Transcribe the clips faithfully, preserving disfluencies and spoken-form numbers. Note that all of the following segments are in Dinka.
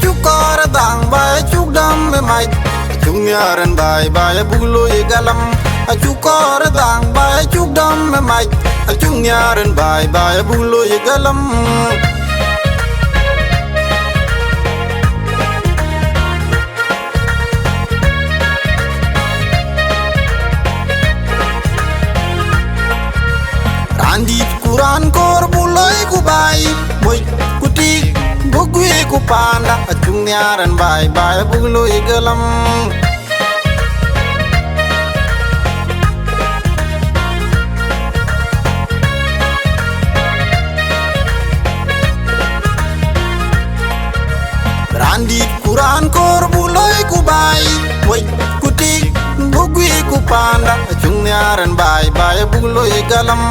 Acuk kɔɔr dhaŋ ba acuk dɔm ë mac, acuk nhiaar ɛn baai ba abuk looi galam. Acuk kɔɔr dhaŋ ba acuk dɔm ë mac, acuk nhiaar ɛn baai ba abuk looi galam. Raan dït ku raan koor buk looi ku baai, moc ku tik, buk guiir ku paanda, acuk nhiaar ɛn baai ba abuk looi galam. Raan dït ku raan koor buk looi ku baai, moc ku tik, buk guiir ku paanda, acuk nhiaar ɛn baai ba abuk looi galam.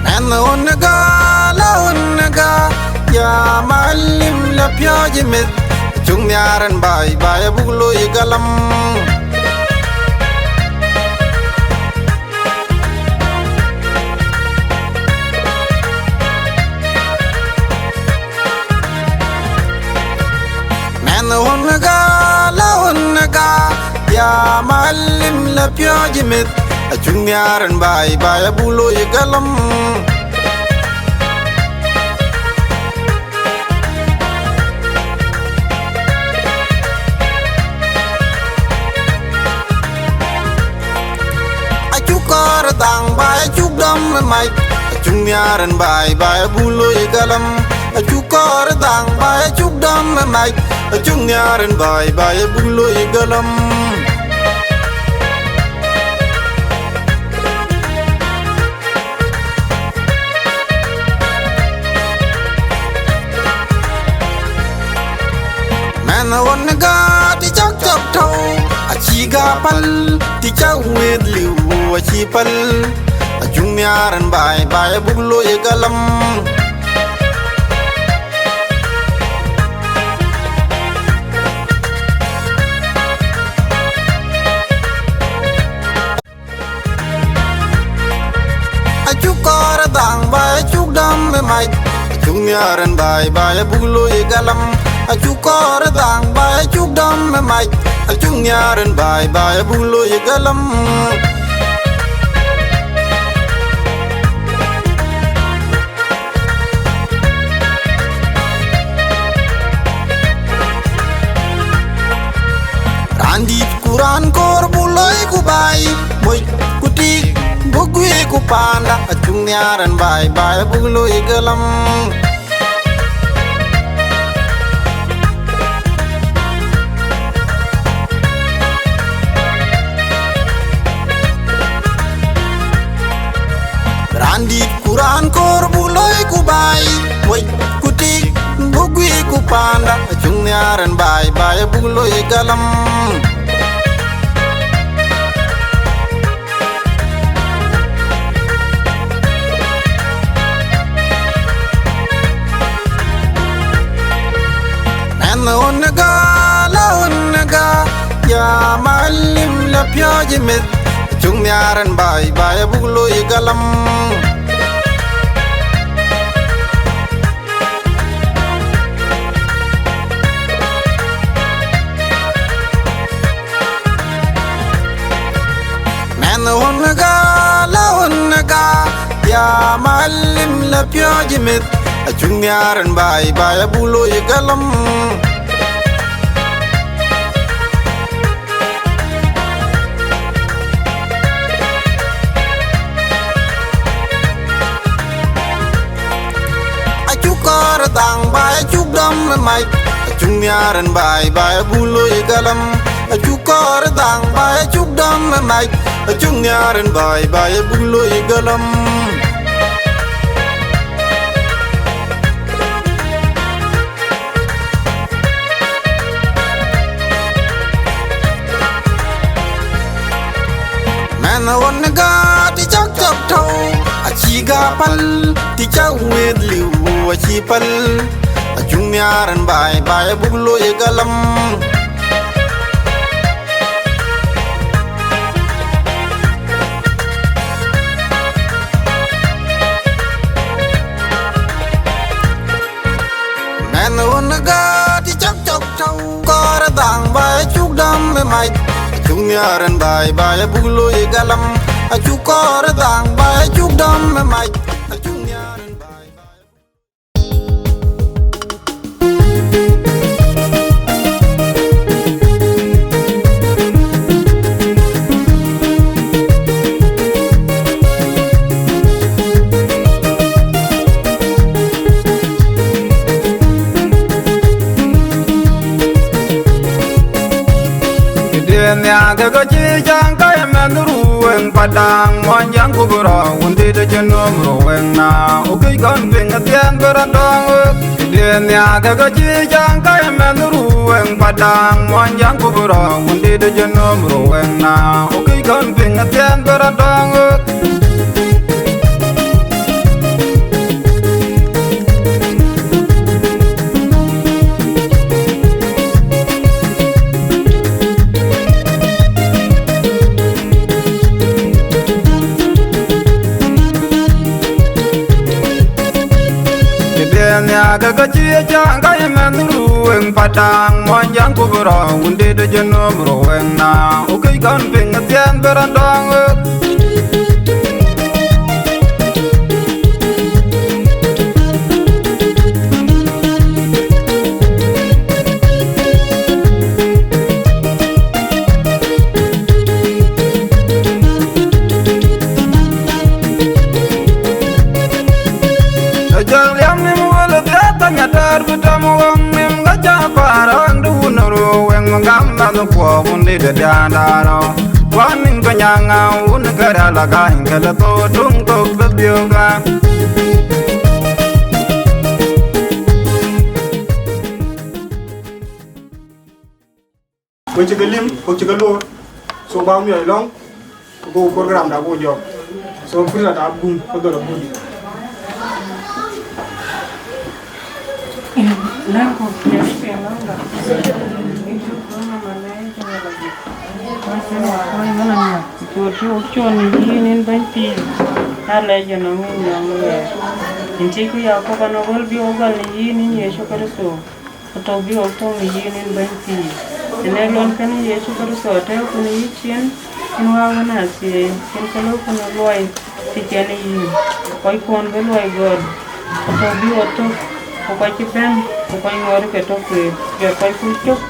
Mɛnh ɣön ë gäl, ɣön ë gäl, ya malim la piɔ̈ɔ̈c ë meth, acuk nhiaar ɛn baai ba abuk looi galam. Mɛnh ɣön ë gäl, ɣön ë gäl, ya malim la piɔ̈ɔ̈c ë meth, acuk nhiaar ɛn baai ba abuk looi galam. Acuk kɔɔr dhaŋ ba acuk dɔm ë mac, acuk nhiaar ɛn baai ba abuk looi galam. Acuk kɔɔr dhaŋ ba acuk dɔm ë mac, acuk nhiaar ɛn baai ba abuk looi galam. Mɛnh ɣön ë gäl të cak cɔk tɔ̈u, acï gäl päl, të cak wëëth liu acï päl, acuk nhiaar ɛn baai ba abuk looi galam. Acuk kɔɔr dhaŋ ba acuk dɔm ë mac, acuk nhiaar ɛn baai ba abuk looi galam. Acuk kɔɔr dhaŋ ba acuk dɔm ë mac, acuk nhiaar ɛn baai ba abuk looi galam. Raan dït ku raan koor buk looi ku baai, moc ku tik, buk guiir ku paanda, acuk nhiaar ɛn baai ba abuk looi galam. Raan dït ku raan koor buk looi ku baai, moc ku tik, buk guiir ku paanda, acuk nhiaar ɛn baai ba abuk looi galam. Mɛnh ɣön ë gäl, ɣön ë gäl, ya malim la piɔ̈ɔ̈c ë meth, acuk nhiaar ɛn baai ba abuk looi galam. Mɛnh ɣön ë gäl, ɣön ë gäl, ya malim la piɔ̈ɔ̈c ë meth, acuk nhiaar ɛn baai ba abuk looi galam. Acuk kɔɔr dhaŋ ba acuk dɔm ë mac, acuk nhiaar ɛn baai ba abuk looi galam. Acuk kɔɔr dhaŋ ba acuk dɔm ë mac, acuk nhiaar ɛn baai ba abuk looi galam. Mɛnh ɣön ë gäl të cak cɔk tɔ̈u, acï gäl päl, të cak wëëth liu acï päl, acuk nhiaar ɛn baai ba abuk looi galam. Acuk nhiaar en baai, baai abuk looi galam. Acuk kɔɔr ë dhaŋ, baai acuk dɔm ë mac. Acuk nhiaar en baai, baai. Këdiën nhiaak ke cï caŋ ka ye mɛnh ruëŋ Padaŋ, muɔny jäŋ ku bï rɔ̈, wun dït acï nööm ruëŋ na, ku këc kɔn piŋ athiɛɛn bï rɔt dɔŋ wek. Këdiën nhiaak ke cï caŋ ka ye mɛnh ruëŋ Padaŋ, muɔny jäŋ ku bï rɔ̈, wun dït acï nööm ruëŋ na, ku këc kɔn piŋ athiɛɛn bï rɔt dɔŋ wek. Këdiën nhiaak ke cï caŋ ka ye mɛnh ruëŋ Padaŋ, muɔny jäŋ ku bï rɔ̈, wun dït acï nööm ruëŋ na, ku këc kɔn piŋ athiɛɛn bï rɔt dɔŋ wek. Ajäl liam nim wël dhiath anyadär bï tɔm ɣɔŋ nim ka ca kuaar ɣäŋ de wun röör wëŋ gam mɛnh kuɔɔk wun dït de diaandarɔ. Kuan nin ke nyaŋ ŋa wun ke rɛl agany ke lë thou tuŋ thok bï biöök ɣa. Ku cï ke lim, ku cï ke loor. So, ba miɔc lɔ̈ŋ, ku go program da go jɔk. So, pursa da gum, ku dhɔl gum. Lɛ̈ŋku, yɛn piŋ lɔ̈ŋda. Cuɔt cï wok cuɔn në yïn, yïn bɛ̈ny pïïr, alɛc ënɔŋ yïn nyɔŋ luɛɛr. Yïn cï kë ya kɔ̈k ënɔŋ wël bï wok gɔl në yïn, yïn Yecu Kërtho. Ku tɔ̈u bï wok tɔ̈u në yïn, yïn bɛ̈ny pïïr. Ënë lon kënë Yecu Kërtho atɛ̈ɛ̈uku në yïcin, yïn Wä Wën Athiëëi, yïn ke lëuku në luɔi cï cɛn ë yïn, kɔckuɔn bï luɔi gɔ̈t, ku tɔ̈u bï wok tök, ku kɔc cï bɛ̈n, ku kɔc ŋoot ke tök kueer, jɔt kɔc kuc cök,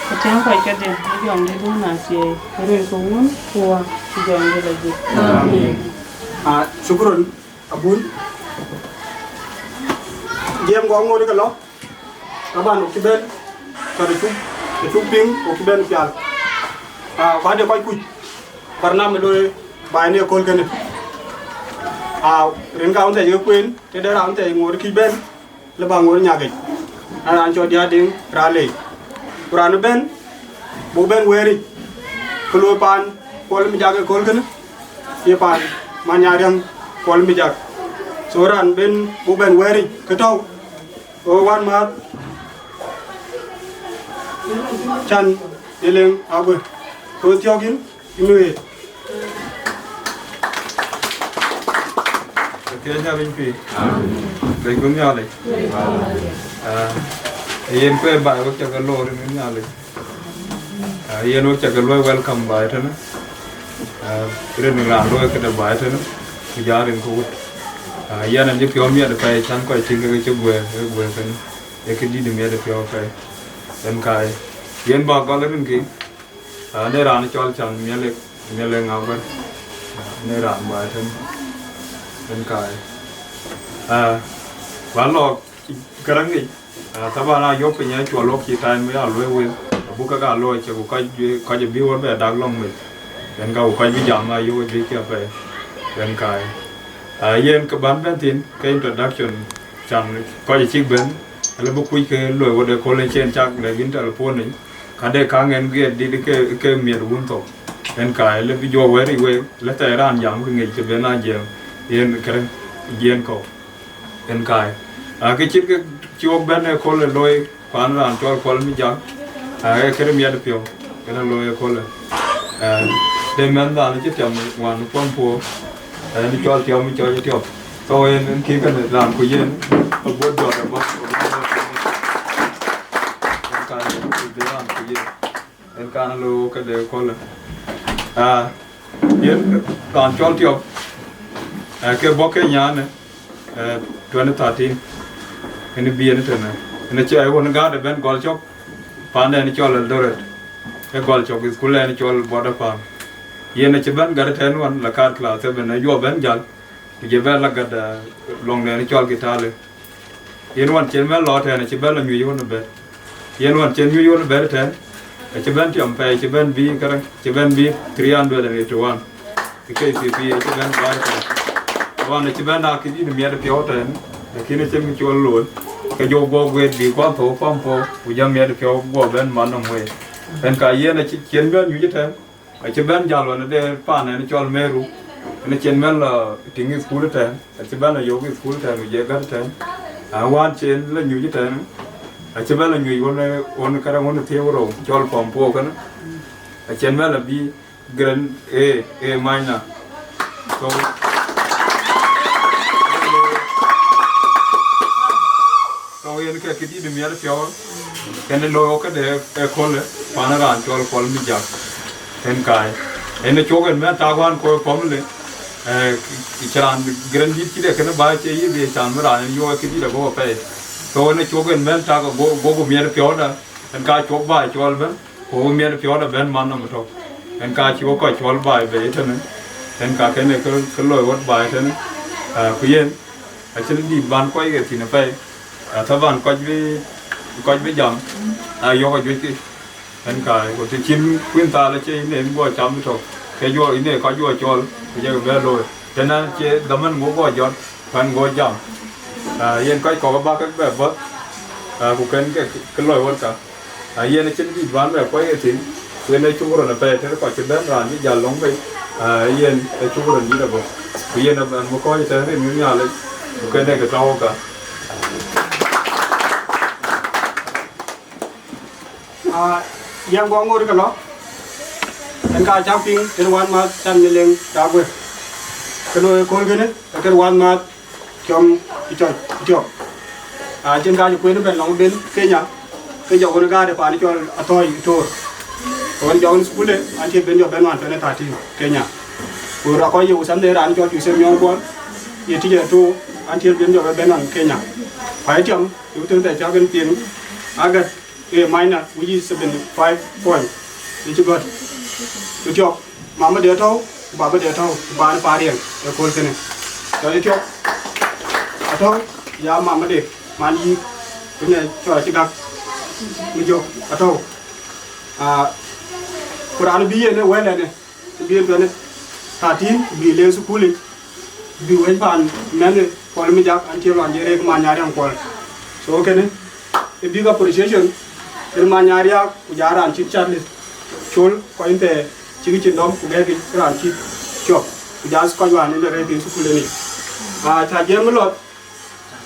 ku tiɛ̈ŋ kɔc kedhie, bï jɔŋdït Wën Athiëëi, röl ke Wun, ku Wä, ku Jɔŋdït Lajik. Amen. Ah, shukran, Abun. Jiɛɛm gɔɔk ŋoot ke lɔ. Taban, wok cï bɛ̈n, tɔ̈ të cuk, të cuk piŋ, wok cï bɛ̈n pial. Ah, ku ade kɔc kuc, barnamij looi baai në ëkööl kënë. Ah, rin ka wën thɛɛr ye kueen, tëde raan thɛɛr ŋoot kï bɛ̈n, lë ba ŋoot nyakic. Ë raan cɔl Diäär Deŋ Raan Lei. Ku raan ëbɛ̈n, buk bɛ̈n wɛ̈ɛ̈ric, kë looi paan Kuɔl Mijak ëkööl kënë, ye paan Manyariäŋ Kuɔl Mijak. So raan ben buk bɛ̈n wɛ̈ɛ̈ric, kë tɔ̈u, ɣo wänmääth Can Eleŋ Aguë. Ku thiɔ̈k yïn, yïn wëët. Athiëëc Nhialic pïïr. Bɛ̈nyku Nhialic. Ah, yen kueer baai wek ca ke loor yïn Nhialic. Ah, yen wek ca ke luɔi welcome baai tënë. Ah, rin raan luɔi këde baai tënë, ku jɔl rin ke wut. Ah, yɛn acï piɔ̈u miɛt apɛi, can kɔc tïŋ ke cï guëër, ke guëër kënë. Ee këdït miɛt piɔ̈u apɛi. Yen ka ye. Yen ba gɔl rin kï. Ah, në raan cɔl Can Miɛlek, Miɛlek Aguë. Në raan baai tënë. Yen ka ye. Ah, ba lɔ Käraŋ yic, ah, taban ayök piny, acuɔl wok cï time ya luɔi wël, abuk kek aa looi cï ku kɔc, kɔc bï wok bɛ dak lɔ̈ŋ mec. Yen ka ku kɔc bï jam ayök juëc kiɛ̈ apɛi. Yen ka ye. Ah, yen kë bän bɛ̈n thïn ke introduction, can kɔc acïk bɛ̈n, alë bï kuc ke luɔi wok de köl en cï en cak lɛ̈k yïn telephone yic, ka de kaŋ en guiɛt dït ke, ke miɛt wun thok. Yen ka ye, lë bï juɔk wɛ̈ɛ̈r yic wek, lë thɛɛr raan jam ke ŋic cï ben a jiɛɛm, yen kërë, jiɛɛn kɔ̈u. Yen ka ye. Aa, kë cït kë cï wok bɛ̈n ëköölë looi, kuan raan cɔl Kuɔl Mijak, aa, ee këde miɛt piɔ̈u, kënë looi ëköölë. Aa, de mɛnhdan cï tiam wan puɔ̈n puɔ̈u, aa, yen cɔl Tiɔp, cɔl Tiɔp. So yen, yen kï kënë raan ku yen, aguɔ jɔt abɔ̈. Yen ka ye, de raan ku yen. En kan lo ke de kole. Ah, yen kan cɔl Tiɔp. Eh, ke bɔ Kenya ne, eh, twenty thirteen. En bi en tene. En cɛ won ga de ben gɔl cɔk. Pande en cɔl Eldoret. E gɔl cɔk school en cɔl Border Farm. Yen ci ben gat ten wan la kat class seven, e juɔ ben jal. Ku je ben la gat, eh, long den cɔl Kitale. Yen wan cien ben lɔ tɛn, acï ben la nyuc ɣön bɛ̈t. Yen wan cien nyuc ɣön bɛ̈t tɛn, acï ben tiɔm pɛi, acï ben bi kärä, acï ben bi three hundred and eighty one. Ke K C P acï ben baai tɛn. Wan acï ben na kï dït miɛt piɔ̈u tɛn, lakin acï mi col looi. Ke jɔ guɔ guet bi kuan thou pam po, ku jɔ miɛt piɔ̈u guɔ ben man nɔm wei. En ka yen acï cien ben nyuc tɛn. Acï ben jal wan de paan en cɔl Meru, en cien ben la tiŋ school tɛn, acï ben la yok school tɛn, ku je gat tɛn. A wan cien la nyuc tɛn, acï ben la nyuc wan, wan kara wan thieu rou, cɔl form four kene. Acien ben la bi grade A, A minor. So, so yen ke kï dït miɛt piɔ̈u, kën looi wok këde ë köölë, pan raan cɔl Kuɔl Mijak. En kaai. En ë cuk en mɛn tak wan kɔc family, eh, cï raan gërën dït cï de kënë baai cie yï dhie can bï raan en yuɔɔc kï dït ago apɛi. So en ë cuk en mɛn tak go, go ku miɛt piɔ̈u da, en ka cuk baai cɔl bɛ̈n, ku miɛt piɔ̈u da bɛ̈n man nɔm tök. En ka cï wok kɔc cɔl baai bei tënë, en ka kën ë kë, kë looi wot baai tënë, eh, ku yen, acïn dït ban kɔc ke thïn apɛi. Ah, taban kɔc bï, kɔc bï jam, ah, yök ajuëckï. En ka, ku të cïn kuïn thaal acie yïn en guɔ cam tök, ke juɔ yïn ee kɔc juɔ cɔl, ku jekï bɛ looi. Tënë cie dhaman ŋu guɔ jɔt, pan guɔ jam. Ah, yen kɔc kɔ̈k abä kek bɛ bɔ̈th, ah, ku kën ke, ke looi wot ka. Ah, yen acïn dït ban bɛ kuɔc ë thïn, ku yen acuk rɔn apɛi tënë kɔc cï bɛ̈n raan cï jal lɔ̈ŋ bei, ah, yen acuk rɔn dït abɔ̈. Ku yen abɛ̈n bï kɔc tënë rin Nhialic, ku kën ee ke tɔ̈u ka. Ah, yɛn guɔ ŋoot ke lɔ, en ka cak piŋ, en wan ma can ni leŋ cak guer. Ke looi ëkööl kënë, ke ken wan ma cɔm icɔl itiɔp. Ah, cïn ka cï kuen ben lɔŋ ben Kenya, ke jɔ ɣön gaade pan cɔl Athɔɔi Tor. Ɣön jɔ ɣön school de, an cï ben jɔ ben wan twenty thirteen Kenya. Ku ra kɔc ye usan de raan cɔl Joseph Nyɔŋ Kuɔl, ye tijɛ to, an cï ben jɔ ben wan Kenya. Ku ai tiɔm, Ë wutën thɛɛr cak en piŋ, agat A minor, which is seventy five point. Ë cï gɔ̈t. Ë tiɔp, mama de tɔ̈u, ku baba de tɔ̈u, ku baan paar riɛŋ ëkööl kënë. Tɔ̈ ë tiɔp, atɔ̈u, ya mama de, man yï, ku ne cɔl acï gak, mi jök, atɔ̈u. Ah, ku raan bï yen ë wël ɛnë, bï en twenty thirteen, bï leŋ thukul yic, bï wëc paan mɛnh Kuɔl Mijak, an cï lɔn je rek Manyariaŋ Kuɔl. So kënë, ë big appreciation, en Manyariak, ku ja raan cït Charles Col, kɔc thɛɛr cïk cin dɔm, ku gɛ̈ɛ̈k raan cït cɔp, ku ja kɔc wään en rek thukul ënë. Ah, ca jiɛɛm lɔt,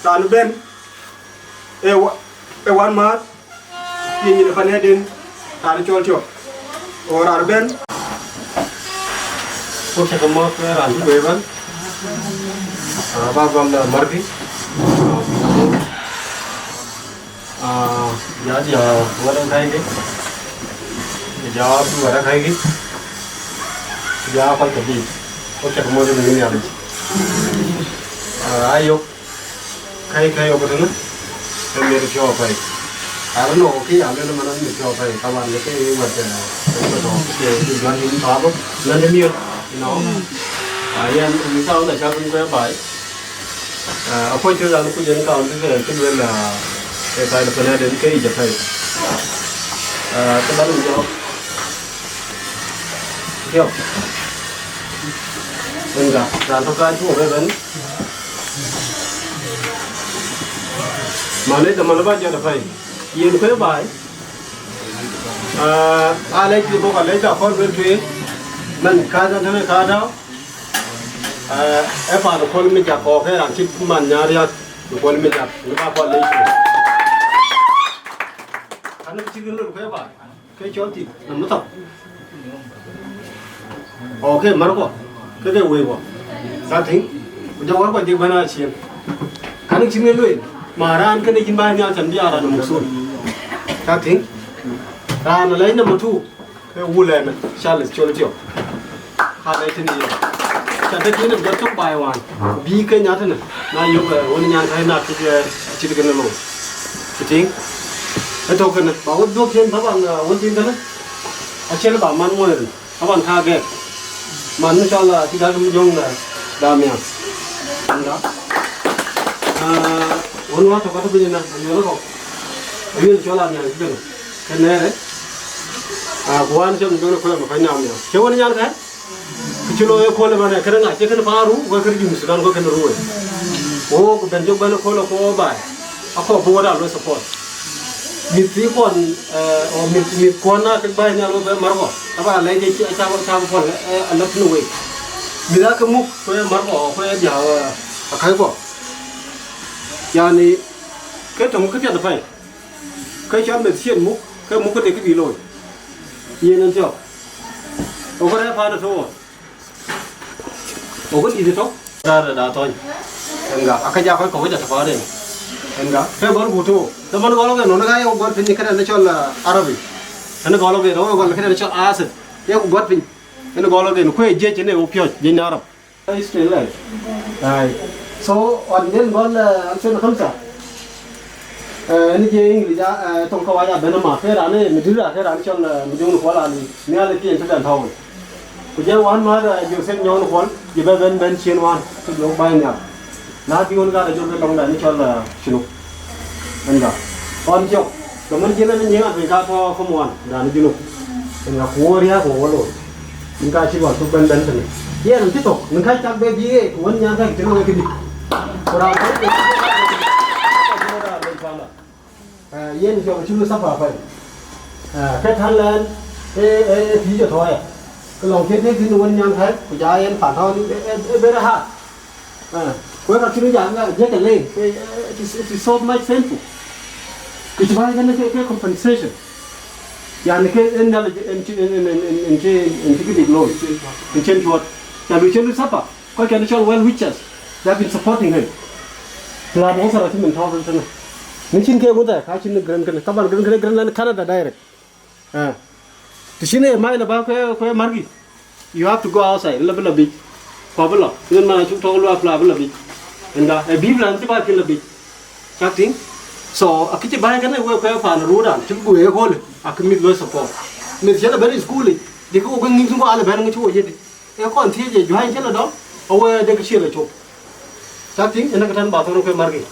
raan bɛ̈n, ë wa-, ë wan määth, ye nyin ë panɛden, raan cɔl tiɔp. Go raan bɛ̈n. Ku cä ke mɔ̈th, eh, raan cï wëë bɛ̈n. Ah, ba gɔl, eh, märkï. Ah, ya, ya, wɛ̈t ë kɛ̈ikï. Ya, wɛ̈t ë kɛ̈ikï. Ya, kɔc ke bï. Ku cä ke mɔ̈th ë Nhialic. Ah, ayök. Kɛ̈i, kɛ̈i ɣok tënë, ke miɛt piɔ̈u apɛi. I don't know, kë ya lueel man miɛt piɔ̈u apɛi, taban ke wɛ̈t, eh, ke wɛ̈t ɣok, ke, ke juan yïn tɔ̈ abɔ̈, man de miɛt, you know. Ah, yɛn, yïn kaun da cak yïn kuɛ̈ɛ̈ baai. Ah, akuɔc cï ɣɛn kuc yɛn kaun cï ke, cï lueel, ah, ke kaai de pɛ̈n ëden ke yic apɛi. Ah, ke bän yïn jɔɔk. Yök. Ënda, raan tɔ̈ kaac cuk ëbɛ̈n. Mane dhamana ba jɔt apɛi. Yen kuëë baai. Ah, alɛc cï bɔ̈, alɛc ba kɔn luel tueŋ. Man kaac tënë kaac tääu. Ah, ë paan Kuɔl Mijak kɔɔr ke raan cït man Nyariak, Kuɔl Mijak, në ba kɔn lec tueŋ. Anɔŋ cï kën luel kuëë baai. Ke cɔl tik, na mi thɔk. Okay, märkuɔ, ke ke wëikuɔ. Ka tïŋ, ku jɔ wärkuɔ jek bɛ̈n aa ciëën. Kɛn cïn ŋë lueel, ma raan kënë yïn bä nhial cän bï aa raan ë muk thul. Ka tïŋ, raan alɛc number two, Ke wulɛmɛ Charles Col Tiɔp. Ka lɛc tënë yen. Ca dek yen jɔt tök baai wään. Bï ke nya tënë. Na yök, eh, wën nyan ka na kek, eh, acït kën looi. Cï tïŋ. Ë tök kënë. Ba wët dhuɔ̈k cien taban, eh, wën thïn kënë. Acïn ba man muɔ̈r. Taban ka gɛk. Man, inshallah, cï dak mi jöŋ na damian. Nda. Ah, wën wa tök ka tök piny na, ayuɔl kɔk. Ayuɔl cɔl amian kënë. Kënë rë. Ah, ku wään cɔl mi jöŋ na kɔc ma kɔc na amian. Cï wën nyan ka? Kë cï looi ëköölë manë, kënë ŋa, cï kënë paan ruu, wek kënë Junub Sudan, wek kënë ruu. Wok bɛ̈n jök bɛ̈n ëköölë ku wo baai. Akɔɔr bï wok aa lɔ support. Mïth thii kɔn, eh, o mïth, mïth kuɔn na kek baai nhial wek bɛ mär kɔn. Aba lɛc de cä, cä, cä bï pɔl, eh, alɔ tënë wek. Mïth aa ke muk, ku ye mär kɔn, ku ye diäu, eh, akäi kɔn. Yani, ke töŋ kë piɛth apɛi. Ke cɔl meth cïn muk, ke muk këde kë bï looi. Yen en thiɔ̈k. Ɣok rɛ̈ɛ̈r paan ë tɔ̈u ɣɔn. Ɣok dït ë tɔ̈u. Rɛ̈ɛ̈r da thɔny. Enga, aka ja kɔc kɔ̈k ja tɔ̈u paan en. Enga, ke gɔl ku tɔ̈u. Të man gɔl ɣok en, ɣɔn ka ye ɣok gɔl piny këdɛn cɔl, ah, Arabi. Kënë gɔl ɣok en, ɣok gɔl këdɛn cɔl acid. Ye ku gɔl piny. Kënë gɔl ɣok en, ku ye jiëc en ë ɣok piɔ̈ɔ̈c, jiëc në Arab. History life. Ai. So, ɣɔn den gɔl, eh, alfen khamsa. Eh, ni je English, ah, eh, tɔŋ kawaja ben ma, ke raan, eh, midira, ke raan cɔl, eh, mi jong ni kuɔl ali. Ni ale kien ke ben tɔu. Ku je wan ma, eh, Joseph nyɔŋ ni kuɔl, je be ben ben cien wan, ke jɔ bai nya. Na bi ɣɔn ka da jɔ be lɔŋ da ni cɔl, eh, cinu. Ënda. Ɣɔn jɔk. Ke man jiël en nyiëëŋ abï ka tɔ̈ form one, raan ë Junub. Ënda ku wo riääk wo wo looi. Nin ka cï ɣɔn thuk bɛ̈n bɛ̈n tënë. Yen cï thok, nin ka cak be bï ɣeet, ku wën nyan ka cï looi këdï. Ku raan thok, eh, yen jɔk cï lu sapa apɛi. Eh, ke thän lɛn, eh, eh, eh, pïïr jɔ tɔ̈ aya. Ke lɔŋ cï dek thïn wën nyan ka, ku ja yen pan tɔ̈, eh, eh, eh, very hard. Ah, ku ka cïn jam, ah, jëkë le, eh, eh, it is, it is so much painful. Kë cï bä kën ke, ke compensation. Yani ke en nhial en cï, en, en cï, en cï këdïk looi, en cïn cuɔt. Ca lu cïn lu sapa, kɔc kɛn cɔl well wishers, they have been supporting him. Plan also ra cï min tɔ̈ tënë. Min cïn ke ŋuth ɛ, ka cïn gren kënë, taban gren kënë, gren lɛn Canada direct. Ah. Të cïn ee mac lɔ bä kue, kue märkï, you have to go outside, lɔ bï lɔ biic. Ku abï lɔ, yen man acuk tɔ̈u luaak, lɔ abï lɔ biic. Ënda, ë bï plan cï bä cïn lɔ biic. Cak tïŋ? So, akë cï bäi kënë wek kue paan röördɛn, cï bï guëë ëköölë, akë mïth luɔi support. Mïth cï lɔ bɛ̈n ë school yic, dï kë wok bï ŋïïk thïn ku alɔ bɛ̈n ŋic cï wo yiëdï. Ee kɔn thiëëc ë juäny cï lɔ dɔm, awe dek cï lɔ cop. Cak tïŋ, ënë ke tɛ̈n ba thɔn ke märkï.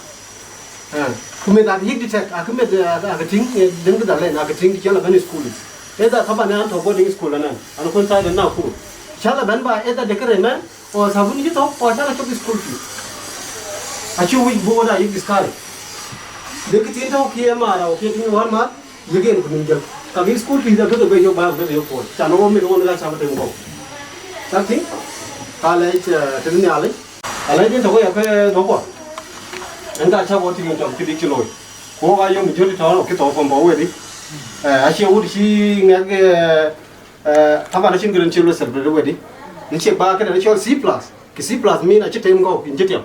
Eh, ku meth akë yïk detect, akë meth, eh, akë, akë tïŋ, eh, den kë dhal en, akë tïŋ cï lɔ bɛ̈n ë school yic. Ëdha ka ban an tɔ̈ boarding school anɛn, an kun thai den na kur. Cä lɔ bɛ̈n ba ëdha dek kë rem ɛn, o sabun cï thɔ̈k, o cä lɔ cop school fee. Acï wïc buk wën ayïk discourage. Dek kë tïŋ tɔ̈u kië maar, o kië tïŋ wär maar, Yek yen ku nïm jël. Ka bï school fees abï ke bɛ yök, ba bï ke yök puɔ̈l. Can wɔ mit wun ka cam tem kɔ̈u. Cak tïŋ? Ka lɛc, eh, tëde Nhialic. Ka lɛc yen tɔ̈ wei apɛ dhɔ̈k kuɔ. Yen ka cak wɔ tïŋ tɔ̈ këdï cï looi. Ku wok aa yom jɔt tɔ̈ kë thou pɔ̈m bä wëdï. Eh, acie wut cï ŋɛk, eh, eh, taban acïn këden cï lo celebrate wëdï. Ni ciek ba këden cɔl C plus. Kë C plus mean acï tem kɔ̈u, yïn cï tiam.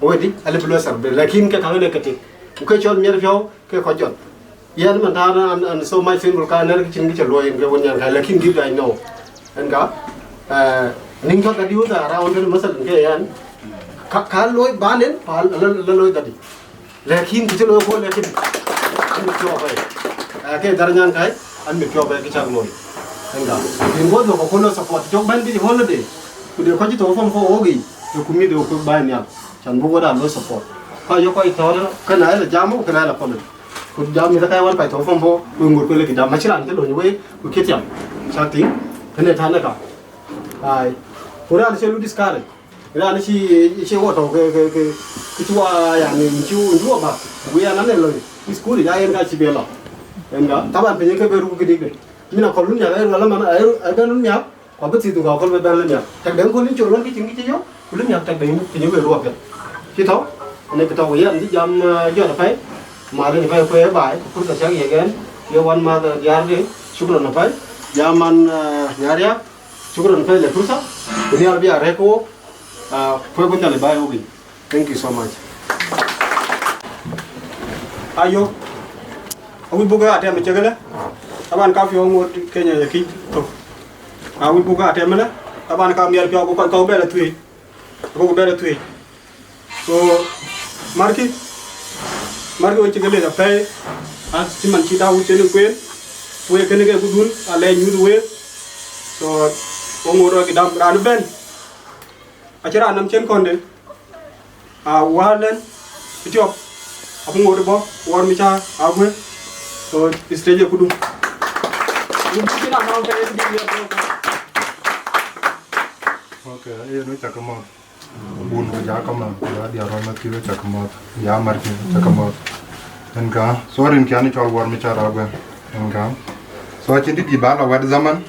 Wëdï, alë bï lo celebrate. Lakin ke ka ɣen e ke tik. Ku ke cɔl miɛt piɔ̈u, ke kɔc jɔt. Yɛn man tään an, an so much single ka nɛr kë cïn kë cä luɔi yen ke wën yan ka, lakin deep down I know. Ɛn ka, eh, niŋ tɔ̈ ka diu thaar around tënë masalan ke yɛn, ka, ka luɔi ban en, pa la, la, la luɔi dhadi. Lakin kë cï luɔi kɔn lakin, an mi piɔ̈u apɛi. Eh, ke dhar nyan kai, an mi piɔ̈u apɛi kë cak luɔi. Ɛn ka, yen guɔ dhuɔk kɔn lɔ support, cɔk bɛ̈n bï holiday. Ku de kɔc cï thou form four wok yiic, ke ku mïth de wok kek bäi nhial. Can buk wada luɔi support. Ka yök kɔc thɔ̈ɔ̈rë, kënë ayï la jam, kënë ayï la pɔ̈lë. Ku jam mïth akai wan pac thou form four, ku ŋot ku lëkï jam, acïn raan cï lony wei, ku cï tiam. Cak tïŋ, kënë tän ë ka. Ai. Ku raan cï lu discourage. Raan cï, cï wɔ tɔ̈u ke, ke, ke, ke cï wa, yani, cï, cï wɔ bak. Ku yan anë lony. Ë school, ya yen ka cï bï lɔ. Yen ka, taban piny ke bï ruk këdïk de. Min akɔl wun nyak, ë ruɔl ëmën, ë, ë bɛ̈n wun nyak. Ku abï thiëth ku akɔl bï bɛ̈n lë miak. Tɛ̈k dɛ̈ŋ kɔn yïn col wën kë cïn kë cï yök, ku lë miak tɛ̈k dɛ̈ŋ yïn piny wël ruɔp piɛth. Cï tɔ̈u, ënë kë tɔ̈u ë yɛn cï jam, eh, jɔt apɛi, maden apɛi kuëë baai, ku fursa cak yek ɛn, ye wan math, eh, diäärde, shukran apɛi, jam man, eh, Nyariak, shukran apɛi le fursa, ku nhial bï arɛ̈k ke wok, ah, kuëë ku nhial ë baai wok yic. Thank you so much. Ayo. Awi buk ya tem cek le. Taban, ka piɔ̈u ŋot Kenya ye kïc thök. Awïc buk atɛm ëlë, taban, ka miɛt piɔ̈u ku kɔc kɔ̈k bɛ lɔ thuëëc. Abuk bɛ lɔ thuëëc. So, markï, markï we cï ke lec apɛi, as cï man cï Dawud cïn kueen, wek kënë ke kudun, alɛc nyuth wek. So, wo ŋot rɔt kï dam raan ëbɛ̈n. Acï raan nɔm cïn kɔnde. A wälɛn, ë tiɔp, abuk ŋot bɔ̈, Wär Micär Aguë. So, stage ë kudun. Kudun cïn anɔm ke ye kudun ye. Okay, yen wek cak mɔ̈th. Bun ku ja kaman, ku ja diäär rɔt Mathiu cak mɔ̈th, ku ja Martin cak mɔ̈th. Ënkä, so rin kian cɔl Wär Micär Aguë. Ënkä. So acïn dït ba la wɛ̈t zaman.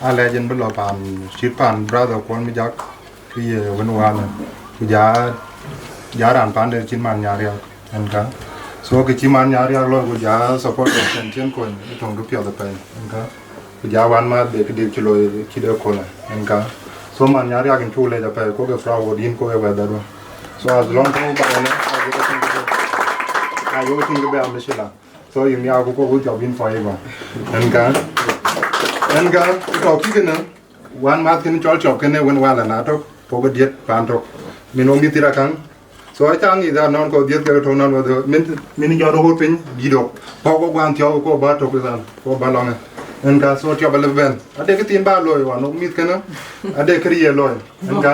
Alɛc yen bï lɔ pan, cït pan brother Kuɔl Mijak, ku ye wën wälë. Ku ja, ja raan pande cït man Nyariak. Ënkä. So kë cï man Nyariak lɔ ku ja support cɛn cïn kony, ë töŋ kë piɔth apɛi. Ënkä. Ku ja wän mäth de këdï cï looi cï de köölë, ënkä. So man Nyariak, yïn cuk lec apɛi, kok ë proud yïn, kok ë wɛ̈t dhɛ̈t wä. So as long as ba ënë, ago tïŋ kë bɛ, ago tïŋ kë bɛ amishila. So yïn ya ku kok wïc jɔp yïn forever. Ënkä. Ënkä, tɔ̈ kï kënë, wän mäth kënë cɔl cɔp kënë wën wälë na tök, pok ë diet pan tök. Min wo mïth thïn akaŋ, So aca ŋic dhan nɔn kɔ dhiëth ke tɔ̈u nɔn wadhio. Min, min jɔ rɔt piny dït ɔk. Kɔ kɔ guan thiɔ̈k kɔ ba tök dhan, kɔ ba lɔŋ. Ënkä, so tiɔp alë bɛ̈n. Ade kë thiin ba looi wan, ok mïth kënë. Ade kë riëë looi. Ënkä.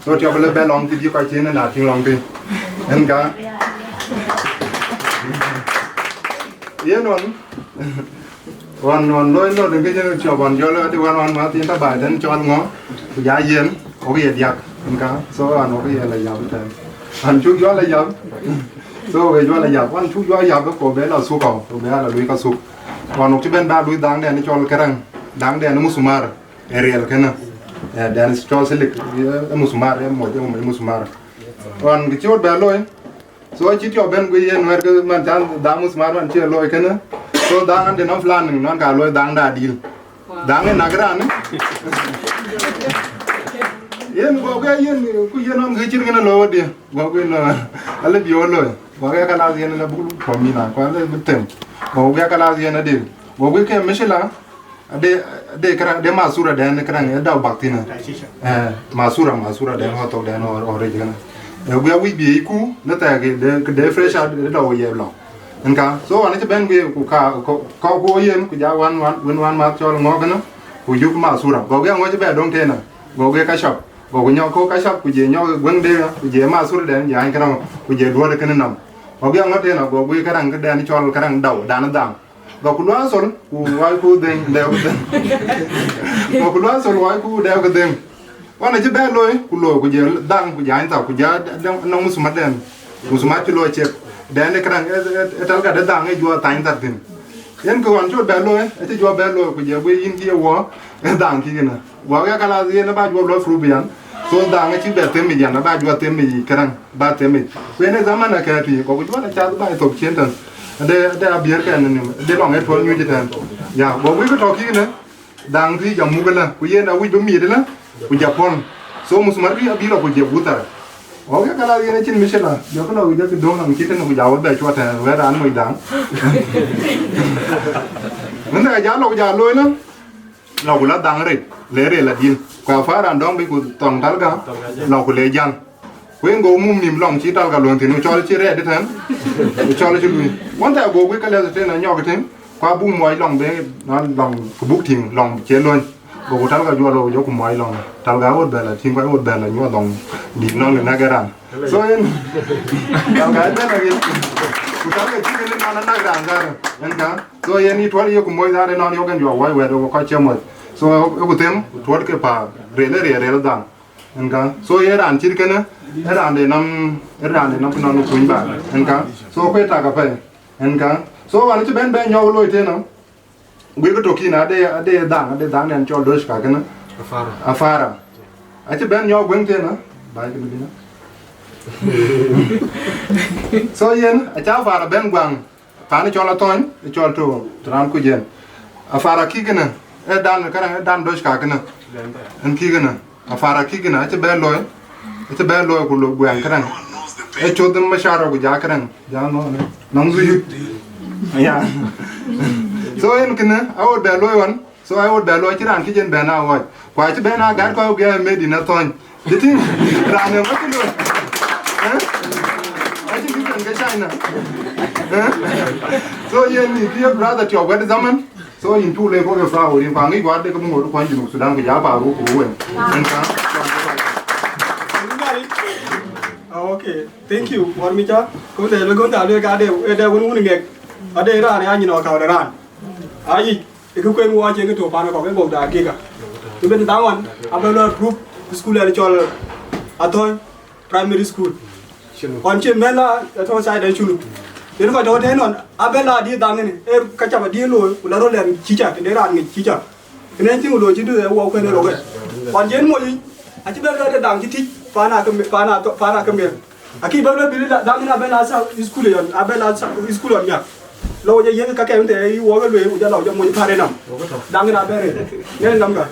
So tiɔp alë bɛ̈n lɔŋ thiin, dï kɔc thiin na tïŋ lɔŋ thiin. Ënkä. Yen wan. Wan, wan looi nɔn rin ke jël cɔp wan jɔl ade wan, wan mäth yen ta baai tën cɔl ŋɔ, ku ja yen, ok ye diak, ënkä, so wan ok ye la yap tën. Wan cuk jɔl la yap, so we jɔl la yap, wan cuk jɔl yap, ko be la suk kɔ, ko be la lui ka suk. Wan ok ci ben ba lui dhaŋ den cɔl kërɛŋ, dhaŋ den musumar, e riɛl kënë, e den cɔl silik, e musumar, e moc, e moc musumar. Wan kë ci wot be looi, So acï tiɔp ben guiy yen wɛ̈t ke man can dhaŋ musumar man cie looi kënë. So dhaŋ an de nɔm planning nɔn ka looi dhaŋ da dil. Wow. Dhaŋ ë nak raan. Yen gɔk ke yen ku yen nɔm ke cït kënë looi wadië. Gɔk ke no, ale bi wo looi. Gɔk ke kalas yen la buk pɔ̈m yïn a, ku ale bi them. Gɔk ke kalas yen adil. Gɔk ke ke mishila. Ade, ade këraŋ, ade masura den këraŋ, e dau bak thïn. Transition. Eh, masura, masura den, hɔ thok den, hɔ, hɔ rec kënë. E guya wïc bi ku, ne thɛɛk de, de fresh out, de dau ye lɔ. Ënkä, so wan cï ben guiy ku ka, ko, ko, ku yen, ku ja wan, wan, wën wan mäth cɔl ŋɔ kënë, ku juk masura. Go guya ŋɔ cï bɛ döŋ tënë, go guya ka shop. Go ku nyɔk ko ka shop, ku je nyɔk gueŋ de, ku je masura den, je any këraŋ, ku je duɔt kënë nɔm. Go guya ŋɔ tënë, go guya këraŋ, këden cɔl këraŋ dau, dan dham. Go ku luaŋ thol, ku wai ku dhëŋ, dɛɛu ku dhëŋ. Go ku luaŋ thol, wai ku dɛɛu ku dhëŋ. Wan acï bɛ looi, ku looi, ku je dhaŋ, ku jany thau, ku ja nɔŋ musumar den. Musumar cï looi cek. Den ë këraŋ, ë, ë, ë tɛlka de dhaŋ, ë juɔ thany thar thïn. Yen kë wan cï bɛ looi, acï juɔ bɛ looi, ku je guiy yïn kï ye wɔ, ë dhaŋ kï kënë. Guɔ ke kalas yen ba juɔ lɔ fru bian. So dhaŋ acï bɛ them yic yan, ba juɔ them yic këraŋ, ba them yic. Ku yen ë zaman akɛ̈ɛ̈t yic, go ku juɔ la cath ba thok cien tɛn. Ade, ade abier kɛn ni, ade lɔŋ e tuɔl nyuc tɛn. Ya, go wïc ke tɔ kï ne, dhaŋ tï ja muk la, ku yen awïc bï miit la, ku ja pɔn. So musumar bï abï lɔ ku je guthar. Go ke kalas yen acïn mishila, jɔ ke lɔ wïc ke döŋ nɔm cït tɛn ku ja wä bɛ cuɔ tɛn, wɛ̈t an moc dhaŋ. Mën thɛɛr ja lɔ ku ja looi la, Lɔ ku la dhaŋ rec, le rel adil. Ku afar an dɔŋ bei ku thɔŋ talka, lɔ ku le jal. Ku en go mum nim lɔŋ cï talka luɔn thïn, ku cɔl cï rɛɛt ëtɛ̈n, ku cɔl cï lui. Wën thɛɛr go guic ke lɛth tënë nyɔk tïn, ku abuk muɔc lɔŋ be, na lɔŋ ku buk tïŋ lɔŋ cie lony. Go ku talka juɔl, go jɔ ku muɔc lɔŋ. Talka awot bɛ la tïŋ, ku awot bɛ la nyuɔth lɔŋ dït nɔn ke nɛ̈k ë raan. So yen, talka ë bɛ̈n aɣet. Ku talka cï kën ë nɔn anak raan dhar, ënkä. So yen ë tuɔl ye ku moc dhar ënɔn, yok en juɔk wai wɛ̈t, ku kɔc cï moc. So ë ku them, ku tuɔt ke paar, rel ë riɛl, rel ë dhaŋ, ënkä. So yen raan cït kënë, ë raan de nɔm, ë raan de nɔm kënɔn kuny ba, ënkä. So kuet tak apɛi, ënkä. So wan cï bɛ̈n bɛ̈n nyɔk loi tënë. Guic ke tök yïn, ade, ade dhaŋ, ade dhaŋ den cɔl doc ka kënë. Afara. Afara. Acï bɛ̈n nyɔk gueŋ tënë, bai kënë bï na. So yen, acä afara bɛ̈n guaŋ, pan cɔl athɔny, cɔl to, të raan kuc yen. Afara kï kënë, ë dan, kënë, ë dan doc ka kënë. Ën kï kënë. Afara kï kënë, acï bɛ looi, acï bɛ looi ku lo guɛŋ këdäŋ. Ë coth mashara ku ja këdäŋ, ja nɔn, nɔŋ dhuyut. Ya. So yen kënë, a wot bɛ looi ɣɔn. So a wot bɛ looi cï raan kï jen bɛn a ɣɔc. Ku acï bɛn a gät kɔc ku gɛ̈ɛ̈r medi në thɔ̈ny. Dë tïŋ, raan ë ŋɔc cï looi. Eh? Acïn kï bɛn ke China. Eh? So yen ni kï ye brother tiɔp wɛ̈t zaman. So yïn cu le kɔc ke proud, yïn ku aŋic guɔ de ke bï ŋot kuɔny Junub Sudan ku ja pa ruk ku wen. Yen ka. Ah, okay. Thank you. Wär mi ca. Ku de le gon da le ka de, de wun wun ngek. Ade raan ya nyin o ka de raan. Ayi, e ke kuen wa che ke to pan ko ke go da giga. Ke ben da wan, abelo group school er chol Athoi Primary School. Ɣɔn cï mɛ̈l la ë tɔ̈ side ë Culu. Yen kɔc tɔ̈ tëën ɣɔn, abɛ̈n la adï dhaŋ ënë, ee ka cam adï looi, ku la röl ɛn cï cak, tëde raan ŋic cï cak. Kënë cï looi cï duëër wɔ kuën ë rok ë. Ɣɔn cï en moc yic, acï bɛ̈n lɔ de dhaŋ cï tïc, paan akë mi-, paan a-, paan akë miɛl. Akï bɛ̈n lɔ bï la dhaŋ ënë abɛ̈n la sa school ɣɔn, abɛ̈n la sa school ɣɔn miak. Lɔ wɔ jɔ yiëk ka kɛ̈m të ye wɔ ke lueel, ku jɔ lɔ jɔ moc paan ënɔm. Dhaŋ ënë abɛ̈n rëër. Ŋɛn nɔm ka.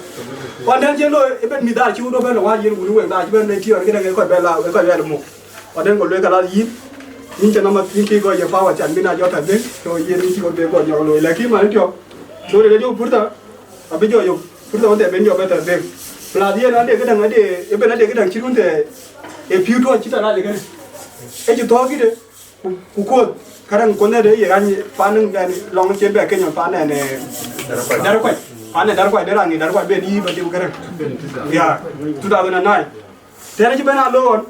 Ɣɔn tɛ̈n cï looi, ëbɛ̈n mïth dhal cï wut ëbɛ̈n lɔ wä yiën wun wek dhal cï bɛ̈n lɔ tiɔɔr këdäŋ ë kɔc bɛ̈n la, ë kɔc bɛ̈n muk. Wadɛn ko luel kala yïn, yïn cä nɔm yïn kï gɔc ye power can bï na jɔ tɛ̈ dhëŋ, so yen yïn cï kɔn bï gɔc nyɔk looi. Lakin man tiɔp, so de jɔ purtha, abï jɔ yök purtha wën thɛɛr ben jɔ bɛ tɛ̈ dhëŋ. Plus yen ade këdäŋ ade, ëbɛ̈n ade këdäŋ cït wën thɛɛr, ë piu tuɔɔc cït arac kënë. Ë cï thɔ̈ɔ̈k kïde, ku, ku kuoth, kädäŋ kuoth de ye ɣany pan ŋɛn lɔŋ cien bɛ Kenya pan ɛn, eh, Darkuac. Pan ë Darkuac, de raan ŋic Darkuac ben yï bä dim këdäŋ. Ya, two thousand and nine. Tɛ̈n acï ben a looi ɣɔn,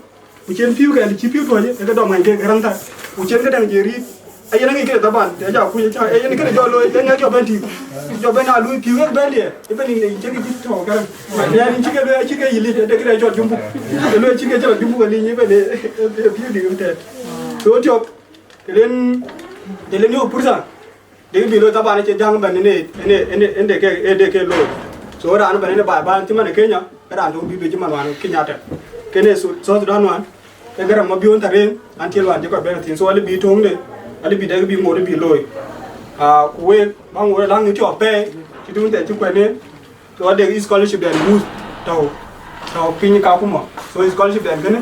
ku cïn pïu kɛn cï pïu tuɔ̈c, ë ke dɔm ŋany kek rɛ̈ŋ thar, ku cïn këdäŋ je riit. Ayen aŋic këde thaban, të ja kuc, ca, ayen këde jɔ looi, ë ŋɛk jɔ ben tïŋ. Jɔ ben a luui pïu ë ben diɛ, ë ben in, in cïn kë cï tɔ̈u kärɛ̈ŋ. Ë rin cï ke lueel, acï ke yï lic, ë de këde jɔ jumbuk. Ë lueel cï ke jɔ jumbuk alic, ë ben ë, ë, ë pïu dï ëmtɛ̈ɛ̈n. So tiɔp, të len, të len yök purtha, dek bï looi thaban ë cï jaŋ bɛ̈n ënë, ënë, ënë, ënë de ke, ë de ke looi. So raan bɛ̈n ënë baai bän cï man ë Kenya, ë raan tök bï bï cï man wään Kenyatta. Kënë Su-, South Sudan wään, ë Garang Mabior Thareng, an tiel wään cï kɔc bɛ̈n athiin. So alë bï töŋde, alë bï dek bï ŋot bï looi. Ah, ku wek, bä ŋot ë läŋ ë cɔk pɛɛi, cï tun thɛɛr cï kuɛn en. So ade scholarship den boost tɔ̈u, tɔ̈u piny Kakuma. So scholarship den kënë,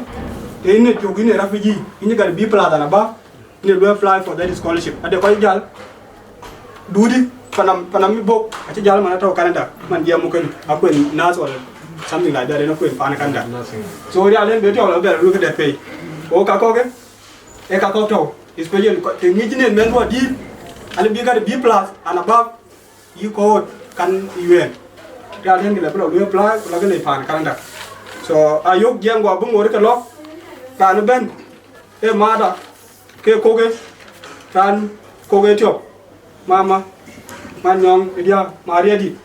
të yïn ë cuk yïn ë refugee, yïn ë gät B plus and above, yïn ë lu apply for that scholarship. Ade kɔc jäl, dudi, panam, panam mi bok, acï jäl man atɔ̈u Canada, man jiɛɛm mukën, akuën nurse or something like that, en akuën pan Canada. So rial en be tiɔk la bɛr lu këde pei. Ko ka kɔke, e ka kɔk tɔ̈u, especially kɔc të ŋic yïn en mɛnh duɔ̈ dïït, alë bï gät B plus and above, yï koot kan yuɛɛn. Rial den kë lɛ bï lɔ lueel apply, ku lɔ kë lec paan Canada. So, ayök jiɛɛm guɔ bï ŋoot ke lɔ, raan ëbɛ̈n, ee maada, ke koke, raan koke tiɔp, mama, man nyɔŋ, ë diäk, Maria dït.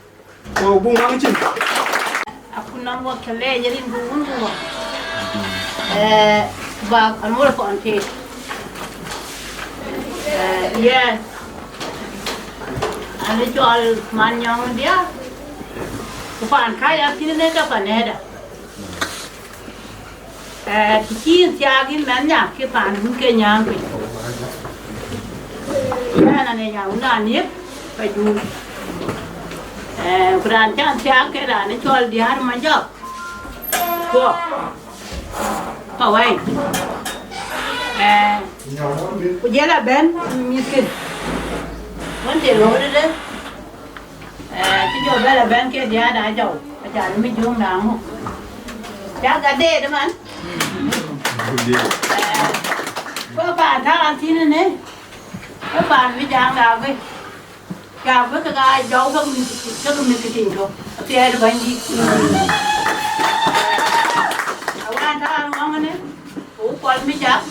So, buk maŋ cin. Akun nɔm wɔ kë lɛɛc rin ku wun ku wɔ. Eh, bak an wol kɔn tek. Eh, yes. Ani cɔl man nyɔŋ dia. Ku pan ka ya thin ne ka pan eda. Eh, të cï yïn thiaak yïn mɛnh nya, ke paandun ke nyääŋ piny. Yɛn ane nya wun raan yep, ka juur. Eh, ku raan can thiaak ke raan ë cɔl Diäär Majɔk. Kuɔ. Pa wɛ̈i. Eh, ku jël abɛ̈n mïthkë. Wën të lɔ̈ɔ̈k rëdë. Eh, cï jɔ bɛ̈n abɛ̈n ke diäär da jɔu, acan mi juŋ na ŋö. Cak ka deet man. Eh, ku paan taŋ an thïn ënë, ku paan mi jaŋ da guëc. Cak bï ke ka jɔu ke mïth, ke mïth ke tïŋ tök. Athiɛɛr bänydït. Awan taŋ an ŋɔŋ ënë. Ku kuɔl mi jam,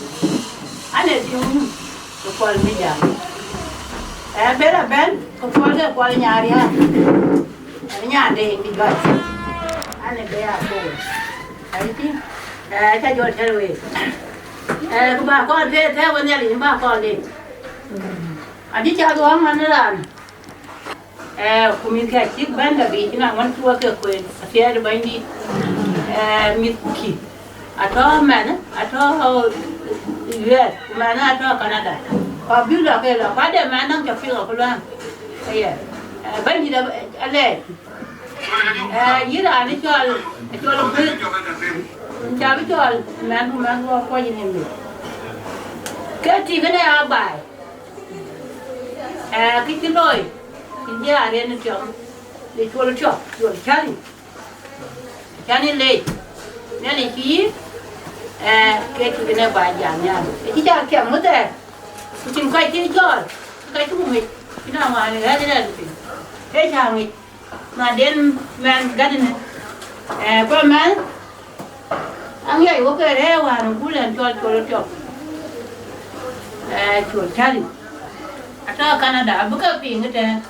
an ee piŋ wun, ku kuɔl mi jam. Ee, bɛ̈n abɛ̈n, ku kuɔl ke kuɔl nyaar yäär. Ee, nyande mi juac. An ee bɛ̈ ya koor. Ai piŋ. Ee, ca jɔl tɛ̈r week. Ee, ku ba kɔɔr ke, ke we Nhialic ba kɔɔr de. Adï ca dhuɔŋ man raan. Eh, ku mïthkë acïk bɛ̈n lɔ biic, na wën cï wek ke kueen, athiɛɛr bänydït. Eh, mïthkï, atɔ̈ mɛnh, atɔ̈ U S, ku mɛnh atɔ̈ Canada. Ku abï lɔ ke lɔ, ku ade mɛnh nɔm cä piŋ akë luaŋ. Aya. Eh, bänydït alɛɛc. Eh, yïn raan ë cɔl, ë cɔl Guëër. Cä bï cɔl mɛnh, ku mɛnh wɔ kuɔc ë nïm. Ke tïŋ kënë aa baai. Eh, kë cï looi, Diäär yen tiɔp, de Cuɔl tiɔp, Cuɔl Cäli. Cän ë leec, Nhialic cï yï, ee, ke cï kënë ba jam nhial. Ë cï cak tiam ŋuɔ̈th ë, ku cïn kɔc cï jɔɔr, ka cuk ŋic, cïn aŋuan ë ɣɛ̈th rɛ̈ɛ̈r piny. Ee cä ŋic, na den mɛn gätënë, ee, ku mɛn, aŋiɛc wok ke rɛ̈ɛ̈r wään ë gul ɛn cɔl Cuɔl tiɔp, ee, Cuɔl Cäli. Atɔ̈ Canada, abï ke piŋ ëtɛ̈ɛ̈n.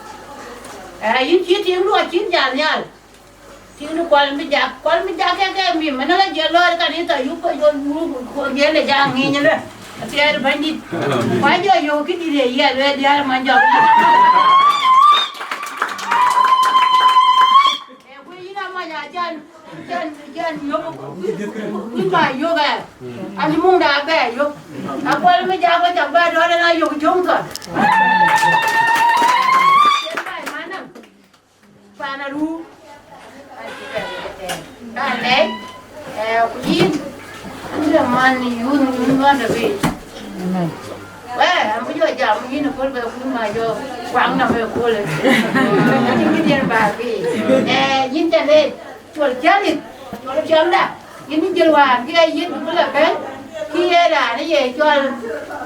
Ee, yïn cï tiŋdu acïn jal nhial. Tiŋdu Kuɔl Mijak, Kuɔl Mijak ke ke mim, ënë la jiël lɔɔr kanitha yuk ke yol yuk, ku jiël de ja ŋic lë. Athiɛɛr Bɛ̈nydït. Ku ajɔ yök këdït ë yiɛl wek diäär man jɔk. Ee, ku yïn amany acan, can, can yök, wïn ba yök ɛ. An cï muŋda bɛ yök. A Kuɔl Mijak ke cak bɛ dɔ̈ɔ̈r ëna yök cöŋ thɔn. Yen ba manam. Pan Aruu. Ka lɛc, ee, ku yïn, yïn de man yun, yun wanda bei. Amen. Wee, an bï jɔ jam yïn ëköl bɛ kun ma jɔ kuaŋ nɔm ëköl. Yïn bï diɛn ba bei. Ee, yïn ca lɛc, Cuɔl Cäli, Cuɔl tiɔmda. Yïn bï jël wään, kë ye yïn bï la bɛ̈n, kë ye raan ye cɔl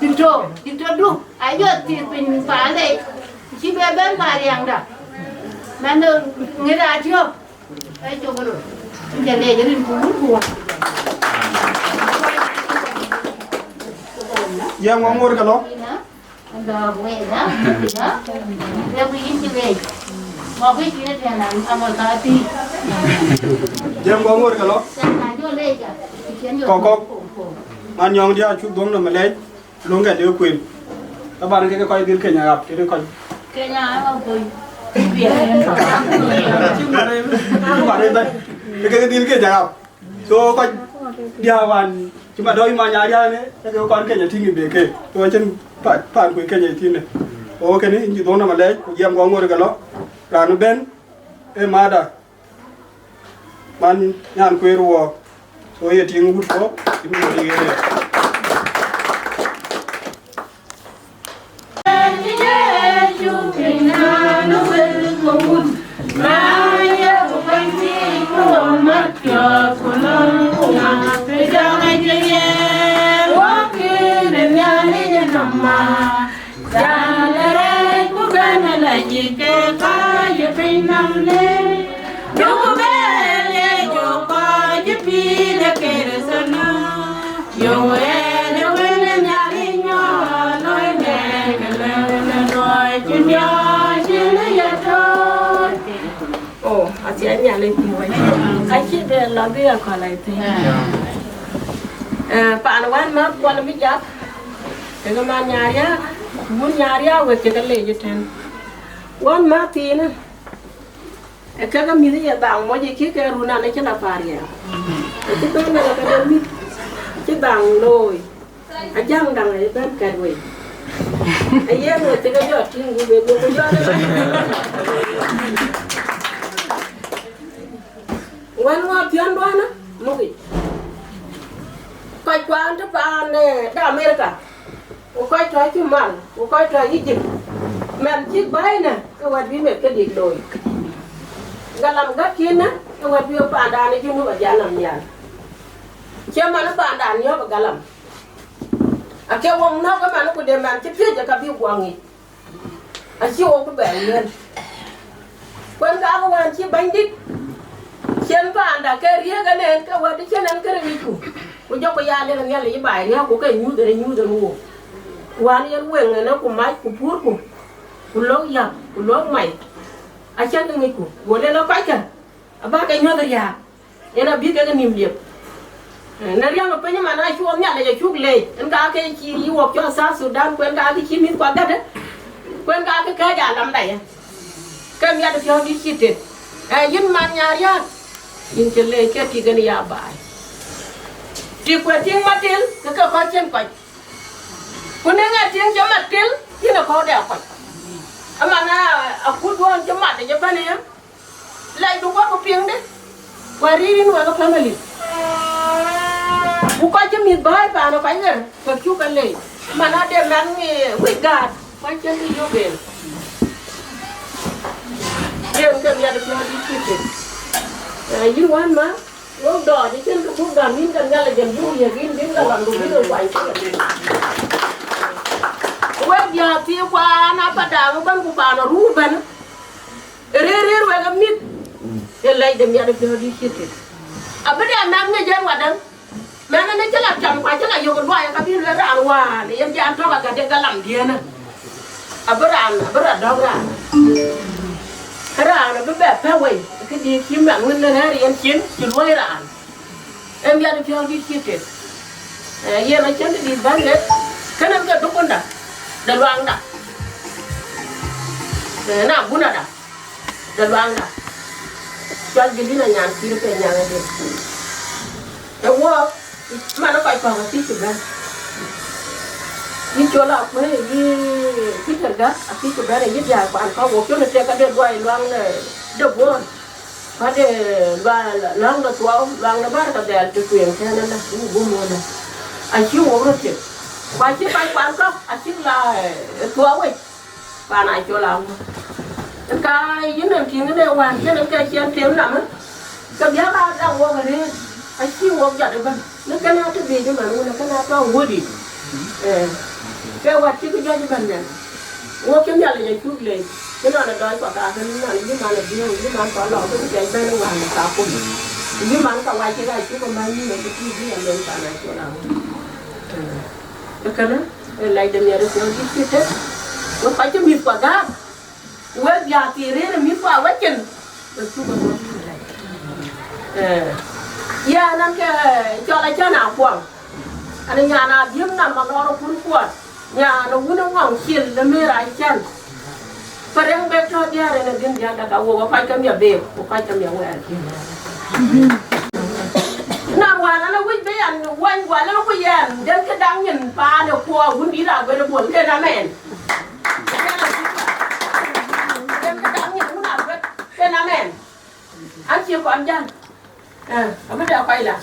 Diktor, Diktor du, ayɔ thiëth piny paande, cï bɛ bɛ̈n Mariaŋda, mɛn ŋëda tiɔp, ee cök röt, cä leec rin ku wun ku wun. Yɛn wä ŋoot ke lɔ. Dɔɔk wei, ha? Ha? Wek yïn cï leec. Mɔk wïc yïn ëtɛ̈ɛ̈n, amol ka thïn. Jam kɔŋ ŋoot ke lɔ. Cän na jɔ leec, cän jɔ. Kɔk, kɔk. Man nyɔŋ dia cuk dhuɔŋ nɔm leec, luŋ kɛ de kuën. Taban ke kɔc dhil Kenya rap, ke kɔc. Kenya, ama koi. Cuk mare, cuk mare bɛ. Ke ke dhil Kenya rap. So kɔc diäär wään cï ma dɔ̈ɔ̈c ma nyaar yäär ënë, ee ke kɔn Kenya tïŋ ë bï ke. So acïn pa-, paan kuc Kenya ë thïn ë. So kënë yïn cï dhuɔ̈ŋ nɔm alɛɛc, ku jiɛɛm kɔŋ ŋoot ke lɔ. Raan ëbɛ̈n, ee mada, man nyan kueer wɔɔk. So ye tïŋ wut kɔ̈k, yïn wut ë ɣer ë. Oh, acie Nhialic pïïr wei. Ka cï bɛ lɔ bï akɔl, I think. Eh, pan wän mäth Kuɔl Mijak, kekë man Nyariak, wun Nyariak wek cï ke leec ëtɛ̈n. Wän mäth thiinë, ee kekë mïth ye dhaŋ moc ë cï ke run an, acï la Pariɛm. Acï bɛ̈n ë la ke de mïth, acï dhaŋ looi. Ajäŋ daŋ ë bɛ̈n kɛt wei. Aye ŋö cï ke jɔ tïŋ, ku be duökï jɔ lë. Wën ŋö piɔ̈nduɔ̈n ë muk yic. Kɔc kuan të paan, eh, de Amerika, ku kɔc tɔ̈ cï mal, ku kɔc tɔ̈ Egypt, mɛn cïk bäi në, ke wɛ̈t bï meth ke dik looi. Galam gätkiɛ̈n në, ke wɛ̈t bï paandan ë Junub ajal nɔm nhial. Cie man ë paandan niɔp ë galam. Ake wok nɔ̈k ëmɛn, ku de mɛn cï piöc ë ka bï guɔ ŋic, acï wok bï bɛ lueel. Kuën kakë wään cï Bɛ̈nydït cien paanda ke riëëk en, en ke wɛ̈t cïn en kënë ŋicku, ku jɔku ya lek Nhialic ë baai riääk, ku ke nyuuth en, nyuuth en wok. Wään yen weŋ en ku mac ku puurku, ku lok yäk, ku lok mai, acïn kë ŋicku, go lel ë kɔckë abä ke nyuäth riääk. Yen abï kek nïm liep. Eh, në riɛm ë piny man, acuɔɔth Nhialic acuk leec, en ka ke cï yï wok cɔl South Sudan, ku en ka ke cï mïth kua gätë, ku en ka ke kɛ̈ɛ̈c alamda ye. Ke miɛt piɔ̈u dït cï tet. Eh, yïn man Nyariak, yïn cï leec ke tik en ya baai. Tik kuɛ tiŋ matil, ke ke kɔc cïn kɔc. Ku në ŋɛ tiŋ cï matil, yïn ë kɔ̈u dɛ kɔc. Aman, a, akut duɔ̈ɔ̈n cï mat ë jë bɛ̈n ë yam. Lɛcdu wek piŋdï, wek rïïr yïn wek family. Ku kɔc cï mïth bäi paan ë kɔc ɣer, wek cuk ke leec. Man ade mɛn, eh, wïc gäät, kɔc cïn kë yök en. Yïn wän ma, wok dɔɔc ë cïn kë buk gam yïn ke Nhialic, en buk yiëk yïn bïn ke lɔn ku bïn ke kuany cï ke. Wek diäär thii kuan Apadaŋ ëbɛ̈n ku paan Aruu ëbɛ̈n, ë rëër rëër wek ë mïth, ë lɛc de miɛt ë piɔ̈u dït cï tit. Abï dɛ mɛnh ŋic en wadäŋ. Mɛnh ënë cï la cam ku acï la yök luɔi, ka bï lueel raan wään yen jam tɔ̈k agadek galamdiɛ̈n. Abï raan, abï rɔt dɔ̈k raan. Raan abï bɛ pɛ̈k wei, këdï cï mɛnh wën rɛ̈ɛ̈r yen cin, cï luɔi raan. Ee miɛt piɔ̈u dït cï tet. Ee, yen acïn këdït bän ŋet, kënë ke dukunda, de luaŋda. Ee, na gunada, de luaŋda. Cɔl Jelina nyan kïr ke nyan ade. Ë wok, man ë kɔc kɔ̈k acï cï bɛ̈n. Yï col akuëë, yï Peter Gak acï cï bɛ̈n, yï diäär kuan kɔ̈k, wok col ë tek ade luɔi luaŋ de, de Bor. Ku ade luaŋ, luaŋ de Thuɔɔu, luaŋ de Bär ke dhɛl të tueŋ tɛ̈n ëlä, wok guum ëlä. Acï wok röt tek. Ku acï kɔc kuan kɔ̈k, acï la, eh, Thuɔɔu wec. Paan Acol aŋö? Ka yïn en tïŋ ënë wään cïn en ke cï en tem nɔm, ke biäk aa dak wok arëët, acï wok jɔt ëbɛ̈n. Në kënë atï biic ëmɛn, wun ë kënë atɔ̈ wuödït. Ee, ke wät cï kë jɔc ëbɛ̈n nɛn. Wok cï Nhialic acuk leec, cï nɔn ë dɔɔc kɔ̈k kakë, nɔn yï man ë biöök, yï man kɔn lɔ bï kë piac bɛ̈n ë wään ë kakum. Yï man ka wac cï ka cuk ëmɛn yïn ë kë tïït yïn ë lony Paan Acol aŋö? Ee. Ë kënë, ë lɛc de miɛt ë piɔ̈u dït cï tet, wek kɔc cï mïthkua gääk, ku wek diäär thii rëër ë mïthkua wecin, wek cuk ë bɔ̈. Ee, yɛn an ke cɔl Acän Akuɔŋ, an nyan Adhiëŋ nɔm alɔɔr ë kur kuɔɔt, nyan ë wun ë ŋɔŋ cil ë Mɛɛr Acän. Perëŋ bek tɔ̈ diäär en ë gïn diäär dak awok ë kɔc ke miɛt beek, ku kɔc ke miɛt wɛɛr. Na wään an, awïc bï yɛn wany, guɔ lëu ku yɛn, den kë daŋ nyin paan ë kuɔ wun dït Aguer Bol, den amɛn. Den kë daŋ nyin wun Aguer, den amɛn. An cï kɔn jäl. Ah, abï dɛ kɔc la.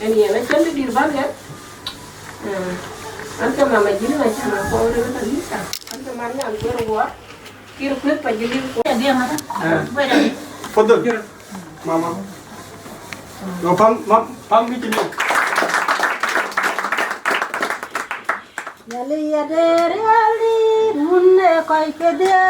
En yen acïn dït bän ke. Ah, an ke mama jin na cana ko re ka lisa. An ke man nyan ko ro. Kir kueth pa jilin ko. Ya dia mata. Ah. Wait. Fadal. Mama. No, pam, mam, pam ni jilin. Yali ya deri yali, munne koi kedie.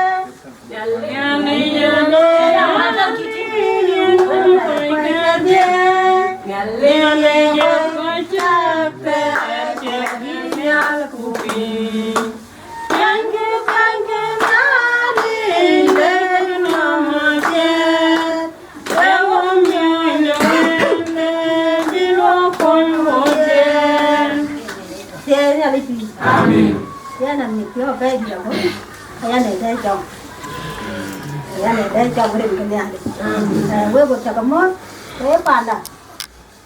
Amen. Yɛn a mit piɔ̈u bɛ̈ɛ̈i dït abɔ̈, yɛn ee dɛ̈ cɔm, yɛn ee dɛ̈ cɔm rin ke Nhialic. Eh, wek, wek cä ke mɔ̈ɔ̈th, ke ye panda.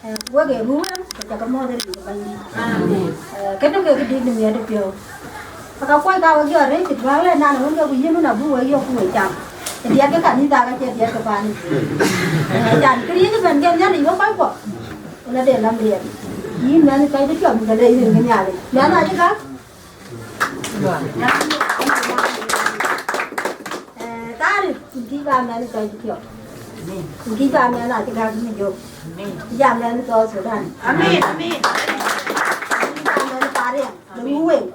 Eh, wek ee ruu wek, ke cä ke mɔ̈ɔ̈th rin ke Bɛ̈nydït. Eh, kënë ke këdït në miɛt ë piɔ̈u. Ka kuɔc ka wek jɔ rëëc cï tuaak lɛ nan wën ke ku yïn wën abï wek yök ku wek cam. Ë diɛt ke kanitha ka cie diɛt ke paani. Eh, can këriëëc ëbɛ̈n ke Nhialic wek kɔc kuɔ. Wala de lam riɛl. Yïn mɛnh kɔc cï piɔ̈u bï ke lec rin ke Nhialic. Mɛnh acï gäk. Eh, thaari, ku kï ba mɛnh kɔc cï piɔ̈u. Ku kï ba mɛnh acï gäk në jök. Jam mɛnh South Sudan. Amen, amen. Kï ba mɛnh Pariang. Në wu weng.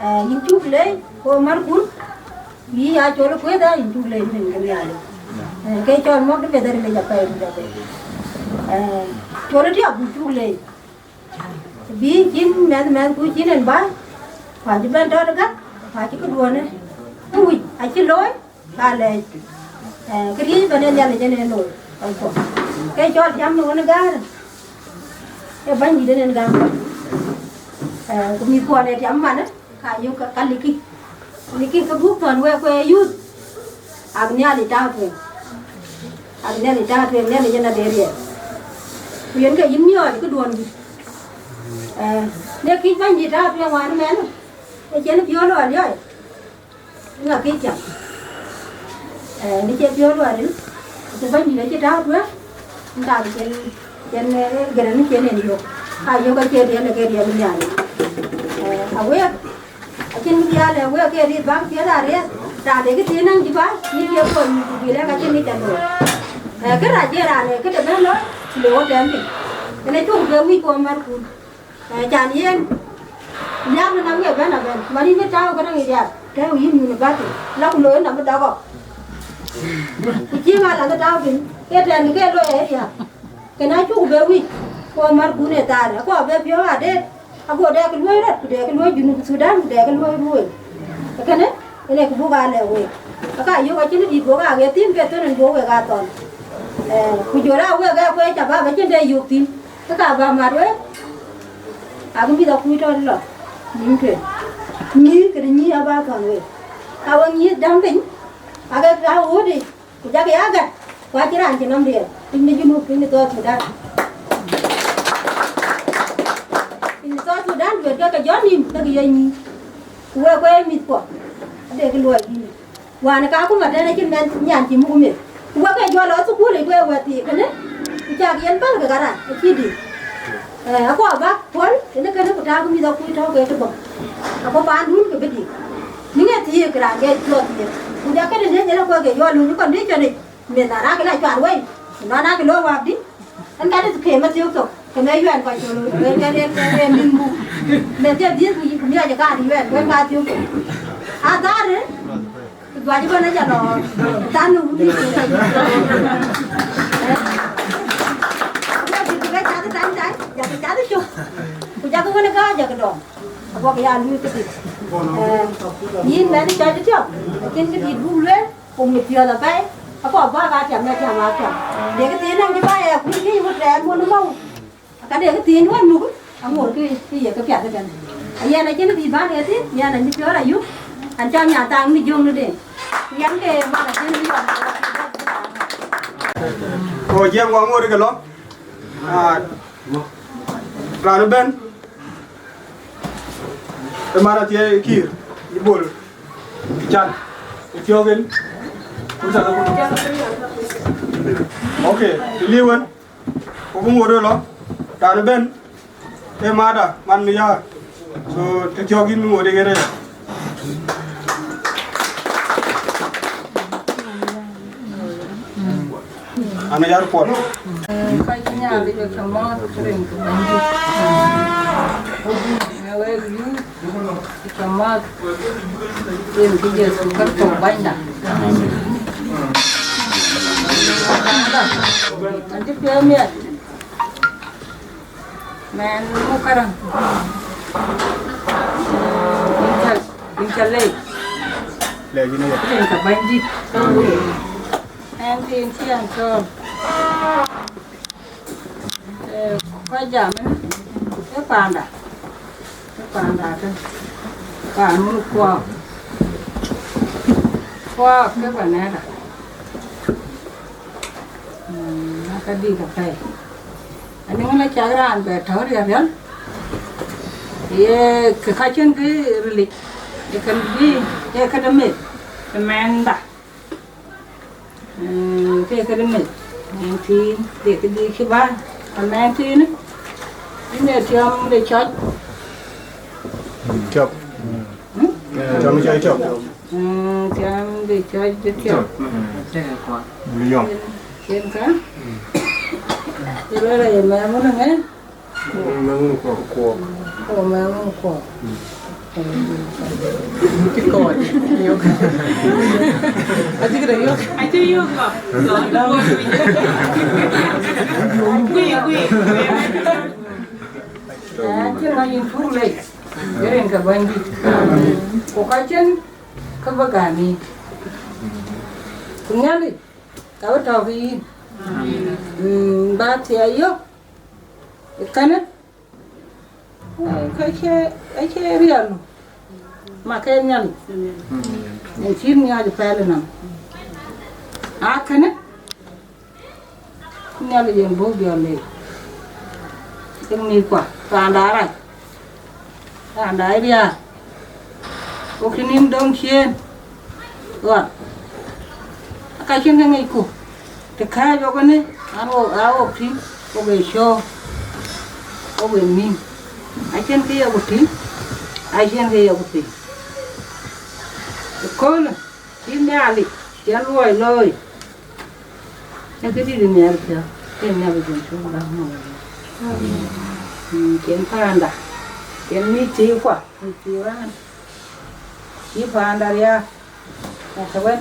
Eh, yïn cuk leec, ku märkun, yï ya col kueth, yïn cuk leec rin ke Nhialic. Eh, ke cɔl mɔ̈k de meth rin leec apɛi, rin apɛi. Eh, col tiɔp, ku cuk leec. Bï cïn mɛnh, mɛnh ku cïn en bäi, ku acï bɛ̈n tɔ̈ tëkä, ku acï këduɔ̈në. Ku wïc, acï looi. Ka lɛc, eh, këriëëc ëbɛ̈n ë Nhialic en ee looi, kɔc kuɔ. Ke cɔl tiam në wën ë gäär, ee Bɛ̈nydït en en gäm kɔc. Eh, ku mïthkuɔn ee tiam manë, ka yök ka, ka likï. Likï ke buk thɔ̈n wek ku ee youth. Ak Nhialic tääu tueŋ. Ak Nhialic tääu tueŋ, Nhialic en adɛ̈ riɛl. Ku yen ke yïn miɔɔc këduɔ̈n dït. Eh, në kïc Bɛ̈nydït tääu tueŋ wään ëmɛn, ee cïn piɔ̈u lɔ aliɔi. Ŋa kë cam? Eh, në cie piɔ̈u luɔi ril, ku Bɛ̈nydït acï tääu tueŋ, nkaam cïn, cïn, eh, gërë në cïn en yök. Ka yök acie riɛl, ke riɛl Nhialic. Eh, awek, acïn bï dhial, eh, wek ke riɛl bäk piɛth arëët. Raan de këthiin naŋ cï bä, yïn ye kuɔny mïth ku bilë ka cïn ŋic ca looi. Ee, kë rac ë raan ee këde bɛ̈n looi, ku le wo tɛm piny. Ënë cuk be wïc ku amär kun. Ee, can yen, nhiaar në nɔm ye bɛ̈n abɛ̈n, man yïn bï tääu këdäŋ ë diaar, tɛ̈ɛ̈u yïn university, la ku looi nɔm bï dɔk ɣɔk. Ku cï ŋa la bï tääu piny, ke tɛ̈ɛ̈n ke looi ë diaar. Kënë acuk be wïc, ku amär kun ë thaar, ku abï piɔ̈u adeet. Ago dɛk luɔi rɔt, ku dɛk luɔi Junub Thudan, ku dɛk luɔi ruöi. Kënë, ënë kë buk aa lɛ̈k week. Aka yök acïn dït buk aa ɣet thïn, ke thön en buk wek aa thɔn. Eh, ku jɔl aa wek aa kuec abä bä cïn dɛ yök thïn. Ke ka bä mat wek, akë mïth akuc tɔ̈ lɔ, nïm tueŋ. Nyïïr këdï nyïïr abä thɔn wek. Ka wek nyïïr däŋ piny, ake ka ɣööt yic. Ku jakï ya gät, ku acïn raan cï nɔm riɛl, piny de Junub, piny de South Sudan. Piny de South Sudan, duet ke ke jɔ nïm, ke ke ye nyïïn. Ku wek, ku ee mïthkuɔ, ade kë luɔi yïn. Wään ë ka akuma tɛ̈n acïn mɛn nyan cï muk meth. Ku wek ke jɔ lɔ thukul yic, ku ee wɛ̈t thii kënë, ku cak yen päl ke karan, acï dït. Eh, akɔɔr bäk puɔ̈l, tënë kënë ku taak mïth akuc tɔ̈u ke tëbɔ̈. Ago paandun ke bï dït. Nïŋ ee thiëëk raan ke cuɔt thiëëk. Ku jɔ këde nïn ëlë kuɔ̈k ke yɔl luny condition yic. Meth aa raak la cuat wei. Ku nɔn aa ke looi waak dï. Ɛn ka dï ke ma thiök thok. Ke me yuɛn kɔc col. Ke, ke, ke, ke, ke min bu. Meth ke dhiëth ku, ku miɔc ë kaar yuɛn. Wën ka thiök thok. Aa dhar ë. Juac ëbɛ̈n aca lɔ than në wun yic. Ku jakï cath tany tany, jakï cath cök. Ku jakï wën ë gääc jakï dɔm. Aguɔkï ya luui këdït. Eh, yïn mɛnh cɔc ë tiɔp, acïn këdït buk lueel, ku mit piɔ̈ɔ̈th apɛi, akɔɔr bäk aa tiam ë tiam aa tiam. Dek ë thiin nɔm cï bä ë kuc kï wut rɛɛr wun ë mɔ̈u. Ka dek ë thiin wën muk, aŋoot kë, kë ye kë piath ëtɛ̈n. Ayɛn acïn bï bän ë thïn, yɛn acï piɔ̈ɔ̈r ayuk, an cam nya thaŋ mi jöŋ në den. Yɛn ke man acïn bï yɔn. Ko jiɛɛm wa ŋoot ke lɔ. Ah, raan ëbɛ̈n, ë man athiɛɛi Kiir, ë Bol, can, ë thiɔ̈k en, ku can ë bul. Ok, të liu en, ku bï ŋoot ë lɔ, raan ëbɛ̈n, ë mada, man mi yaar. So, të thiɔ̈k yïn bï ŋoot ë ɣer aya. An ayar kuɔt. Ka cï Nhialic bɛ ke mɔ̈ɔ̈th rin ke Bɛ̈nydït. Në wek youth, ke mɔ̈ɔ̈th rin ke Jethu Kërtho Bänyda. An cï piɔ̈u miɛt. Mɛn muk käraŋ. Yïn ca, yïn ca lec. Lec yïn aya. Rin ke Bɛ̈nydït. Ɛn thiin cï ɛn cɔɔl. Eh, kɔc jam ënë, ee panda. Ee panda tën. Paan wun kuɔɔk. Kuɔɔk ke panɛ̈da. Mm, aka dït apɛi. Anïŋ la cak raan bɛ tɔ̈u riɛl riɛl. Ye kë ka cïn kë rilic. Ye kën bï, ye këde meth. Ë mɛnda. Mm, ke këde meth. Nineteen, ke këdï cï bä. Ë nineteen. Ënë tiɔm de cɔc. Cɔp. Hmm? Cɔp, cɔp, cɔp. Mm, tiɔm de cɔc de tiɔp. Yɔm. Cien ka? Ye lɔ ye mɛm wun ŋɛ? Mɛm wun kuɔk. Kuɔk. Oh, mɛm wun kuɔk. Cï kɔɔc. Yök. Acï këde yök. Acï yök lɔ. Lɔ, lɔ. Gui, gui, gui. Eh, cï ŋa yïn pur lec. Rin ke Bɛ̈nydït. Ku ka cïn kë bï gäm yïn. Ku Nhialic, ka bï tɔ̈u ke yïn. Mm, ba thiɛɛi yök. Ë kënë, eh, ka cie, acie riɛl. Ma ke Nhialic. Yen cït miɔɔc ë pɛl ënɔm. Aa kënë, Nhialic yen bɔ̈ jɔl leec. Ke mïthkua, panda arac, panda ë diäär, wok cï nïn döŋ ciëën ɣɔn, aka cïn ke ŋicku, të kääc wok ënë, an, wok aa wok tïŋ, wok ee cöök, wok ee nïn, acïn kë yeku tïŋ, acïn kë yeku piŋ. Ëköölë, Cï Nhialic cïn luɔi looi, ee këdït miɛt piɔ̈u, cïn Nhialic cïn cuk gäm. Mm, cïn paanda, cïn mïth thiikua, mïth thiik raan, cï paanda riääk. Ëtɛ̈wën,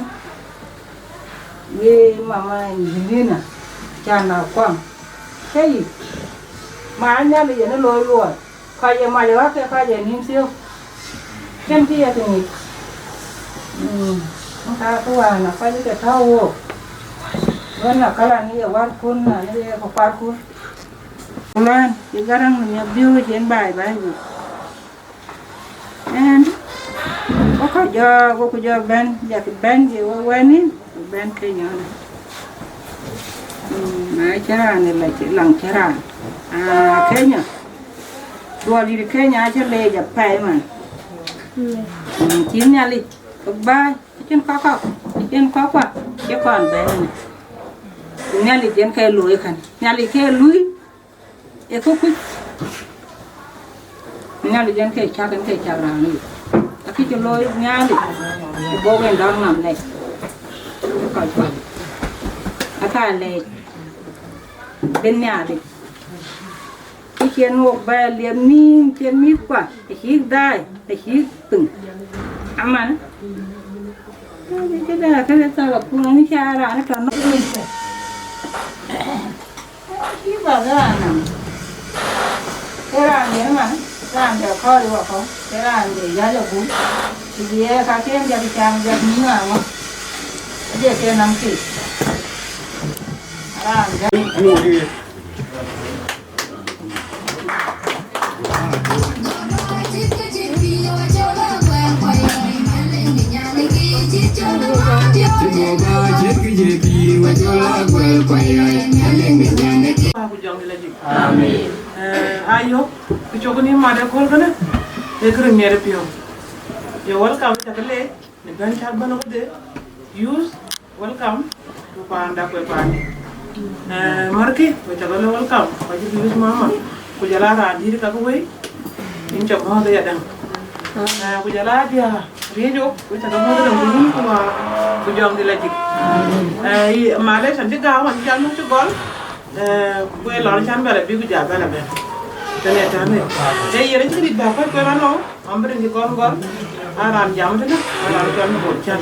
ye mama Angelina, can a kuaŋ, ke yï, ma Nhialic yen ë looi luɔi. Kɔc ye mac ɣɔ̈k ke kɔc ye nïïm thiɔ̈k, kën kë ye kë ŋic. Mm, ka kë wään a kɔc ke tɔ̈u wook, wën a kälan ye wärkun, na ye kë kuarkun. Ku lɔn cï Garaŋ në miɛt biööc yen baai baai wïc. Ëën, wok jɔ, wok jɔ bɛ̈n, jɔ bɛ̈n ye wek wɛ̈n nïn, ku bɛ̈n Kenya ënë. Mm, na cï raan ë la cï, laŋ cï raan. Ah, Kenya. Duɔl dït Kenya acï leec apɛi man. Mm, cï Nhialic, kë bäi, acïn kɔ̈k kɔ̈k, acïn kɔ̈k kɔ̈k, cï kɔn bɛ̈n ënë. Ku Nhialic yen ke looi kën. Nhialic ke lui, ee kë kuc. Nhialic yen ke cak, yen ke cak raan yic. Akëc looi Nhialic, ku bɔ̈ en dɔ̈ŋ nɔm lɛc. Kɔc kɔc. Aka lɛc. Bɛ̈n Nhialic. Kë cïn wok bɛ liep nïïm, cïn mïthkua, acïk daai, acïk piŋ. Aman. Këda, këda thak apun, ani ca raan tɔ̈ nɔm. Cï bäk raan nɔm. Ke raan de man, raan de kɔɔr wakɔ̈u, ke raan de jäl aguum. Ku ye ka ken jɔt cam jɔt nïïm aŋö. Ade ke nɔm kek. Raan de. Amen. Eh, ayok, ku cok ni mat ëköl kënë, ee kërë miɛt piɔ̈u. You're welcome, cak leec, në bɛ̈n cak bɛ̈n ëködë. Youth, welcome to panda ku panda. Eh, Marki, we cak le welcome, ku cï youth mama, ku jɔl a raan dït ka ku wei, in cak mɔ̈ɔ̈th ya däŋ. Eh, ku jɔl a dia, Riëc wok, we cak mɔ̈ɔ̈th däŋ ku yïn ku wa, ku jɔŋ dï la jik. Eh, i, malesh, an cï gam, an cï jam, cï gɔl. Eh, ku ë lɔn can bɛ̈n abï ku ja bɛ̈n abɛ̈n. Tënë tënë. Ee yen acï rit bä kɔc kuɛn anɔu, an bï rin cï kɔn gɔl. An raan jam tënë, an raan cɔl Bol Can.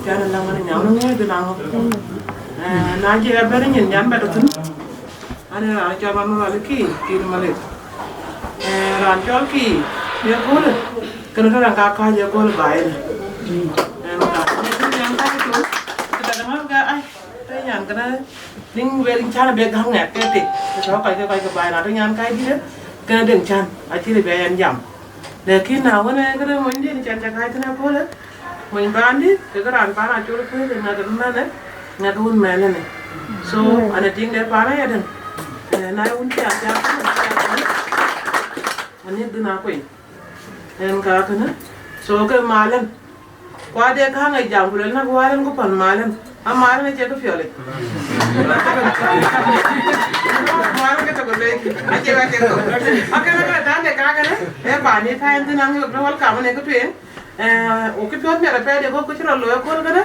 Can ë läŋ an nyam në ŋuɔ̈c dhïn aŋö. Eh, na jɛ bɛ̈n nyin nyan bɛ̈n thïn. An ë raan cɔl Manuel Kiir, Kiir Malek. Eh, raan cɔl Kiir, ye köölë. Kënë tɔ̈ raan ka kääc ye köölë baai ënë. Ɛn ka, nyan kääc thïn. Kë tɔ̈ däŋ an ka, ai, tënë nyan kënë. Niŋ wek can bï gäm ŋɛk ke tik, të tɔ̈ kɔc ke kɔc ke baai, na tɔ̈ nyan kääc dït, kënë deŋ can, acï rëër bï yɛn jam. Lakin na wën, ee, kënë monydiɛ̈n can ca kääc thïn aköölë, mony paandï, kekë raan paan acol kuëëth, ŋɛk ke mɛnë, ŋɛk ke wun mɛn ënë. So, an ë tiŋ de paan ayadäŋ, eh, na ye wun cï an cak thïn, an cak thïn, an ye dhïn akuec. Ɛn ka kënë. So, ke malën. Ku ade kaŋ ë jam, ku luel na ku walen ku päl malën. A malën acie kë piɔl yic. Malën ke tök lec. Acie, acie kë. Akënë ka tande ka kënë. Ee paan ye ka en thïn aŋi wek në welcome në kë tueŋ. Eh, wo kë piɔ̈ɔ̈th miɛt apɛi de kɔ̈k kë cï rɔt looi aköl kënë.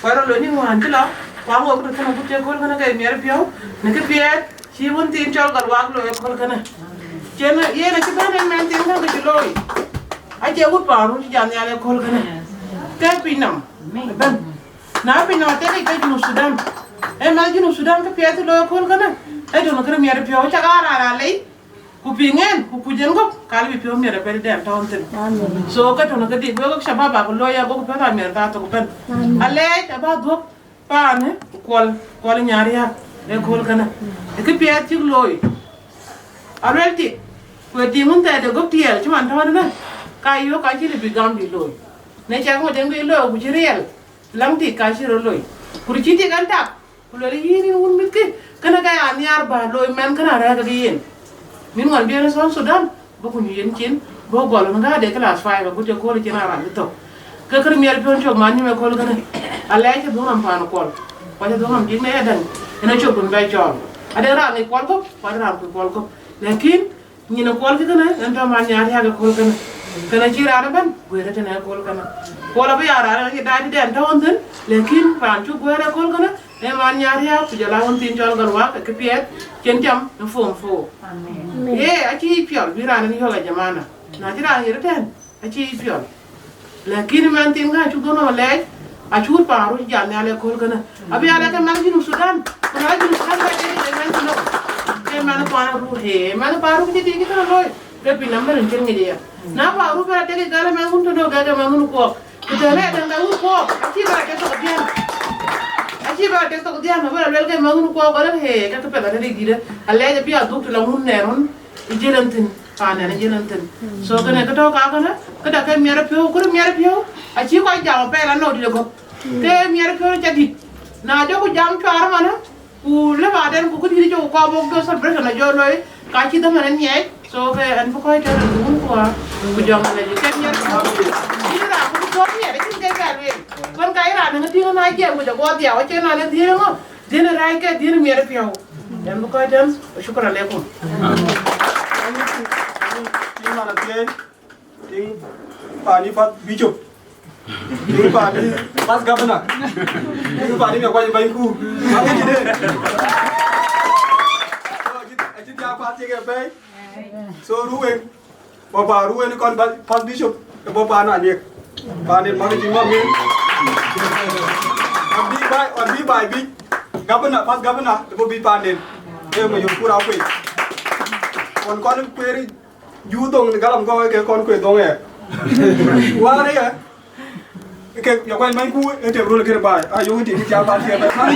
Ku rɔt looi nïn wään cï lɔ. Ku aŋö kë tök kënë ku cï aköl kënë ke miɛt piɔ̈u. Në kë piɛth. Cï wun thiin cɔl Gatluak looi aköl kënë. Cïn yen acï bɛ̈n en mɛn thiin käŋ ke cï looi. Acie wut paan run cï jam nhial aköl kënë. Ke piny nɔm. Bɛ̈n. Na piny nɔm atek ke Junub Sudan. Ee mɛn Junub Sudan ke piɛth looi aköl kënë. Ee tɔ̈ në kërë miɛt piɔ̈u cak aa raan aa lei. Ku piŋ en, ku kuc en gɔ̈p, ka lë bï piɔ̈u miɛt apɛi dɛn tɔ̈u thïn. So ke tɔ̈ në kë dik, wek shabab abï looi ya gɔ̈k piɔ̈u amiɛt thaa thok bɛ̈n. Alɛɛc abä dhuɔ̈k. Paanë, ku Kuɔl, Kuɔl Nyariäk, aköl kënë. Ë kë piɛth cïk looi. Aluel tik, ku ë tiŋ wun thɛɛr de gɔ̈k tiɛɛl cï man tɔ̈u ënë, ka yök ka cï lë bï gam bï looi. Në cak ŋö den bï looi ku cï riɛl, läŋ tik ka cï röt looi. Ku të cï tik ɛn tak, ku luel yïn yïn wun mïthkï, kënë ka ya nhiaar bä looi mɛn kënë arɛ̈ɛ̈r kekë yen. Mïn ŋuan bï en ë South Sudan, bï ku nyuc en cin, bï gɔl wun gäätde class five agut cï kööl cin a raan cï thök. Ke kërë miɛt piɔ̈n cök man nyim aköl kënë, alɛɛc cï dhuɔ̈k nɔm paan Kuɔl, ku acï dhuɔ̈k nɔm jiëc në yadäŋ, en acök bï bɛ cɔɔl. Ade raan ŋic Kuɔl gɔ̈p, ku ade raan kuc Kuɔl gɔ̈p. Lakin nyin ë Kuɔl kë kënë, en tɔ̈ man Nyariäk aköl kënë. Kënë cï raan ëbɛ̈n guëër tënë ëkööl kënë. Kuɔl abï ya raan ë daai tëdɛn tɔ̈ ɣön thïn, lakin raan cuk guëër ëkööl kënë, ee man Nyariääk, ku jɔl a ɣön thiin cɔl Gatluak, ë këpiɛth, cïn tiam në form four. Amen. Ye, acï yic piɔl bï raan ë yɔ̈ɔ̈k ë jamana. Na cï raan ɣet ëtɛ̈n, acï yic piɔl. Lakin mɛn thiin kä acuk dhɔ̈n ɣɔn lɛɛc, acuk Paaruk jam nhial ëkööl kënë. Abï ya lɛ̈k ke mɛn Junub Sudan, ku na Junub Sudan ka cie ke mɛn cï lok. Ke mɛn Paaruk, he, mɛn Paaruk cï dïït cï kënë looi, ke piny nɔm bɛ̈n cïn ŋic aya. Na Paaruk bɛ̈n atek ë gal ë mɛn wun tënë, ke ke mɛn wun kuɔɔk. Ku tënë ë däŋ ke wun kuɔɔk, acï bɛ̈n atek thok dhiän. Acï bɛ̈n atek thok dhiän, abï la luel ke mɛn wun kuɔɔk, gɔl ë he, ke ke piɛth arëët ë dïït. Alɛɛc abï adhuk të la wun nɛɛr wun ë jiël en thïn, paan en ë jiël en thïn. So kënë kë tɔ̈ ka kënë, këda ke miɛt ë piɔ̈u, kërë miɛt ë piɔ̈u, acï kɔc jam apɛi la nɔ̈k dït ë gɔ̈k. Ke miɛt ë piɔ̈u cä dït. Na jɔku jam cuaar ëmanë, ku lëp aden ku këdït jɔku kɔɔr bɔ̈ ke celebration ajɔ looi, ka cï dhämën en ŋiɛc. So ke ɛn bï kɔc tɛ̈n ku wun kuɔɔr, ku jɔŋ lɛc ke miɛt ë piɔ̈u. Yïn raan ku bï thɔ̈k miɛt, acïn ke bɛ lueel. Wën ka yïn raan ë ŋö tïŋ na jiɛɛm ku jɔ guɔ dhiau, acïn nɔn ë dhiëëŋ ŋö, dhiën ë rɛ̈ɛ̈c ke dhiën ë miɛt ë piɔ̈u. Ɛn bï kɔc tɛ̈n, wa shukran lekum. Tiŋ man athiɛɛi, tiŋ pani path bishop, tiŋ pani path governor, tiŋ pani me kuany banyku. Maŋ cï de. So, acï, acï dia path tiek ë pɛi. So, ruwen, bɔ̈ pa ruwen kɔn ba-, path bishop, e bɔ̈ pa na liek. Panen maŋ cï maŋ ŋen. Wan bi bai, wan bi bai bic. Governor, path governor, e bɔ̈ bi panen. E me yök kura kuec. Kɔn kɔn kueer ju dhoŋ në galam kɔ̈k ke kɔn kuec dhoŋ ë. Wäär ë ke ya kuany banyku ë tem rol kën baai. A yöŋ ë tim cä ba thiëëp ë man.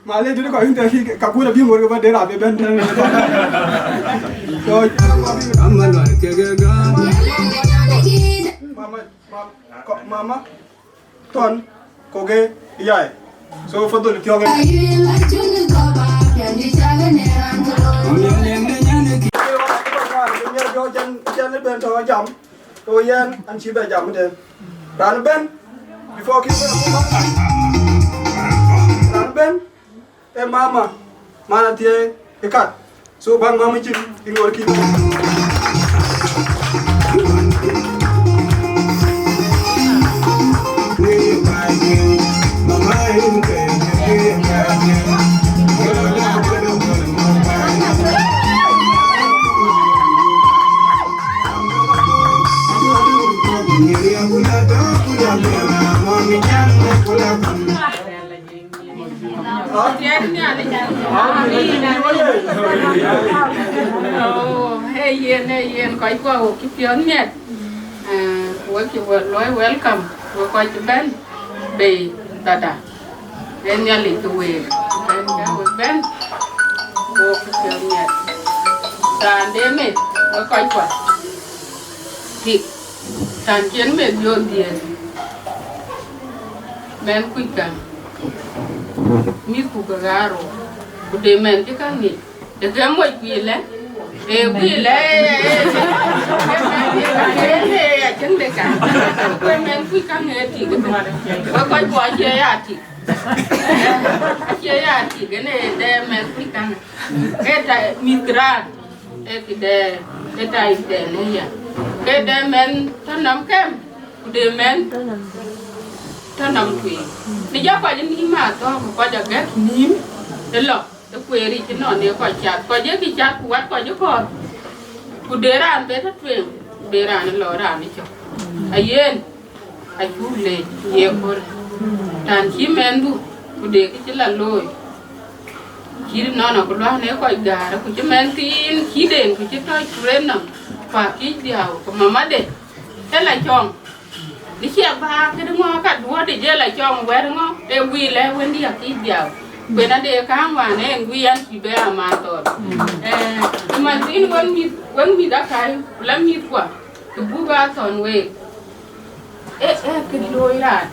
Ma le duni kɔc yïn tɛ ki ka kun abï ŋor ke ba der abï bɛ̈n tɛ̈n. So, mama, mama, kɔ-, mama. Thɔn, koke, yai. So, fadhul thiɔ̈k en. Jɔ jɛn, jɛn ben tɔ jam. So, yɛn, an cï bɛ jam tɛ̈n. Raan ben, before kï ben, raan ben, e mama, man athiɛɛi, e kat. So, bäk mama cin, iŋor kï. Oh, hey, yen, hey, yen, kɔc kuɔ wok cï piɔ̈ɔ̈th miɛt. Eh, wek cï we luɔi welcome, wek kɔc cï bɛ̈n bei thada. Ee Nhialic ke week, bɛ̈n ke wek bɛ̈n, wok cï piɔ̈ɔ̈th miɛt. Raan de meth, wek kɔc kuɔ. Tik, raan cïn meth yöök dhiëëth. Mɛnh kuc käŋ, mïthku ke ɣaar rou, ku de mɛnh cï käŋ ŋic, ë ke moc guiil ë, ë guiil ë, ë, ë, ë, ë, ë, ë, acïn de käŋ. Ku mɛnh kuc käŋ ë tik ëbɛ̈n. Wek kɔc kuɔ acie ya tik. Acie ya tik, ënë de mɛnh kuc käŋ. Ke ta mïth raan. Ee këde, ee taipden ë ya. Këde mɛnh tɔ̈ nɔm kɛm, ku de mɛnh tɔ̈ nɔm tueŋ. Në jɔ kɔc ë nïïm aa thɔ̈ɔ̈k, kɔc agɛ̈k nïïm ë lɔ, ë kueer yic ënɔɔnë, ee kɔc cath. Kɔc ee kï cath, ku wat kɔc ë kɔ̈ɔ̈th, ku de raan be tɔ̈ tueŋ, ku de raan ë lɔ raan ë cök. Ayen, acuk leec ye kööl. Raan cï mɛnhdu, ku de kë cï la looi. Cït ënɔɔnë, ku luaŋ ë kɔc gäär, ku cï mɛnh thiin, cï den, ku cï tɔ̈c kureet nɔm, ku akïc dhiau, ku mamade, ke la cɔŋ. Në cie bä këdï ŋö ka duɔ̈ɔ̈t ë jël la cɔŋ wɛ̈t ŋö, ee guiil ë wëndï akïc dhiau. Ku en ade kääŋ wään en guiil an cï bɛ aman thɔɔr. Eh, ë man thiin wek mïth, wek mïth akai, ku la mïthkua, të buk aa thɔ̈n week. Ee, ee, kë looi raan.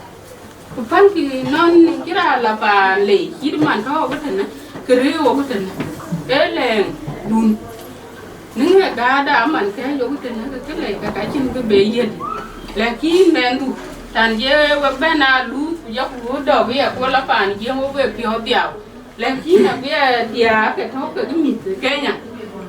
Ku pälkï nɔn cï raan la paan lei, cït man tɔ̈u wok tënë, kë rëër wok tënë. Ee lɛɛŋdun. Në ŋë gäätda man kɛ̈ɛ̈c wok tënë, ke kë lei, ke ka cïn kë be yiël. Lakin mɛnhdu, tän ye wek bɛ̈n aa luuth, ku jɔku dɔ̈k ye, ku la paan jiëëm wok we piɔ̈ɔ̈th dhiau. Lakin abï ë diäär ke tɔ̈u kekë mïth ë Kenya,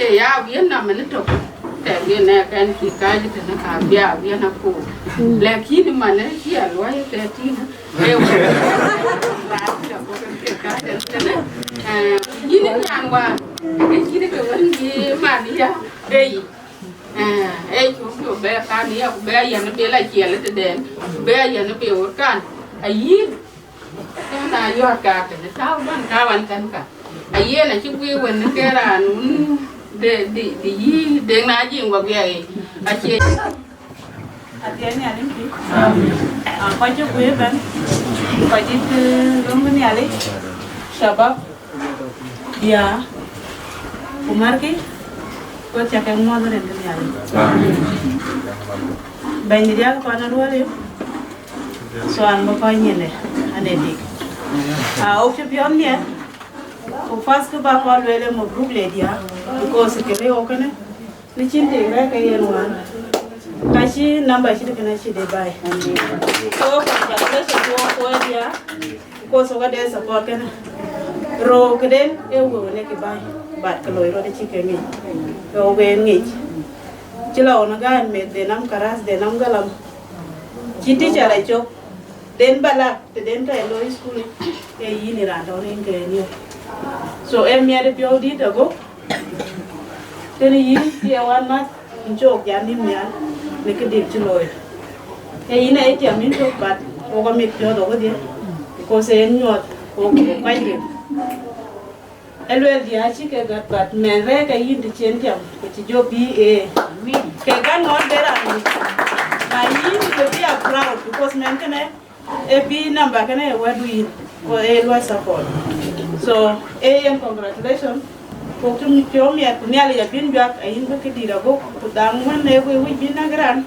ye ya wiën na mën tök. Tɛ̈ wiën ë kɛn cï kääc tënë ka bï ya wiën akoor. Lakin man ë cï a luɔi ke tïŋ. Ee wën. Yïn nyan wään, ke cïn ke wën bï man ya bei. Ee cuk cuk bɛ kan ya ku bɛ yɛn bï la ciɛl tëden, ku bɛ yɛn bï ɣöt kan. Ayï, kën na yɔ̈ɔ̈t ka kënë, tääu bän ka wan kën ka. Ayen acï guiir wën ke raan wun de, de, de yï, de na jiŋ wä guiɛɛr yic. Acie. Athiɛɛny Nhialic pï. Ah, kɔc cï guiir bɛ̈n, kɔc cï, eh, röm Nhialic, shabab, ya, ku märkï, ku cä ke muɔ̈th rin Nhialic. Bɛ̈ny diäk pan aruɔl yï, so an bï kɔc nyin de, an ee dik. Ah, ɣok cï piɔ̈n miɛt, ku first kë bä kɔn lueel ë mabruk le diäk, because kë le ɣok kënë, në cïn tik rɛ̈k ke yen wään, ka cï number cït kënë cï de bai. So congratulations to ɣok kuɔɔc diäk, because ɣok ade support kënë. Röök këden ë wëu në kï bai, but kë loi rɔt cï ke ŋic, ke ɣok en ŋic. Cï la ɣɔn gäny meth de nam karas de nam galam, cï teacher a cök, den bä lak të den tɔ ë looi school, ke yïn ë raan tɔ rin ke en yök. So ë miɛt ë piɔ̈u dït ago, tënë yïn cï ë wan math, yïn cok jat nïm nhial në këdït cï looi. Ke yïn ë tiam yïn tök, but ɣok amit piɔ̈ɔ̈th ɣok wedhie, because en nyuɔɔth ɣok kuac rin. Ë lueel diäär cï ke gät, but mɛn rɛ̈ɛ̈r ke yïn të cïn tiam, ku cï jɔ bï ee. Ke gät ŋɔ̈ɔ̈t de raan yic. Na yïn ke bï a proud, because mɛn kënë ë bï number kënë ë wɛ̈tdu yïn, ku ë luɔi support. So ë yen congratulation. Ku cï piɔ̈u miɛt, ku Nhialic abïn juak, ayïn bï këdït agok, ku dhaŋ wën ë wïc bï näk raan,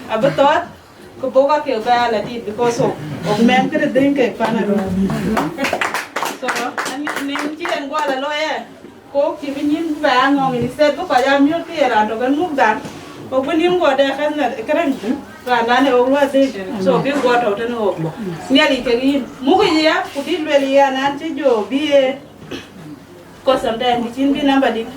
abï thɔɔth. Ku buk ake bɛ ala tit because of, of mɛn këde dhëny kek pan arua. So, ani nin cï en guɔ la looi ë, ko cï bï nyin bï bɛ aŋɔŋ, instead bï kɔc amiöt ke ye raan tök en muk dhaŋ, ko bï nim guɔ dɛ kɛn na kërɛŋ, raan dan ë ɣok luɔi dhëny. So bï guɔ tɔ̈u tënë ɣok. Nhialic kek yïn. Muk yic ya, ku bï lueel ya, nan cï jɔ bï ye Because sometimes kë cïn bï number dït,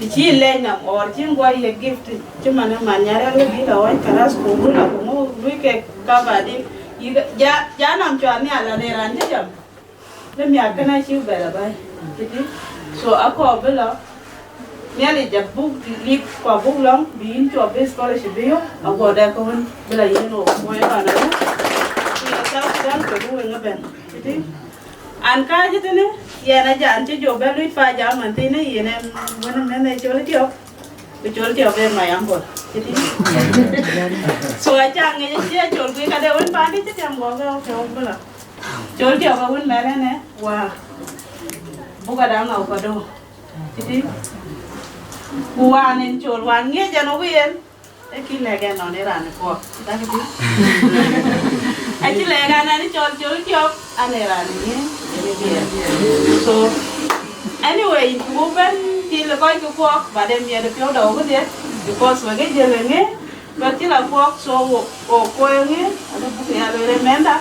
të cï lɛc nɔm, or cïn guɔ ye gift, cï man ë man nyarɛl bï la wany karas ku rula ku ŋö lui kek cover dï, yï ja, ja nɔm cuat nhial la ne raan cï jam. Lë miak kënë acï bɛ la bäi, tïtï. So akɔɔr bï la, Nhialic abuk lip ku abuk lɔ̈ŋ, bï yïn cuɔp bï scholarship bï yök, aguɔ dɛ kë wën bï la yïn ɣok, ku ë pan arua, ku ye South Sudan ku du wëŋ ëbɛ̈n, tïtï. An kääc tënë, yɛn ajan cï jɔ bɛ luic pa jam man thiinë, yen en wën mɛnh ë col tiɔp, ku col tiɔp en my uncle, cï tïŋ. So aca ŋic acï acol kuic kadë wën paan dï cï tiam guɔ ke, okay, wok bï la. Col tiɔp awën mɛl en ë, wa, buk ada ŋau kadë, cï tïŋ. Ku wan en col, wan ŋiëc en wok yen, Ë kï lɛ̈k ɛn nɔn ë raan ë kuɔk, dak tï. Acï lɛ̈k an, an cɔl col tiɔp, an ë raan ë ŋiɛc, yen ë diɛɛr. So, anyway, ku buk bɛ̈n thil ë kɔc ke kuɔk, but ë miɛt ë piɔ̈u dɔu këdhiɛ, because wek ë jël ë ŋiɛc, wek cï la kuɔk, so wo, wo kuɔc ë ŋiɛc, adï buk ya lueel ë mɛnda,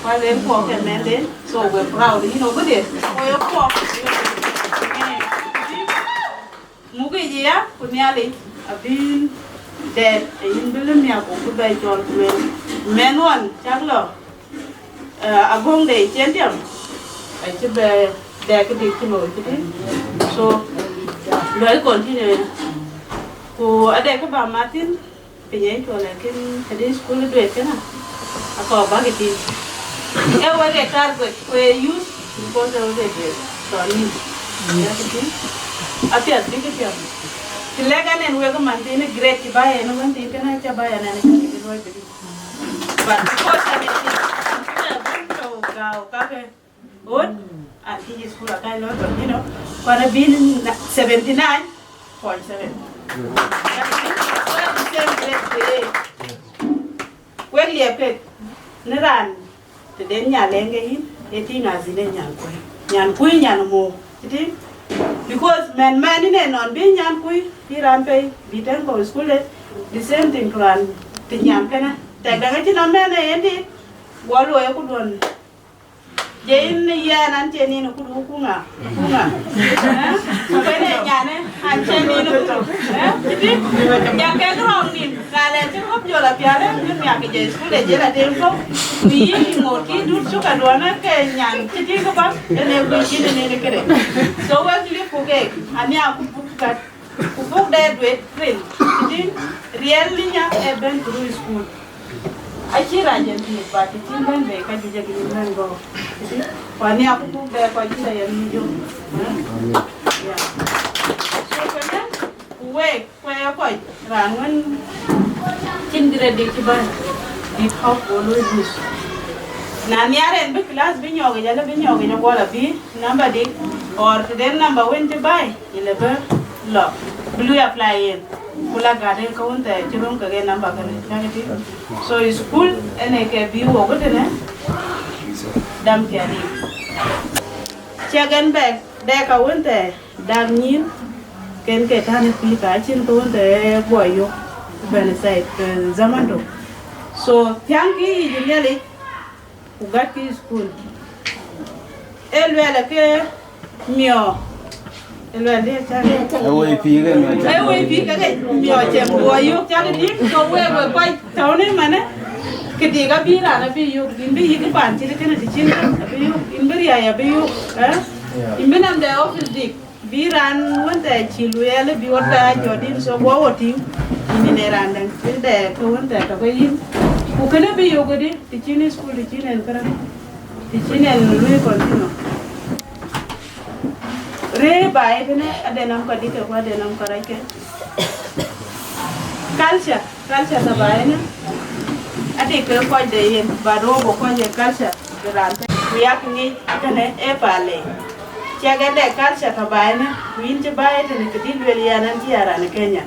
ku alueel kuɔk ë mɛnden, so we proud, yïn ë këdhiɛ, ku ye kuɔk. Muk yic ya, ku Nhialic abïn dɛɛt, ë yïn bï lë miak, ku bï bɛ cɔl ku lueel. Mɛn ɣɔn cak lɔ, eh, agöŋde cïn tiam, acï bɛ dɛɛk këdï cï looi këdï. So, luɔi continue. Ku ade kë bä mat thïn, Piny ë cuɔl, lakin këdï school duet kënë, akɔɔr bäk ë tïŋ. Ee wek ë target, ku ë youth, because ë wek ë duet, tɔ nïn. Yak ë tïŋ. Apiɛth bïk ë piɛth. Të lɛ̈k ɛn en wek ë man thiin ë grade cï bä en ë wën thiin kënë, acä bä en ɛn ë cä kë luɔi bï. But because ɛn ë tïŋ, an cï bɛ bï tɔ̈u gääu kakë. Good. And he is full of kind of, you know, gonna be seventy-nine point seven. That is the same grade today. Wek liep kek, në raan, të den nya lɛŋ ke yïn, e tïŋ as in e nyan kuëi. Nyan kuëi, nyan mo, cï tïŋ. Because man, man in e nɔn bï nyan kuëi, bï raan pei, bï tɛ̈n kɔ̈u school de, the same thing to raan, të nyan kënë. Tɛk däŋ acïn nɔm mɛn e yen dit, guɔ luɔi e ku duɔ̈n. Je yïn yɛn an cie nin ku du ku ŋa, ku ŋa. Eh? Ku bene nyane an cie nin ku du. Eh? Ti, ya ke rɔŋ nin, na le cï kɔp jɔl apial, eh, min miak ke je school e je la tem kɔp. Ku yïn ŋot ki dut cuk aduɔn ke nyan cï ti ku ba, ene ku cï ne ne kere. So wek lip ku ke, an ya ku buk kat. Ku buk dɛ duet rin, tï riɛl linya ë bɛ̈n through school. Acï rac en thiëëk, ba tï cïn bɛ̈n bei, ka juëc akï bɛ̈n gɔ̈ɔ̈r. Tï kuan ya ku buk dɛ kɔc cï dɛ yɛn mi jok. Yeah. So, kënë, ku week, ku ë kɔc, raan wën cïn grade dï cï bɛ̈n, dït hope go luɔi boost. Na nhiaar en bï class bï nyɔk yic, alë bï nyɔk yic, aguɔ la bï number dï, or të den number wën cï bɛ̈n, yïn ë bï lɔ, bï luɔi apply yen. Ku la gät ë ka wën thɛɛr cï röm keke number kënë, cäkë tïŋ. So school ënë ke bï wok ëtënë, dam ke adï. Cï agɛn bɛ̈k dɛ ka wën thɛɛr, dak nyïïn, ken ke tän ë pïïr ka acïn ka wën thɛɛr guɔ yök bɛ̈n ë side, eh, zaman tök. So thiäŋkï yic ë Nhialic, ku gätkï school. Ee luɛɛl ë ke miɔɔr, ee luɛɛl dï acä, ë woi pïïr ke miɔɔr cam, ë woi pïïr ke ke miɔɔr cam guɔ yök, cäkë tïŋ. So wek, wek kɔc tɔ̈u në manë, këdï ka bï raan abï yök, yïn bï yïk paan cït kënë të cïn abï yök, yïn bï riäi abï yök, eh? Yïn bï nɔm de office dik. Bï raan wën thɛɛr cï lueel bï wot bɛ a jɔt yïn, so guɔ wo tïŋ, yïn ë raan däŋ, bï dɛ kë wën thɛɛr tɔ̈ ke yïn. Ku kënë bï yök ëdï, të cïn ë school, të cïn en këraŋ, të cïn en luui continue. Rëër baai tënë ade nɔm ka dï ke ku ade nɔm ka rac ke. Culture, culture tɔ̈ baai ënë, ade ke kɔc de yen, but wo bɔ̈ kɔc ë culture de raan thɛɛr. Ku yak ŋic kënë ë pale. Cï agɛn dɛ culture tɔ̈ baai ënë, ku yïn cï baai ëtënë, këdï lueel yɛn an cï ya raan ë Kenya.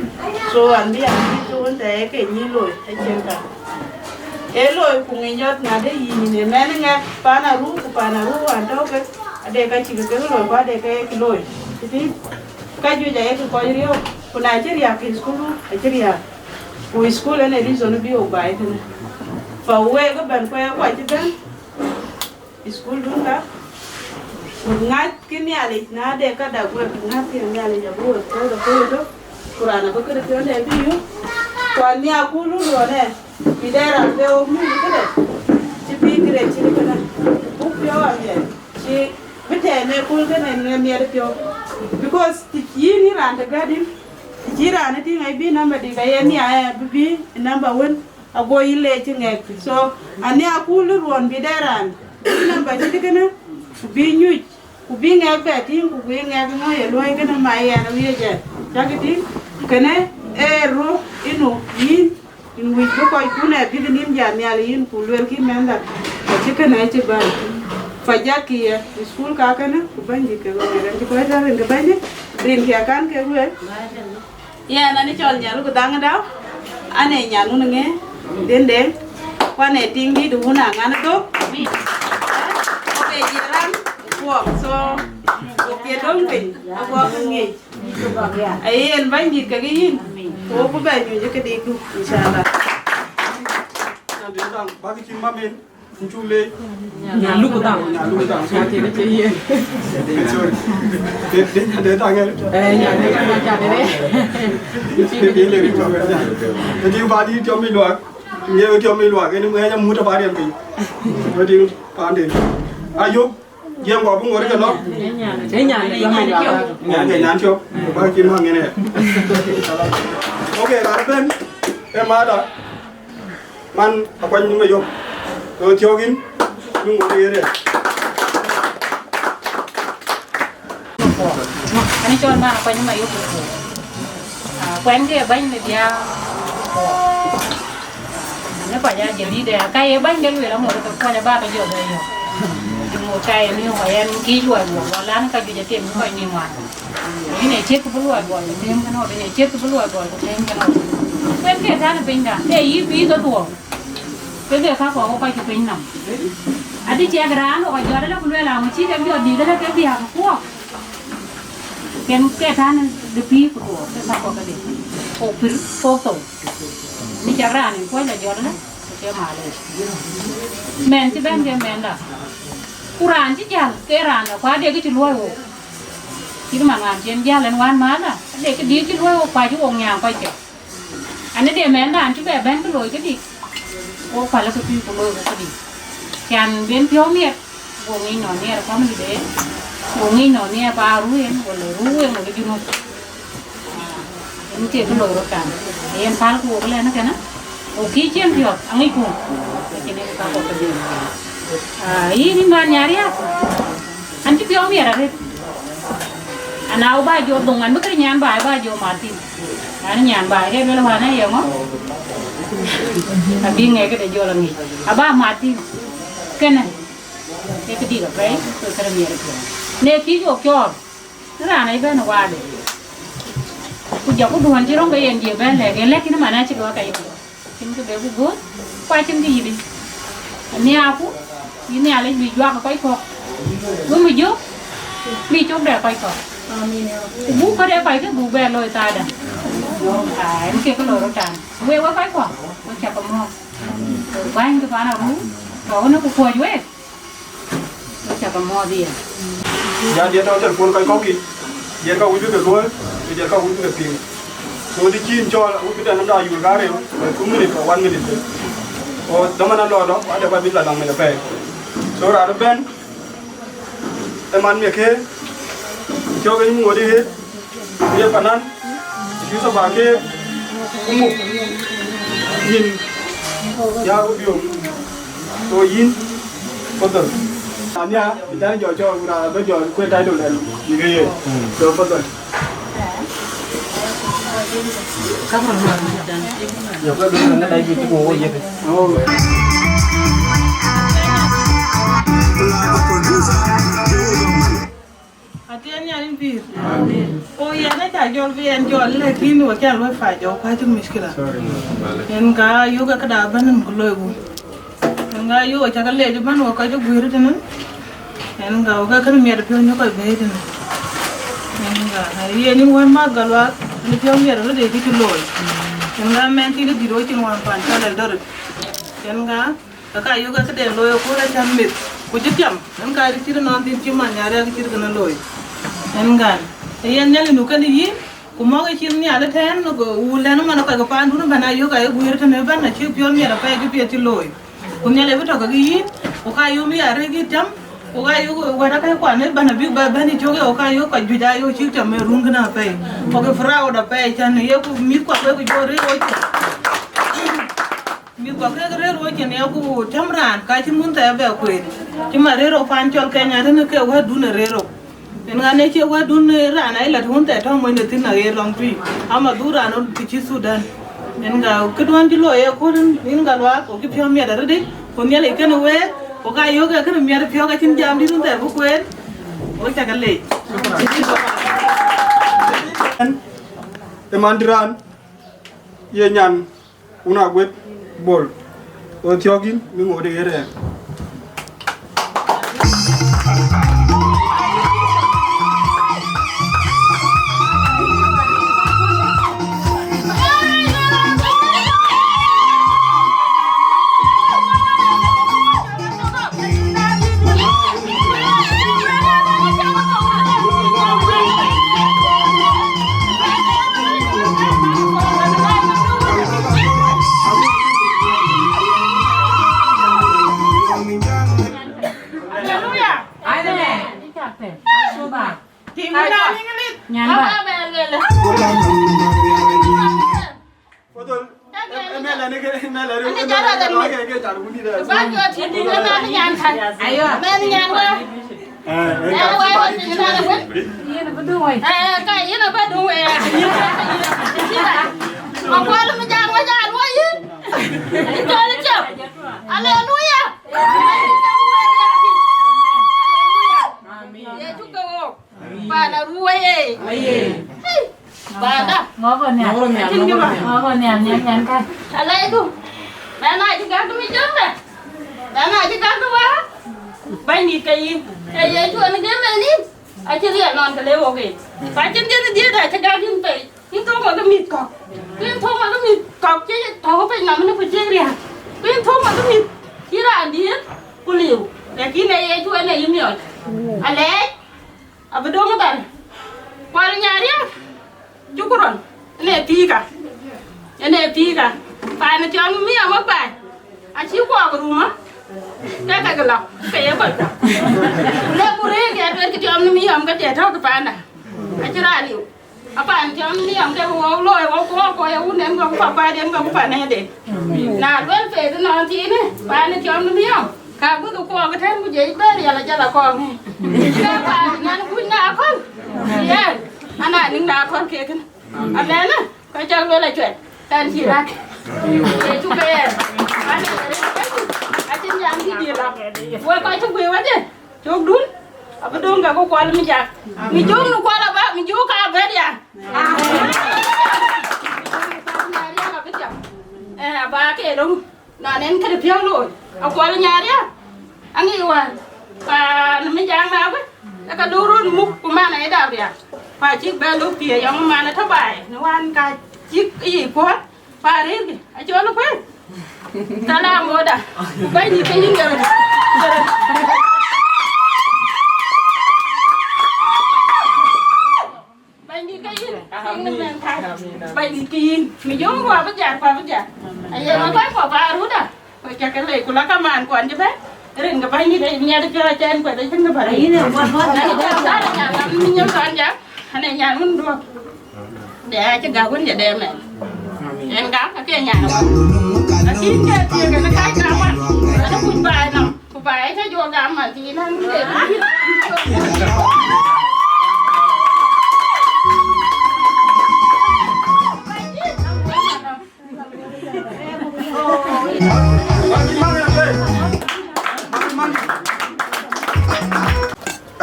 So an bï an bï ke wën thɛɛr ke nyïïn looi, acïn ka. Ee looi ku ŋic jɔt na de yïn ë mɛn ŋɛk pan Aruu ku pan Aruu an tɔ̈u ke, ade ka cï ke ke looi ku ade ke ke looi. Tï tï, ka juëc aye ke kɔc riɔ̈ɔ̈k, ku na cï riääk ke school, acï riääk. Ku school ënë reason bï wok baai tënë. Fa wek ëbɛ̈n ku ë kɔc cï bɛ̈n, school dun ka, ku ŋäckï Nhialic, na de ka dak wek, ŋäckï Nhialic abï wek puɔ̈th akööl ëtök, ku raan abï këde piɔ̈nde bï yök. Ku anhiaar ku lun ruɔn ë, bï dɛ raan be wok mïth këde, cï bï këde cït kënë, buk piɔ̈u amiɛt, cï bï tɛɛm ë kööl kënë në miɛt piɔ̈u. Because të yïn yïn raan të gät yïn, të cï raan ë tïŋ abï number dik, aye nhiaar ë bï bï number wën, ago yï leec cï ŋɛk. So, anhiaar ku lun ruɔn bï dɛ raan, bï number cït kënë, ku bï nyuc, ku bï ŋɛk bɛ tïŋ, ku bï ŋɛk ŋö ye luɔi kënë ma yɛn awiëc ɛ. Cäkë tïŋ, kënë ee röök inu yïn, yïn wïc bï kɔckun ë bïk nïm jat nhial yïn, ku luelkï mɛnhda, acï kënë acï bäny. Fa jakkï ye, school ka kënë, ku bɛ̈nydït ke ɣöö rin cï kɔc tɛ̈ rin ke bɛ̈nydït, rin ke akan ke lueel. Yɛn anë cɔl Nyaruk Dhaŋ Dau, anë nyan wun ŋë, Dendeng, ku anë tiŋ dït wun aŋan dhok. Ku ke jiran kuɔk, so, ku ke döŋ piny, akuɔk ke ŋic. Ayen bɛ̈nydït kekë yïn, ku ku bɛ nyuc ë këdï du, inshallah. Bäk cï mamin. Cuk leec. Nyan Luk Dhaŋ. Nyan Luk Dhaŋ. Nyan tiɛ̈ cï yen. Sorry. De, de, de Dhaŋ ë. Eh, nyan de Dhaŋ ca de. De, de, de, de, de, de, de, ba di tiɔm mi luak. Nge tiɔm mi luak. Eni ŋɛc amut aba riɛm piny. Ba di pande. Ayok. Jiɛm kua bï ŋor ke lɔ. Eh, nyan de Dhaŋ. Nyan de nyan tiɔp. Ba ki ma ŋene. Okay, raan bɛ̈n. E mada. Man Akuany Mayok, ke we thiɔ̈k yïn, bï ŋot ë yen riɛl. Ani cɔl man Akuany Mayok. Ah, kuɛn ke bäny në diaal. Në kɔc aa jadid ë, ka ye bäny ke lueel aŋot ke kuɔc aba ke jɔ bɛ yök. Ŋot ka ye miök ë yen kïc luɔi guɔ, guɔ lan ka juëc atem kɔc nïm wan. Yïn ë ciëth bï luɔi guɔ ku them kënë ɣɔn, yïn ë ciëth bï luɔi guɔ ku them kënë ɣɔn. Kuɛn ke tän pinyda, ke yï bï ke dhuɔɔk. Ke ke ka kɔɔk kɔc ke piny nɔm. Adï ciɛk raan ɣɔn jɔt ala ku lueel aŋö cï kek jɔt dïït ala kek diääk kuɔɔk. Ken ke tän de pïïr ku dhuɔɔk, ke ka kɔɔk kedhie. Kok pïr, kok thou. Ni cak raan en kuɔc la jɔt ala, ke maalec. Mɛn cï bɛ̈n ke mɛnda. Ku raan cï jäl, ke raan la, ku ade kë cï luɔi wok. Cït man wan cï en jäl en wään määthë, ade këdï cï luɔi wok, ku acï wok nyaaŋ kɔc kek. Ani de mɛnhdan cï bɛ bɛ̈n kë looi këdï, wok päl kë pïïr ku looi wok këdï. Can ben piɔ̈u miɛt, wok ŋic nɔn nhiɛɛr family de, wok ŋic nɔn nhiɛɛr pa Aruu en, wala Aruu en, wala Junub. Yen ke ke loi rot kan. Yen päl ku wok lɛn kënë. Wok kï cieŋ piɔ̈ɔ̈th, aŋicku. Cïn en ka kɔ̈k kedhie. Ah, yïn, yïn man Nyariäk. An cï piɔ̈u miɛt arëët. Ana wok ba jɔ dhoŋ, an bï kërë nyan baai ba jɔ Martin. An nyan baai ke luel wään ë yeŋö? Abï ŋɛk këde jɔl aŋic. Aba Martin. Kënë. Ke këdït apɛi, ke kërë miɛt apiɔ̈u. Ne kï jɔ cɔɔr. Raan ë bɛ̈n ë waade. Ku jɔku duɔ̈n cï röŋ ke yen dië bɛ̈n lɛ̈k, yen lɛ̈k yïn man acï duɔ̈k ka yï. Cïn kë be ku gööt, ku acïn kë yï dï. Anhiaaku, yï Nhialic bï juak ë kɔc kɔ̈k. Bï mi jök, bï cök de kɔc kɔ̈k. Amin. Ku buk kɔ̈t ë kɔc kë buk bɛ looi thaada. Aa, en kek loi röt tän. Wek, wek kɔc kɔ̈k, wek cä ke mɔ̈ɔ̈th. Bäny kë pan aruu, tɔ̈ ënë ku kuɔ̈c wek. Wek cä ke mɔ̈ɔ̈th yen. Ya diɛt tɔ̈ telpon kɔc kɔ̈k yic, diɛt ka wïc bï ke luɔ̈ɔ̈i, ku diɛt ka wïc bï ke piŋ. So, të cïn cɔɔl, awïc bï tɛ̈n nɔm da yul ka rëër, ku minit, ku one minute. Ku dhaman alɔɔr lɔ, ku adɛ kɔc bï la laŋ meth apɛi. So, raan ëbɛ̈n, ë man miɛ̈ ke, cɔk ë ŋuɔ̈t ë ɣet, ye panan, cï thok bä ke, ku muk, yïn, ya ku biöök, so yïn, fadhal. Ania, ë jɔl jɔ cɔɔl, ku raan bï jɔl kuet title ɛn, yï ke ye. So, fadhal. Athiɛɛn nyan yïn pïïr. Amen. Ku yɛn acä jɔl bï yɛn jɔl, lakin wek cä luɔi pa jɔ, ku acïn mushkila. Sorry. Yen ka yök ë këda bɛ̈n ku loi ku. Yen ka yök acä ke leec ëbɛ̈n wek kɔc ë guiir tënë. Yen ka wek ke kën miɛt piɔ̈u nyök kɔc bɛ̈ɛ̈i tënë. Yen ka yen yïn wën mäth Galuak, yen piɔ̈u miɛt röt de kë cï looi. Yen ka mɛn cï dït wecin wään pan cɔl Eldoret. Yen ka Ka ka yök ë këden looi ëkööl acän meth, ku cï tiam, yen ka cït ënɔɔn thïn cï man Nyariäk cït kënë looi. Yen kan, ë yen Nhialic nu kënë yïn, ku mɔ̈k ë cïn nhial ëtɛ̈ɛ̈n, ku wulden ëmën ë kɔc ke paandun ëbɛ̈n ayök ayï guiir tënë ëbɛ̈n, acï piɔ̈u miɛt apɛi cï piɛth cï looi. Ku Nhialic bï tɔ̈ kekë yïn, ku ka yök bï arëk yï tiam, ku ka yök wɛ̈t akäi kuan ëbɛ̈n abïk bɛ bɛ̈n ë cök, ku ka yök kɔc juëc ayök cïk tiam ë run kënë apɛi. Ku ke proud apɛi cän, yeku mïth kuak wek ku jɔ rëër wocë. Mïth kɔ̈k kek rëër wok cïn ya ku tɛ̈m raan, ka cïn wun thɛɛr bɛ kueen. Cï man rëër wok pan cɔl Kenya tënë ke wɛ̈tdun ë rëër wok. Yen ŋa në cie wɛ̈tdun ë raan ë la të wun thɛɛr tɔ̈ monyde thïn aɣeer lɔŋ tui, ama dhuk raan ë të cï Thudan. Yen ŋa këduɔ̈n cï looi ë kööl yïn Galuak, wok cï piɔ̈u miɛt arëëtic, ku Nhialic kënë week, ku ka yök ë kënë miɛt piɔ̈u acïn jam dït wun thɛɛr bï kueen. Wok cä ke leec. Ë man dï raan, ye nyan. Wun Aguet Bol, ɣo thiɔ̈k yïn, mi ŋoot ë ɣet ë. Haleluya. Amen. Tim na ni ngilit. Nyan ba. Fadhal, eh, eh, mɛlɛ ni ke, mɛlɛ ni ke, mɛlɛ ni ke, ke tar wuni dɛ. Ba yo ti ni na ni nyan kan. Ayo. Mɛn nyan wa. Eh, eh, ka ti ba di. Yen ba du wai. Eh, ka yen ba du wai. Ma kwal mi jang wa jang wa yi. Ni to ni to. Haleluya. Amen. Yecu ke wo. Pan aruɔ̈ɔ̈c ë. Aye. Hey. Panda. Ŋɔ̈kɔ nhial. Ŋɔ̈kɔ nhial, ŋɔ̈kɔ nhial. Ŋɔ̈kɔ nhial, nhial, nhial ka. Alaikum. Mɛn acï gäk mi jɔ̈ŋdɛ. Mɛn acï gäk mi wä. Bɛ̈nydït ke yïn. Ke Yecu en gëm en yïn. Acï riɛl nɔn ke le wok en. Ka cïn jënë dhiëëth acï gäk yïn pei. Yïn thok ma ke mïth kɔ̈k. Ku yïn thok ma ke mïth kɔ̈k cï tɔ̈u piny nɔm në ku cï riääk. Ku yïn thok ma ke mïth cï raan dhiëëth ku liu. Lakin ee Yecu en ee yï miɔɔc. Alɛɛc. Abï döŋ ëbɛ̈n. Kual Nyariäk, cuk röl, ënë piika. Ënë piika. Paan cɔl Mia Mabaai, acï kuɔɔk ë rumä, ke ke lɔ, ke ye kɔc kuɔk. Ku le ku rëër ke atuetkï tiɔm në Mia, ke tiɛ tɔ̈u kë paanda. Acï raan liu. Apan tiɔm ni yɔm ke wok looi wok wok ko ye wun en ko ku papa den ko ku pane de. Na luel pe de non tine pan tiɔm ni yɔm. Ka bu ku ko ke ten ku je ber yala jala ko ngi. Ka pa nan ku na ko. Ye. Ana ni na ko ke kin. Amena. Ka chak luel a chwe. Kan ci rat. Ye chu ke. Ana. Achin jam ki di la. Wo ko chu ku wa de. Cök dun, abï döŋ ke ku kual mi jak. Mi cök nu kual aba, mi cök ka bɛ̈t ya. Nyariak abï tiam. Eh, aba ke döŋ. Na nen këde piɔ̈u looi. A kual nyariak. Aŋic wään. Pan mi jak na bï. Ë ka döŋ röt muk ku man ë dap riak. Pa cïk bɛ lok thiëëc yɔŋ man ë tɔ baai. Ni wään ka cïk yic kuɔl. Parir ki, acol kueŋ. Salam woda. Bany di ke yin gero. Bany di ke yin. Bany di ke yin. Mi jong wa bajar, wa bajar. Aye ma kai ko paruda. Ko chakale kula kaman ko anje be. Rin ga bany di de nyar pira chen ko de chen ga bare. Ayi ne wa wa. Ani ka sara nya mi nyam kan ja. Ane nyan wun duɔ̈k. Dɛ acï gäk wun jɛ dɛ mɛn. En gäk ka ke nyan wun. Lakin ke tiek en kac gäk wan. Ana kuc baai nɔm. Ku baai ca juɔ gam man ti nan de.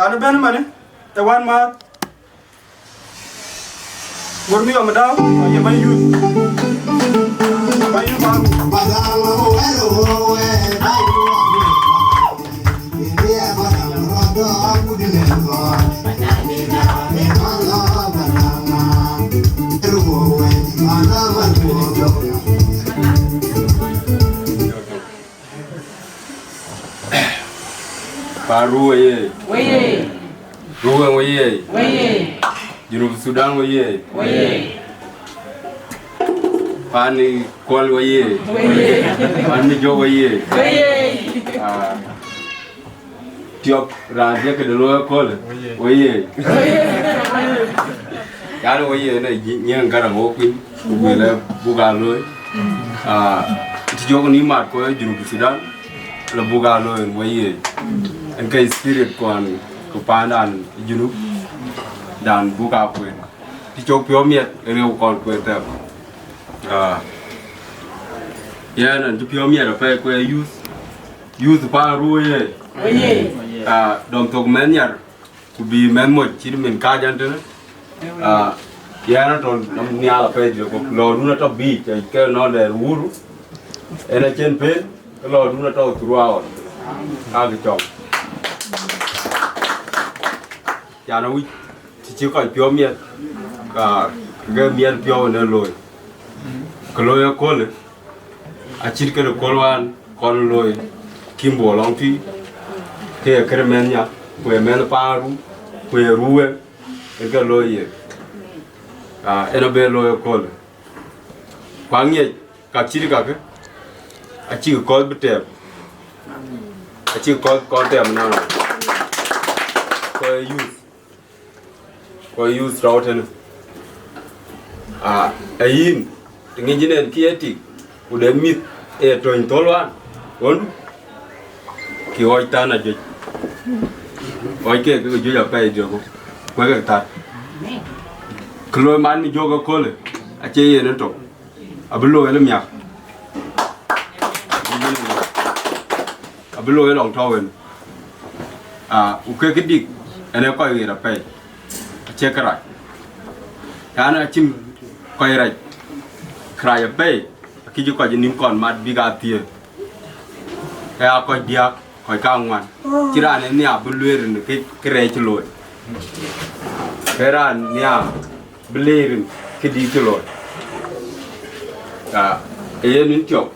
Anu ben mane, e wan ma. Gur mi yom dau, ye ma yut. Ma yut ma. Pan Ruwe ye. Weye. Ruwe weye. Weye. Junub Sudan weye. Weye. Pan Kuɔl weye. Weye. Pan Mijok weye. Weye. Ah. Tiɔp raan jɛ këde looi aköl. Weye. Weye. Yaani weye ne nyiɛɛn garaŋ wok piny. Ku bï lɛ buk aa looi. Ah, ti jɔk ni mat kɔc Junub Sudan, lɛ buk aa looi en wei ye. En ke spirit kuan ke pandan Junub dan buk aa kueen. Ti cɔk piɔ̈u miɛt, en ke kɔn kueen thɛɛr. Ah, yɛn an ti piɔ̈u miɛt apɛi kuɛ youth. Youth pan Ruwe ye. Wei ye. Ah, dɔm thok mɛn nyar. Ku bï mɛnh moc cït min kääc ɛn tënë. Ah, yɛn atɔ̈ nɔm nhial apɛi diɛ̈ kɔ̈k. Lɔɔrdun atɔ̈ biic, ke nɔn dɛ Uhuru. En acïn pen, ke lɔɔrdun atɔ̈ throughout. Kakë cɔk. Yan awïc, të cï kɔc piɔ̈u miɛt, ka ke miɛt piɔ̈u en ë looi. Ke looi ëköölë, acït këde kööl wään kɔn looi Kimbo lɔŋ tui, ke ye këde mɛnh nya, ku ye mɛnh paan ru, ku ye Ruwe, en ke looi ye. Ah, en abë looi ëköölë. Ku aŋiɛc ka cït kakë, acïk kɔc bï tɛɛm, acïk kɔc kɔn tɛɛm nɔn, kɔc youth. Ku youth tɔ̈u tënë. Ah, e yïn, të ŋic yïn en kë ye tik, ku de mïth e töny thöl wään, ɣöndu, kï ɣɔc than ajuëc. Ɣɔc ke ke juëc apɛi diɛ̈ ku kuek ke that. Kë looi man mi jɔk ëköölë, acie yen ëtök. Abï looi ëlë miäk. Abï looi ëlɔŋ tɔ̈u en. Ah, ku ke këdik, en ee kɔc ɣer apɛi. Acie kërac. Yan acïn kɔc rac. Kërac apɛi, akëc kɔc nïm kɔn mat bïk aa thiëëk. Ke aa kɔc diäk, kɔc kaŋuan. Cï raan en nhiaar bï lueel rin kë, kërɛɛc cï looi. Ke raan nhiaar bï leec rin këdï cï looi. Ka ë yen nin tiɔp,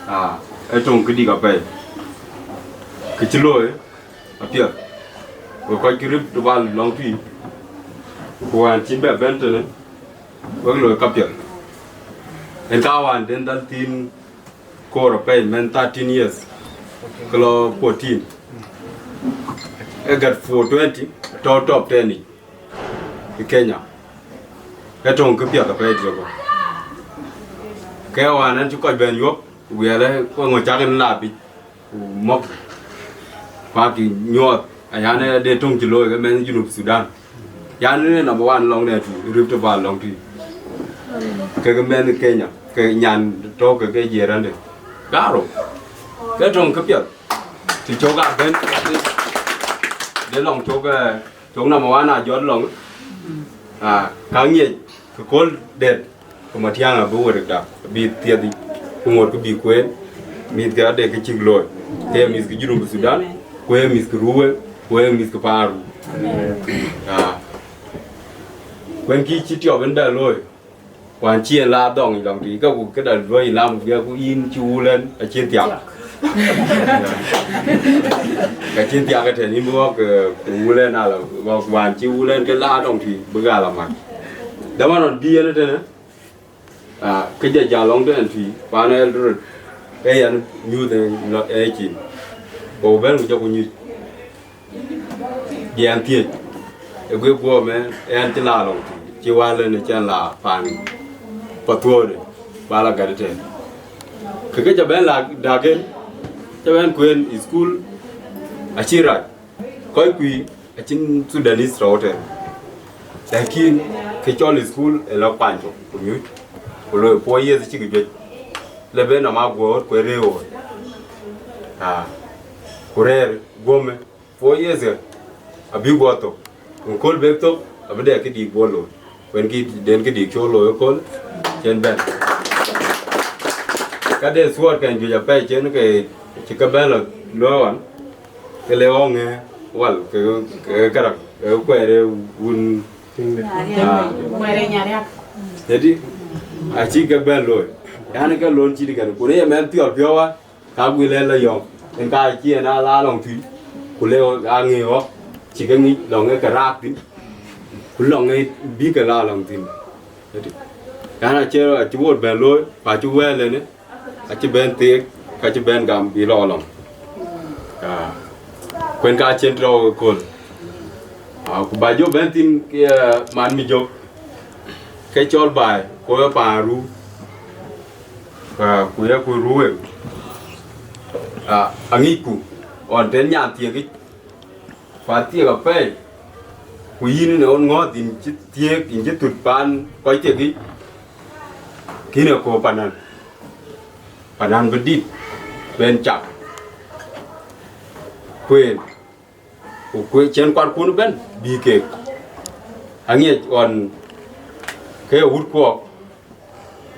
aa, ë töŋ këdïk apɛi. Kë cï looi apiɛth, we kɔc kï Rift Valley lɔŋ tui, ku wään cïn bɛ bɛ̈n tënë, wek looi kapiɛth. En ka wään den dhal thiin koor apɛi mɛn thirteen years, ke lɔ fourteen. E gät four twenty, tɔ̈u top ten yic ë Kenya. Ke töŋ këpiɛth apɛi tiɔ̈k. Ke wään ɛn cï kɔc bɛ̈n yuɔ̈p, ku wiɛlë, ku ŋö cak en la bic, ku mɔ̈k, ku akï nyuɔɔth, ayan, ë de töŋ cï looi ke mɛnh Junub Thudan. Yan ë number one lɔŋ de tui, Rift Valley lɔŋ tui. Kekë mɛnh Kenya, ke nyan tɔ̈u ke ke jiëër ande. Garo. Ke töŋ këpiɛth. Të cök abɛ̈n, de lɔŋ cök, eh, cök number one a jɔt lɔŋ. Ah, ka ŋiɛc, ke kööl dɛ̈t, ke Matiang abï wërda, abï thiɛth, ku ŋot ke bï kueen, mïth ke ade ke cïk looi. Ke mïth ke Junub Thudan, ku ee mïth ke Ruwen, ku ee mïth ke Paru. Ah. Kuen kï cï tiɔp en bɛ looi. Wään cï en la dhɔŋ lɔŋ tui, ke ku këda luɔi lam, ke ku yïn cï wulɛn acïn thiak. Ka cïn thiak ëtɛ̈n yïn bï ɣɔ̈k, eh, ku wulɛn ala, ɣɔ̈k wään cï wulɛn ke la dhɔŋ tui, bï gal amat. Dhamën ɣɔn bï en ëtënë, ah, ke jɔ jäl lɔŋ tɛ̈n tui, paan Eldoret, ee yɛn nyuuth en lɔ, ee cin. Ku bɛ̈n ku jɔ ku nyuc. Diɛn thiëc, ë guiëk guɔ̈ɔ̈mɛ, ɣɛn cï la lɔŋ tui, cï wälë në cɛn la paan Pathuɔɔde, ba la gät ëtɛ̈n. Kekë ca bɛ̈n la daken, ca bɛ̈n kueen ë school, acï rac, kɔc kuï, acïn Sudanese rɔt ëtɛ̈n. Lakin, ke cɔl ë school, ë lɔ kuany cök, ku nyuc, ku loi four years cïkï juëc, le ben nɔm aguɔ̈ɔ̈r, ku ë rëër ɣööt. Ah, ku rëër guɔ̈më, four years ë, abï guɔ thök. Ku kööl bek thök, abï dɛ këdï guɔ looi. Wën kï den këdï cɔl looi ëkööl, cen bɛ̈n. Ka de thuɔɔr kɛn juëc apɛi cen ke cï ke bɛ̈n lɔ looi ɣɔn, ke le ɣɔ̈ŋ ë wal, ke, ke këraŋ, ke kuɛɛr ë wun. Ah. Jadi, acï ke bɛ̈n looi. Yan ke lon cït kɛn, ku ne ye mɛn piɔl piɔ̈u wa, ka guil en la yɔŋ, en ka cï en a la lɔŋ tui, ku le aŋic ɣɔ̈k, cï ke ŋic lɔŋ ë ke raak thïn, ku lɔŋ ë bï ke la lɔŋ thïn. Yan acï, acï wot bɛ̈n looi, ku acï wɛɛl en, acï bɛ̈n theek, ka cï bɛ̈n gam bï lɔ lɔŋ. Ah, kuen ka cen tɔ̈u ëkööl. Ah, ku ba jɔ bɛ̈n thïn, ke, eh, man mi jök, ke cɔl baai, ku ë paan Ruu. Ah, ku ye ku Ruwen. Ah, aŋicku, ɣɔn tën nyan thiëkic, ku athiëk apɛi, ku yïn ënë ɣɔn ŋɔ̈ɔ̈th yïn cï thiëëk, yïn cï thut paan kɔc thiëkic, kïn ë kɔ̈u panan, panan bï dït ben cak. Kueen, ku kue cen kuarkun ëbɛ̈n bï keek. Aŋiɛc ɣɔn ke wut kuɔɔk,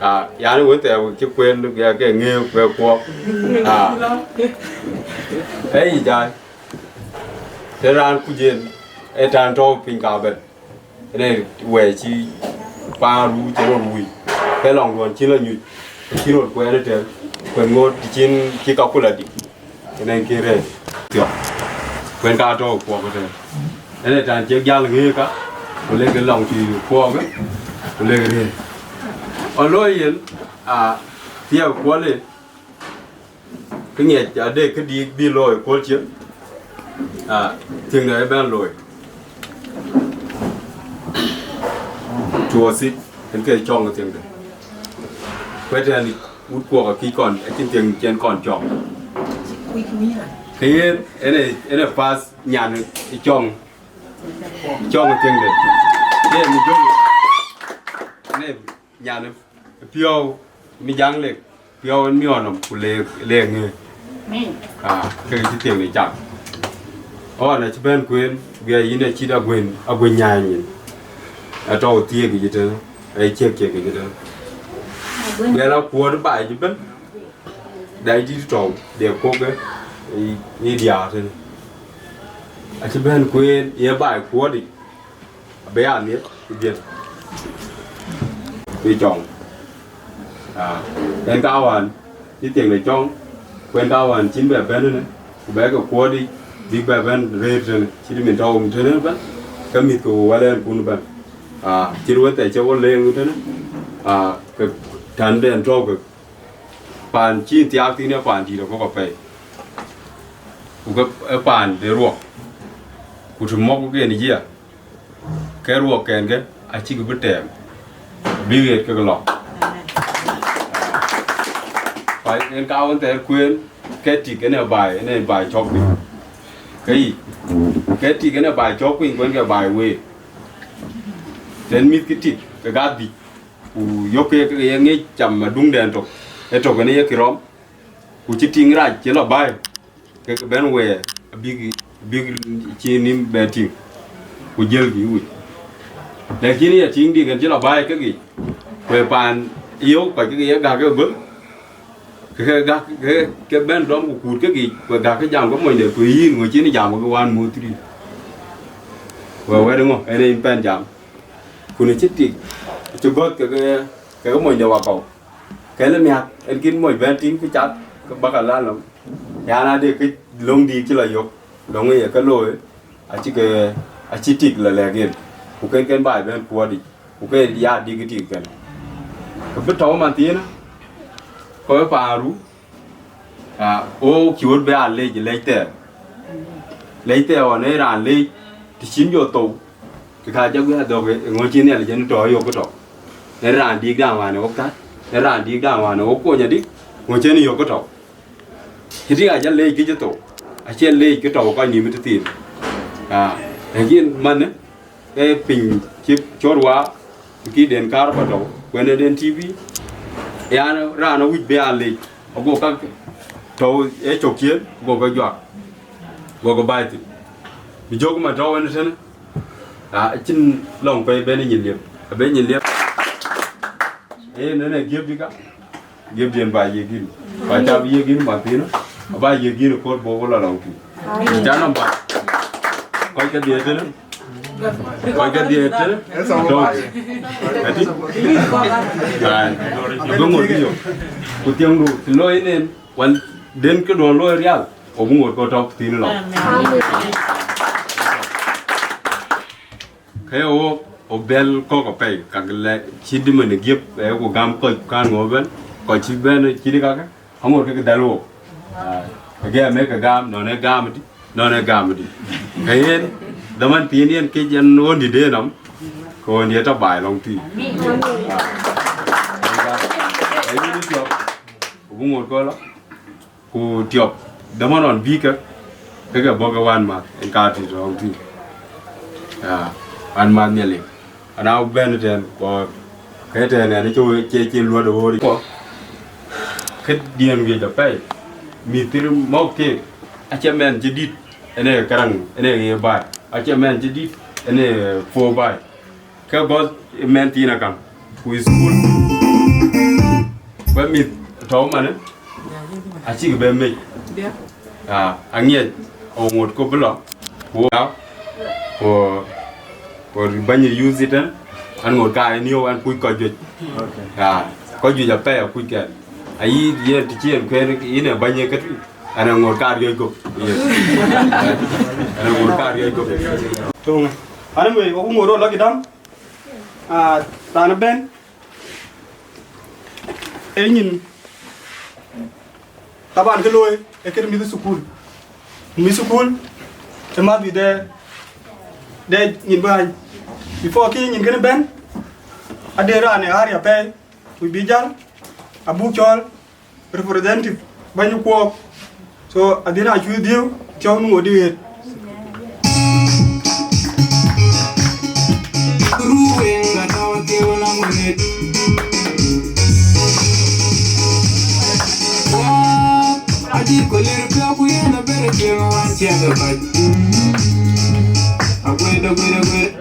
ah, yani wën thɛɛr cï kueen ke, ke ŋëë ke kuɔɔk. Ah. Ë yic ai, të raan kuc en, ë tän tɔ̈u piny ka bɛ̈n. Ënë wɛɛc cï paan Ruu cï rɔt wui, ke lɔŋ duɔn cï la nyuc, cï rɔt kuɛɛn ëtɛ̈n, kuɛn ŋoot të cïn cï ka kula dï. Ënë kï rɛɛc thiɔ̈k, kuɛn ka tɔ̈u kuɔɔk ëtɛ̈n. Ënë tän cï jäl ŋëë ka, ku lek lɔŋ cï kuɔɔk, ku lek rëër. Ɣɔn looi yen, a thiɛɛk kuɔl en, kë ŋiɛc ade këdï bï looi kööl cï, ah, thiëŋde ëbɛ̈n looi. Tuɔɔth thïn, en ke cɔŋ thiëŋde. Kuɛ̈t ɛn wut kuɔɔk akïc kɔn, acïn thiëŋ cen kɔn cɔŋ. Ke yen, en ë, en ë path nyan ë cɔŋ, cɔŋ thiëŋde. Ke mi jɔŋ, en ë nyan ë piɔ̈u mi jaŋ lek, piɔ̈u en miɔɔr nɔm ku leek, leek ŋëë. Ah, ke cï thiëŋ ë cak. Ɣɔn acï bɛ̈n kueen, guiɛɛr yïn acït aguën, aguën nyaai nyin. Atɔ̈u thiëëk yic ëtënë, ë ciëk ciëk yic ëtënë. Guiɛɛr la kuɔɔt baai cï bɛ̈n, dai dït tɔ̈u, de kokë, ë, ë diaar tënë. Acï bɛ̈n kueen, ye baai kuɔɔt yic. Abï ya nhiëër ku dhiëth bï cɔŋ. Ah, en ka wään cï thiëŋde cɔŋ, ku en ka wään cïn bɛ bɛ̈n ënë, ku bɛ ke kuɔɔt yic, bïk bɛ bɛ̈n rëër tënë, cït min tɔ̈u tënë ëbɛ̈n, ke mïthkë ku wälɛɛnkun ëbɛ̈n. Ah, cït wën thɛɛr cï wo leŋ tënë, ah, ke tän den tɔ̈u ke paan cïn thiaak thïn ee paan dït akɔ̈k apɛi. Ku ke ee paan de ruɔk. Ku të mɔ̈k ke en ë jiɛɛm, ke ruɔk kɛn ke acïk bï tɛɛm. Bï ɣet kek lɔ. Pai en ka wën thɛɛr kueen, ke tik en e baai, en e baai cɔk piny. Ke yic, ke tik en e baai cɔk piny, kuën ke baai week. Tën mïth ke tik, ke gat dhïc, ku yök ke ke ye ŋic cam aduŋdɛn tök, e tök en e ye kë rɔm, ku cï tiŋ rac cï lɔ baai, ke ke bɛ̈n wɛɛr, abïk, abïk cï nïm bɛ tïŋ, ku jël bï wic. Lakin ya tiŋ dï kën cï lɔ baai ke gic, ku e paan yök kɔc ke ye gäk ke böl, ke ke gäk ke, ke bɛ̈n dɔm ku kuut ke gic, ku e gäk ke jam ke monyde, ku yïn ŋö cïn jam ke wan muth tïdï. Ku e wɛ̈t ŋö en e yïn pɛn jam? Ku në cï tik, cï gɔ̈th ke, ke, ke monyde wakɔ̈u. Kɛ̈l ë miäk, en kïn moc bɛ̈n tïŋ ku cath, ke bäk a lal nɔm. Yan ade kë löŋ dïït cï lɔ yök, löŋ ë ye ke looi, acï ke, acï tik lɔ lɛ̈k yen, ku ken ken baai bɛ̈n kuɔɔt yic, ku ke ya dik tik kën. Ke bï tɔ̈u man thiinë, kɔc paan ru, aa, wo cï wot bï aa lec ë lec thɛɛr. Lec thɛɛr ɣɔn ee raan lec, të cïn jɔ thou, ke ka jɔ guiɛɛr dhɔ̈k ë ŋö cï Nhialic en tɔ̈ yök ke tɔ̈. Ee raan diik daaŋ wään ë wok thät, ee raan diik daaŋ wään ë wok kuɔny adï, ŋö cïn yök ke tɔ̈. Cï tik ajɔ lec kë cï thou, acie lec ke tɔ̈ kɔc nïïm ë tëthiin. Aa, lakin manë, ee piny cï cɔ̈t waar, ku kï den kaar bä tɔ̈u, ku en ee den T V, yan raan awïc bï aa lec, ago ka tɔ̈u ë cök ciëën, ago ke juak, ago ke baai thïn. Bï jök man tɔ̈u en tënë, aa, acïn lɔŋ pɛi ben ë nyin liep, abe nyin liep. Ee, nën ee giëpdï ka, giëpdiɛn ba yiëk yïn, ba cä bï yiëk yïn mathiinë, aba yiëk yïn ë kööl bɔ̈ ku lɔ lɔŋ tïŋ. Cä nɔm ba, kɔc kedhie tënë, kɔc kedhie tënë, dɔ̈k. Ati? Ai, abï ŋot kï yök. Ku thiëŋdu, të looi yen en, wal den këduɔ̈n looi rial, abï ŋot ke tɔ̈ thiin lɔ. Ke wok, wo bɛ̈l kɔ̈k apɛi, kak lɛ cït dï man ë giëp, ee, ku gam kɔc kan ŋö bɛ̈n, kɔc cï bɛ̈n cït kakë, aŋot ke ke dhɛl wok. Aa, ke gɛ̈m ee ke gam, nɔn ee gam dï, nɔn ee gam dï. Ke yen, dhaman thiin yen kec en ɣöndït de nɔm, ke ɣöndït tɔ̈ baai lɔŋ tïï. Aa, ee, yen ë thiɔ̈k, ku bï ŋot kɔc lɔ. Ku tiɔp, dhaman ɣɔn bï ke, ke ke bɔ̈ ke wänmääth, en ka tït rɔ̈ɔ̈ŋ tït. Aa, wänmääth Nhialic. Ana bɛ̈n tɛ̈n, ku ke tɛ̈n ɛn, cï we, cï, cï luɔt ë ɣööt. Ku, ke diɛ̈n wiëc apɛi, mïth thïn mɔ̈k keek, acie mɛnh cï dït, en ee këraŋ, en ee ɣeer baai. Acie mɛnh cï dït, en ee puɔ̈u baai. Ke gɔ̈th ë mɛnh thiin akaŋ, ku ë thukul. Ku ë mïth tɔ̈u manë, acïk bɛ mec. Aa, aŋiɛc, aŋot ku bï lɔ, ku, ku, ku bäny ë youth ëtɛ̈n, an ŋot ka ë niöu an kuc kɔc juëc. Aa, kɔc juëc apɛi akuc kɛn. Ayï yen të cï en kuɛɛn yïn ë bäny ë këtui, an ë ŋot ka riɔ̈c guöp. Yes. An ë ŋot ka riɔ̈c guöp. Töŋ. Anyway, wok ŋot rot lɔ kï däŋ. Ah, raan ëbɛ̈n, ee nyin, taban kë looi, ee kënë mïth thukul. Mïth thukul, ë mäth bï de, de nyin bäny. Before kï nyin kënë bɛ̈n, ade raan ë ɣäär ya pɛi, ku bï jäl, abuk cɔɔl, representative bäny kuɔɔk. So adhil na cuëth dhiëu, thiɔ̈k nu ŋot dï ɣet. Rueŋ atɔ̈ thiëu na ŋuet. Wah, adï ku lir piɔ̈u ku yen abɛ̈r thiëu wan ciɛth ë bac. Aguet, aguet, aguet.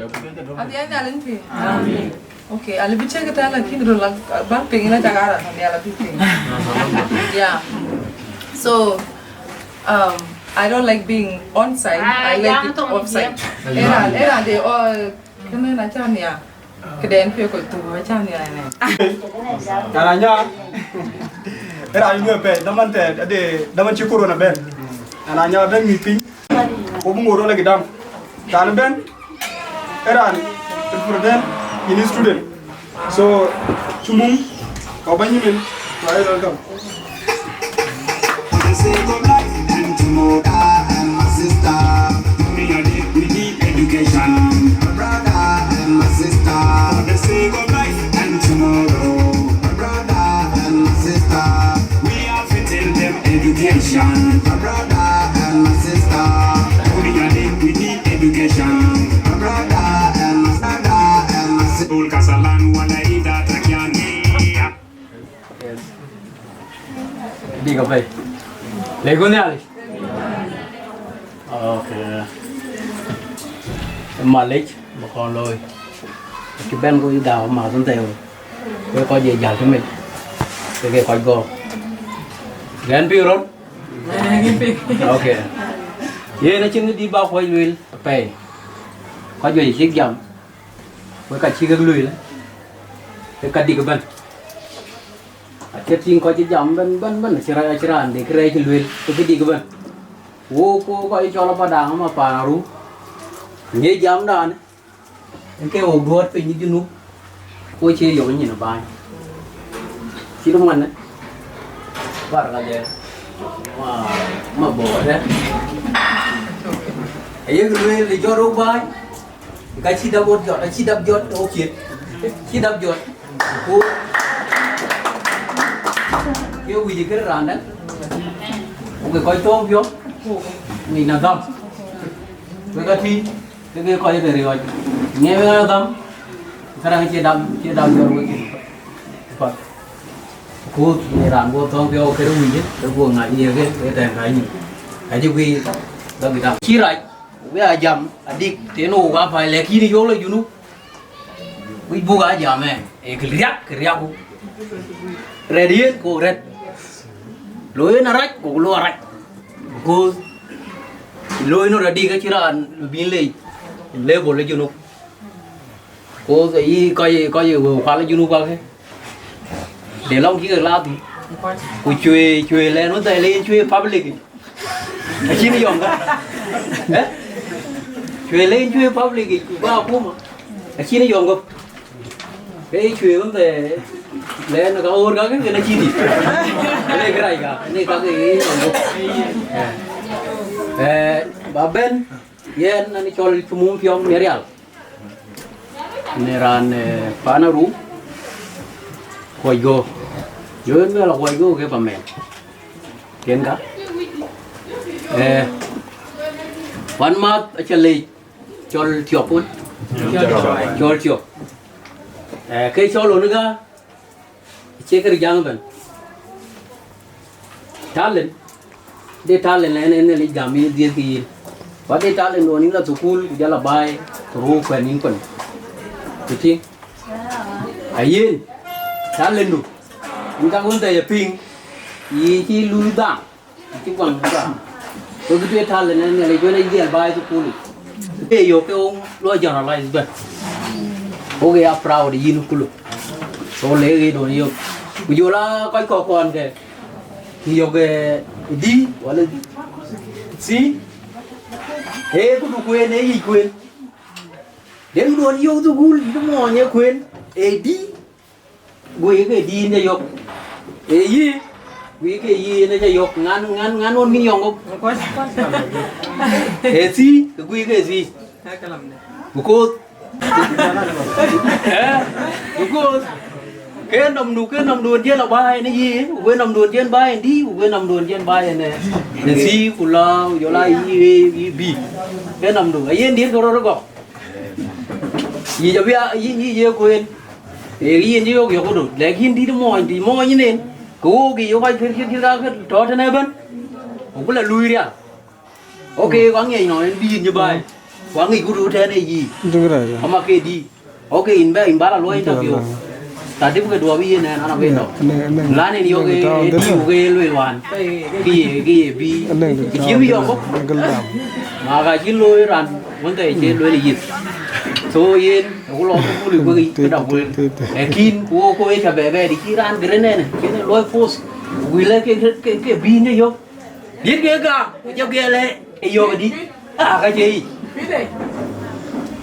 Adhiɛl Nhialic pï. Amen. Okay, a lëu bï cïk tɛ̈n, lakin röt la bäk piŋ, la cak a raan nhial abï piŋ. Yeah. So, um, I don't like being on site. Ah, I like it off site. Era, era de, oh, kënë na can ya. Këden piɔ̈u kɔc thuk, na can ya ënë. Ana nya. Era yïn pɛi, dhaman tɛ̈, ade, dhaman cï corona bɛ̈n. Ana nya bɛ̈n mïth piny. Wok bï ŋot rot lɔ kï däŋ. Raan ëbɛ̈n, ee raan represent yïn student. So, cï mum, ka bäny yïn, you are welcome. For the sake of life and tomorrow, and my sister, me a dignity education. My brother and my sister, for the sake of life and tomorrow. Tul kasalan wala ida takiani. Bïk apɛi. Lek ku Nhialic. Okay. Malic, bä kɔn looi. Cï bɛ̈n ku yï dhau ma thun theu. Ke kɔc ye jäl tëmec. Ke ke kɔc gɔ̈ɔ̈r. Gɛn piŋ röt? Okay. Yen acïn kë dït bä kuɔc lueel apɛi. Kɔc juëc cïk jam. Wek ka cï kek lueel, ke ka dik ëbɛ̈n. Acie tïŋ kɔc cï jam bɛ̈n, bɛ̈n, bɛ̈n, acï raan, acï raan de kërɛɛc cï lueel, ke kë dik ëbɛ̈n. Wo, ku kɔc cɔl Apadaŋ ama paan aru, ŋiɛc jamdan, en ke wok duɔ̈ɔ̈t piny ë Junub, ku cie yök nyin ë bäny. Cït ëmënë, bar ka jɛ, ma, ma bɔ̈ ëtɛ̈n. Ayek lueel, të jɔt wok bäny, ka cï dap wot jɔt, acï dap jɔt, wok cït, cï dap jɔt. Ku ke wïc kërë raan dɛ̈, ku ke kɔc tɔ̈ɔ̈ŋ piɔ̈u, ŋic na dham. Wek atï, ke ke kɔc ke riɔ̈ɔ̈c. Ŋiɛc wek na dham, këraŋ cie dap, cie dap jɔt wek cït. Path. Ku ŋic raan guɔ tɔ̈ɔ̈ŋ piɔ̈u kërë wïc, ke guɔ ŋac ye ke, ke tɛ̈ɛ̈n ka nyin. Ka cï guiir, dap bï dap. Cï rac. Wek a jam adik, tënë wok a päi, lakin yök la Junub. Wïc buk a jam ë, ee kë riak, kë riak ku. Rɛ̈t yen ku rɛ̈t. Looi yen arac ku looi arac. Because looi yen adik acï raan bï lec level ë Junub. Because ayï kɔc, kɔc wëu kual ë Junub kakë. De lɔŋ cï kek la thïn. Ku cuëë, cuëë lɛn wën thɛɛr le yen cuëë public. Acïn yɔŋ kë. Eh? Cuëë le yen cuëë public, ku bä akuma. Acïn yɔŋ kë. Ke cuëë wën thɛɛr lɛn ka ɣöör kakë, kën acïn dït. Ënë kërac ka, ënë kakë ye yɔŋ kë. Eh. Eh, ba bɛ̈n, yɛn anë cɔl Cumum Piɔ̈ŋ në rial. Në raan, eh, paan aru, kuɔc göök. Yo en mɛl akuɔc göök ke pa mɛl. Tiɛn ka. Eh, wan math aca lec cɔl Thiɔ̈k wun. Cɔl Thiɔ̈k. Eh, ke cɔl wun ka, Acie kë rijaŋ ëbɛ̈n. Talent, de talent en, en Nhialic gam yïn dhiëëth ke yïn. Ku ade talent duɔn yïn la thukul, ku jɔl a baai, ku ruu kuɛn yïn kuɛn. Ku tïŋ. Ayen, talent du, yïn ka wën thɛɛr ye piŋ, yï cï luui dhaŋ. Acï guaŋ bä. Wek kë tueŋ talent en Nhialic, wën ë dhiɛl bä ë thukul yic. Ke yök ke wok luɔi generalize bɛ̈n. Wok ya proud yïn kulu. So le ɣet wën yök. Ku jɔl a kɔc kɔ̈k kɔn ke. Kë yök, eh, D, wala C. Ee, këdu kueen, ee yic kueen. Den duɔn yök thukul, yïn muɔny ee kueen. Ee D. Guiir ke diin de yök. Ee yï, guiir ke yï ënë ca yök. Ŋan, ŋan, ŋan wën ŋïn yɔŋ kɔ̈k. Ee thii, ke guiir ke thii. Because, eh, because, ke nɔmdu, ke nɔmdu en jiɛn a bä en yï, ku ke nɔmdu en jiɛn bä en D, ku ke nɔmdu en jiɛn bä en, eh, en thii, ku la, ku jɔl a yï, yï B. Ke nɔmdu, ayen diɛt ke rɔt ë gɔk. Yic abï a, yic, yic ye kueen. Ee, yen cï yök yök këdu. Lakin dït muɔɔny, dït muɔɔny yïn en. Ke wok yic yök kɔc kïr, kïr, kïr, ka kë tɔ̈ tënë ëbɛ̈n. Ku bï la luui rial. Okay, ku aŋiɛc nɔn en bï yïn cï baai. Ku aŋic këdu tɛ̈n ë yic. Ama ke dï. Okay, yïn bɛ, yïn bä la luɔi interview. Certificate duɔ̈ bï yen ɛn an abï tɔ̈. Lan en yök ë, ë diu ke ye lueel wään. Kë ye, kë ye bï. Kë cï bï yɔ̈k kɔ̈k. Ma ka cï looi raan wën thɛɛr cï lueel yith. So yen, ku lɔ ku lï wek yic këda kueen. Lakin ku wok ku ë ca bɛ bɛ dï cï raan gërë nɛn. Kën ë luɔi force. Ku lɛ ke, ke, ke bï në yök. Dït ke gam, ku jɔ gɛl ë yök dï. Ah, ka cie yic.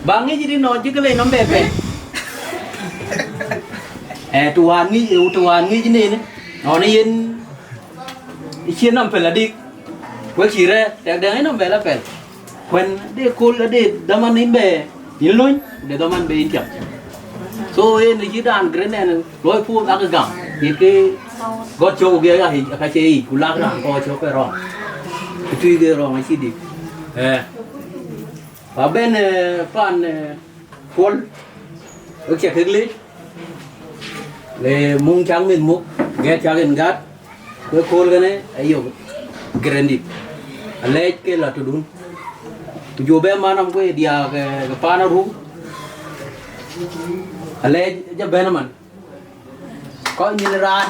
Ba ŋic dï nɔn cï ke lec nɔm bɛ bɛ. Eh, të wään ŋic, eh, të wään ŋic nïn, nɔn yen, ë cien nɔm pɛl adik. Wek cï rɛ̈ɛ̈r, tɛk dɛŋ ë nɔm bɛ la pɛl. Kuɛn de köl ade dhaman in bɛ in lony, de dhaman bɛ in tiam. So, en ë cï dan gren ɛn luɔi puɔth ak gam, yet ke gɔt cök ge ya hic, aka cie yic, ku lak raan kɔc cök ke rɔŋ. Kë tui ge rɔŋ acï dik. Eh. Ba ben, eh, pan, eh, Kuɔl. Wek cä kek leec, le muŋ cak mïth muk, gɛ̈t cak en gät, wek kööl kënë ayök Gërëndït. Alɛɛc ke la tëdun. Ku jɔ bɛ man nɔm ke diaak, eh, ke paan Aruu. Alɛɛc jɔ bɛ̈n man. Kɔc nyin raan,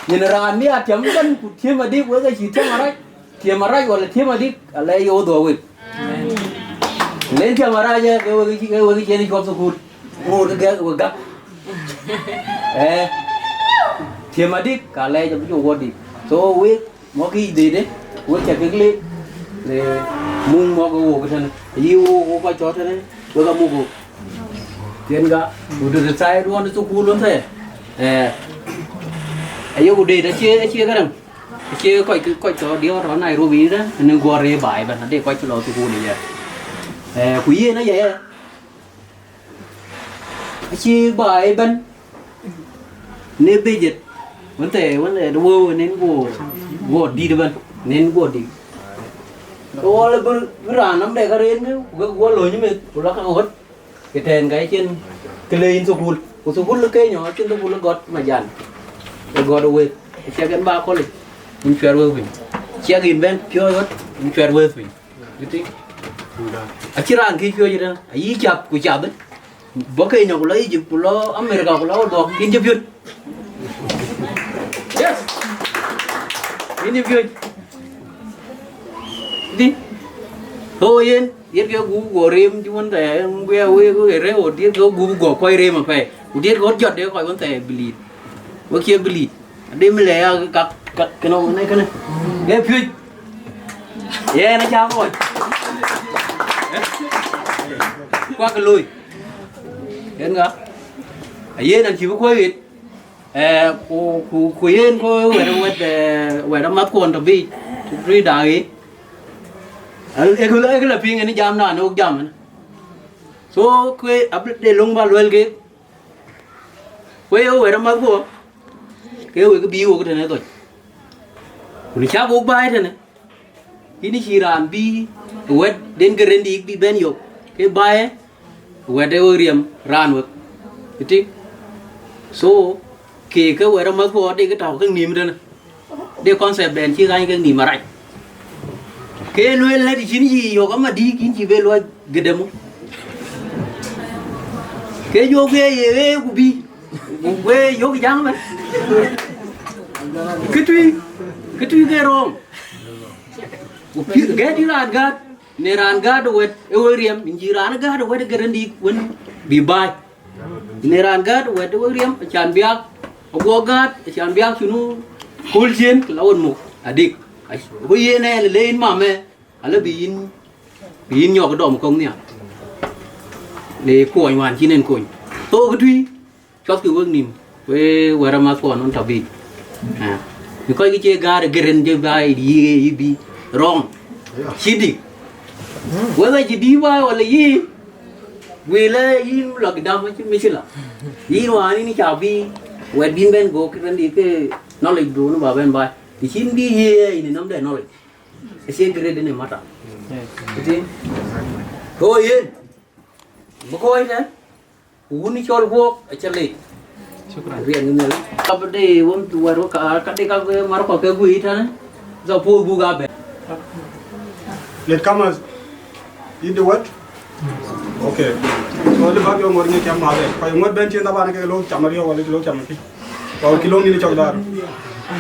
nyin raan mi atiam bɛ̈n ku tiëm adik wek acï tiëm arac. Tiëm arac wala tiëm adik, alɛɛc ye wo dhuɔk wek. Len tiëm arac, eh, ke wek, ke wek cien cuɔp thukul. Wo ke gak, wek gak. Eh, tiëm adik, ka lɛɛc abï jɔ wo dik. So wek, mɔk yic dhëëde, wek cä kek leec, le muŋ mɔk wo ke tënë. Ayï wo, wo kɔc tɔ tënë, wek amuk wo. Tiɛn ka, ku de retired won thukul won thɛɛr. Eh, aye ku deet acie, acie gäräŋ. Acie kɔc, kɔc tɔ diɔ̈ɔ̈r tɔ Nairobi de, në guɔ rëër baai bɛ̈n, ade kɔc lɔ thukul ë yɛ. Eh, ku yen aye, acie baai bɛ̈n, në budget. Wën thɛɛr, wën thɛɛr, wëu nen guɔ, guɔ dït bɛ̈n, nen guɔ dït. Ke wɔ lë bï, bï raan nɔm dɛ ka rëër ke, ku ke guɔ lööny meth, ku la ka ɣöt. Ke tɛ̈n ka cïn kë le yïn thukul. Ku thukul ë Kenya acïn thukul ë gɔt majan. Ë gɔt ë wëth. Ciɛk en ba college, yïn cuɛt wëth piny. Ciɛk yïn bɛ̈n piɔ̈ɔ̈c ɣöt, yïn cuɛt wëth piny. You think? Acïn raan kï piɔ̈ɔ̈c ëtɛ̈n. Ayï cath ku cath. Bɔ̈ Kenya ku lɔ Egypt ku lɔ America ku lɔ wä dhuɔk, yïn cï piöc. Yes. Yïn cï piöc. Dï. Tho yen, diɛt ke gup guɔ rem cï wën thɛɛr, ŋuɛ̈ɛ̈ wek, wek rem, ɣöt diɛt ke gup guɔ kɔc rem apɛi. Ku diɛt ke ɣöt jɔt de kɔc wën thɛɛr bilit. Wek cie bilit. Ade mi lɛ ya kak, kak, kënë, kënë, kënë. Ke piöc. Yen acä kɔc. Kuak looi. Yen ŋa? Ayen an cï bï kuɔ̈i ɣet. Eh, ku, ku, ku yen ko wɛ̈t, wɛ̈t, eh, wɛ̈t amath kuɔn tɔ biic, tui daai. Al, e kë, e kë la piŋ en jam na, në wok jam en. So, kue abï de löŋ ba luel ke. Kue ye wɛ̈t amath kuɔ, ke wek bï wok tënë dhɔc. Ku në cak wok baai tënë. Yïn cï raan bï wɛ̈t den ke rëndiik bï bɛ̈n yök, ke baai wɛ̈t ë wek riɛm raan wek. Ëtï. So, ke ke wɛ̈t amath kuɔ de ke tɔ̈u ke nïïm tënë. De concept den cï ɣany ke nïïm arac. Ke lueel lɛ̈t cïn yï yök ama dïïk yïn cï be luɔc gëdëmu. Ke jɔ guiëë ye ɣee ku bï, ku guiëë yök jaŋ ëmën. Kë tui, kë tui ke rööŋ. Ku piɛth gɛ̈t yï raan gäät, në raan gäät wɛ̈t ë wek riɛm, yïn cï raan gäät wɛ̈t ë gërëndïïk wën bï baai. Në raan gäät wɛ̈t ë wek riɛm, acan biak, aguɔ gäät, acan biak cïnu, kööl ciën, ke la wën muk, adik. Ku yen ɛn le yïn mamɛ, ala bï yïn, bï yïn nyɔk dɔm kɔ̈k nhial. Le kuɔny wään cïn en kony. Thok tui, cuɔthkï wek nïm, we wɛ̈t amath kuɔn wën tɔ biic. Ah. Bï kɔc kï cie gäär ë gëren jë baai yï, yï bï rɔŋ. Cï dik. Whether cï dïï baai wala yï, wëlë yïn lɔ dam acï mïcïla. Yïn wään yïn ca bï wɛ̈t bïn bɛ̈n go kë rëndï ke knowledge duɔ̈n ba bɛ̈n baai. Të cïn bï yï yïn ë nɔm de knowledge. Acie grade ënë mata. Ëtï. Ko yen. Bï kɔc tɛ̈n. Wun cɔl guɔ̈k acä leec. Shukran. Riɛn ŋic Nhialic. Ka bï de wun wɛ̈t wä ka, ka de ka bï mar kɔ̈k ke guiir tënë. Dhɔ puɔ̈u buk a bɛ̈n. Let come as in the what? Okay. So the bag you more nyɛ cam ma de. Ka ŋuɔt bɛ̈n cien taban ke lo cam riɔ wala ke lo cam ki. Ka ki lo ni cɔk dar.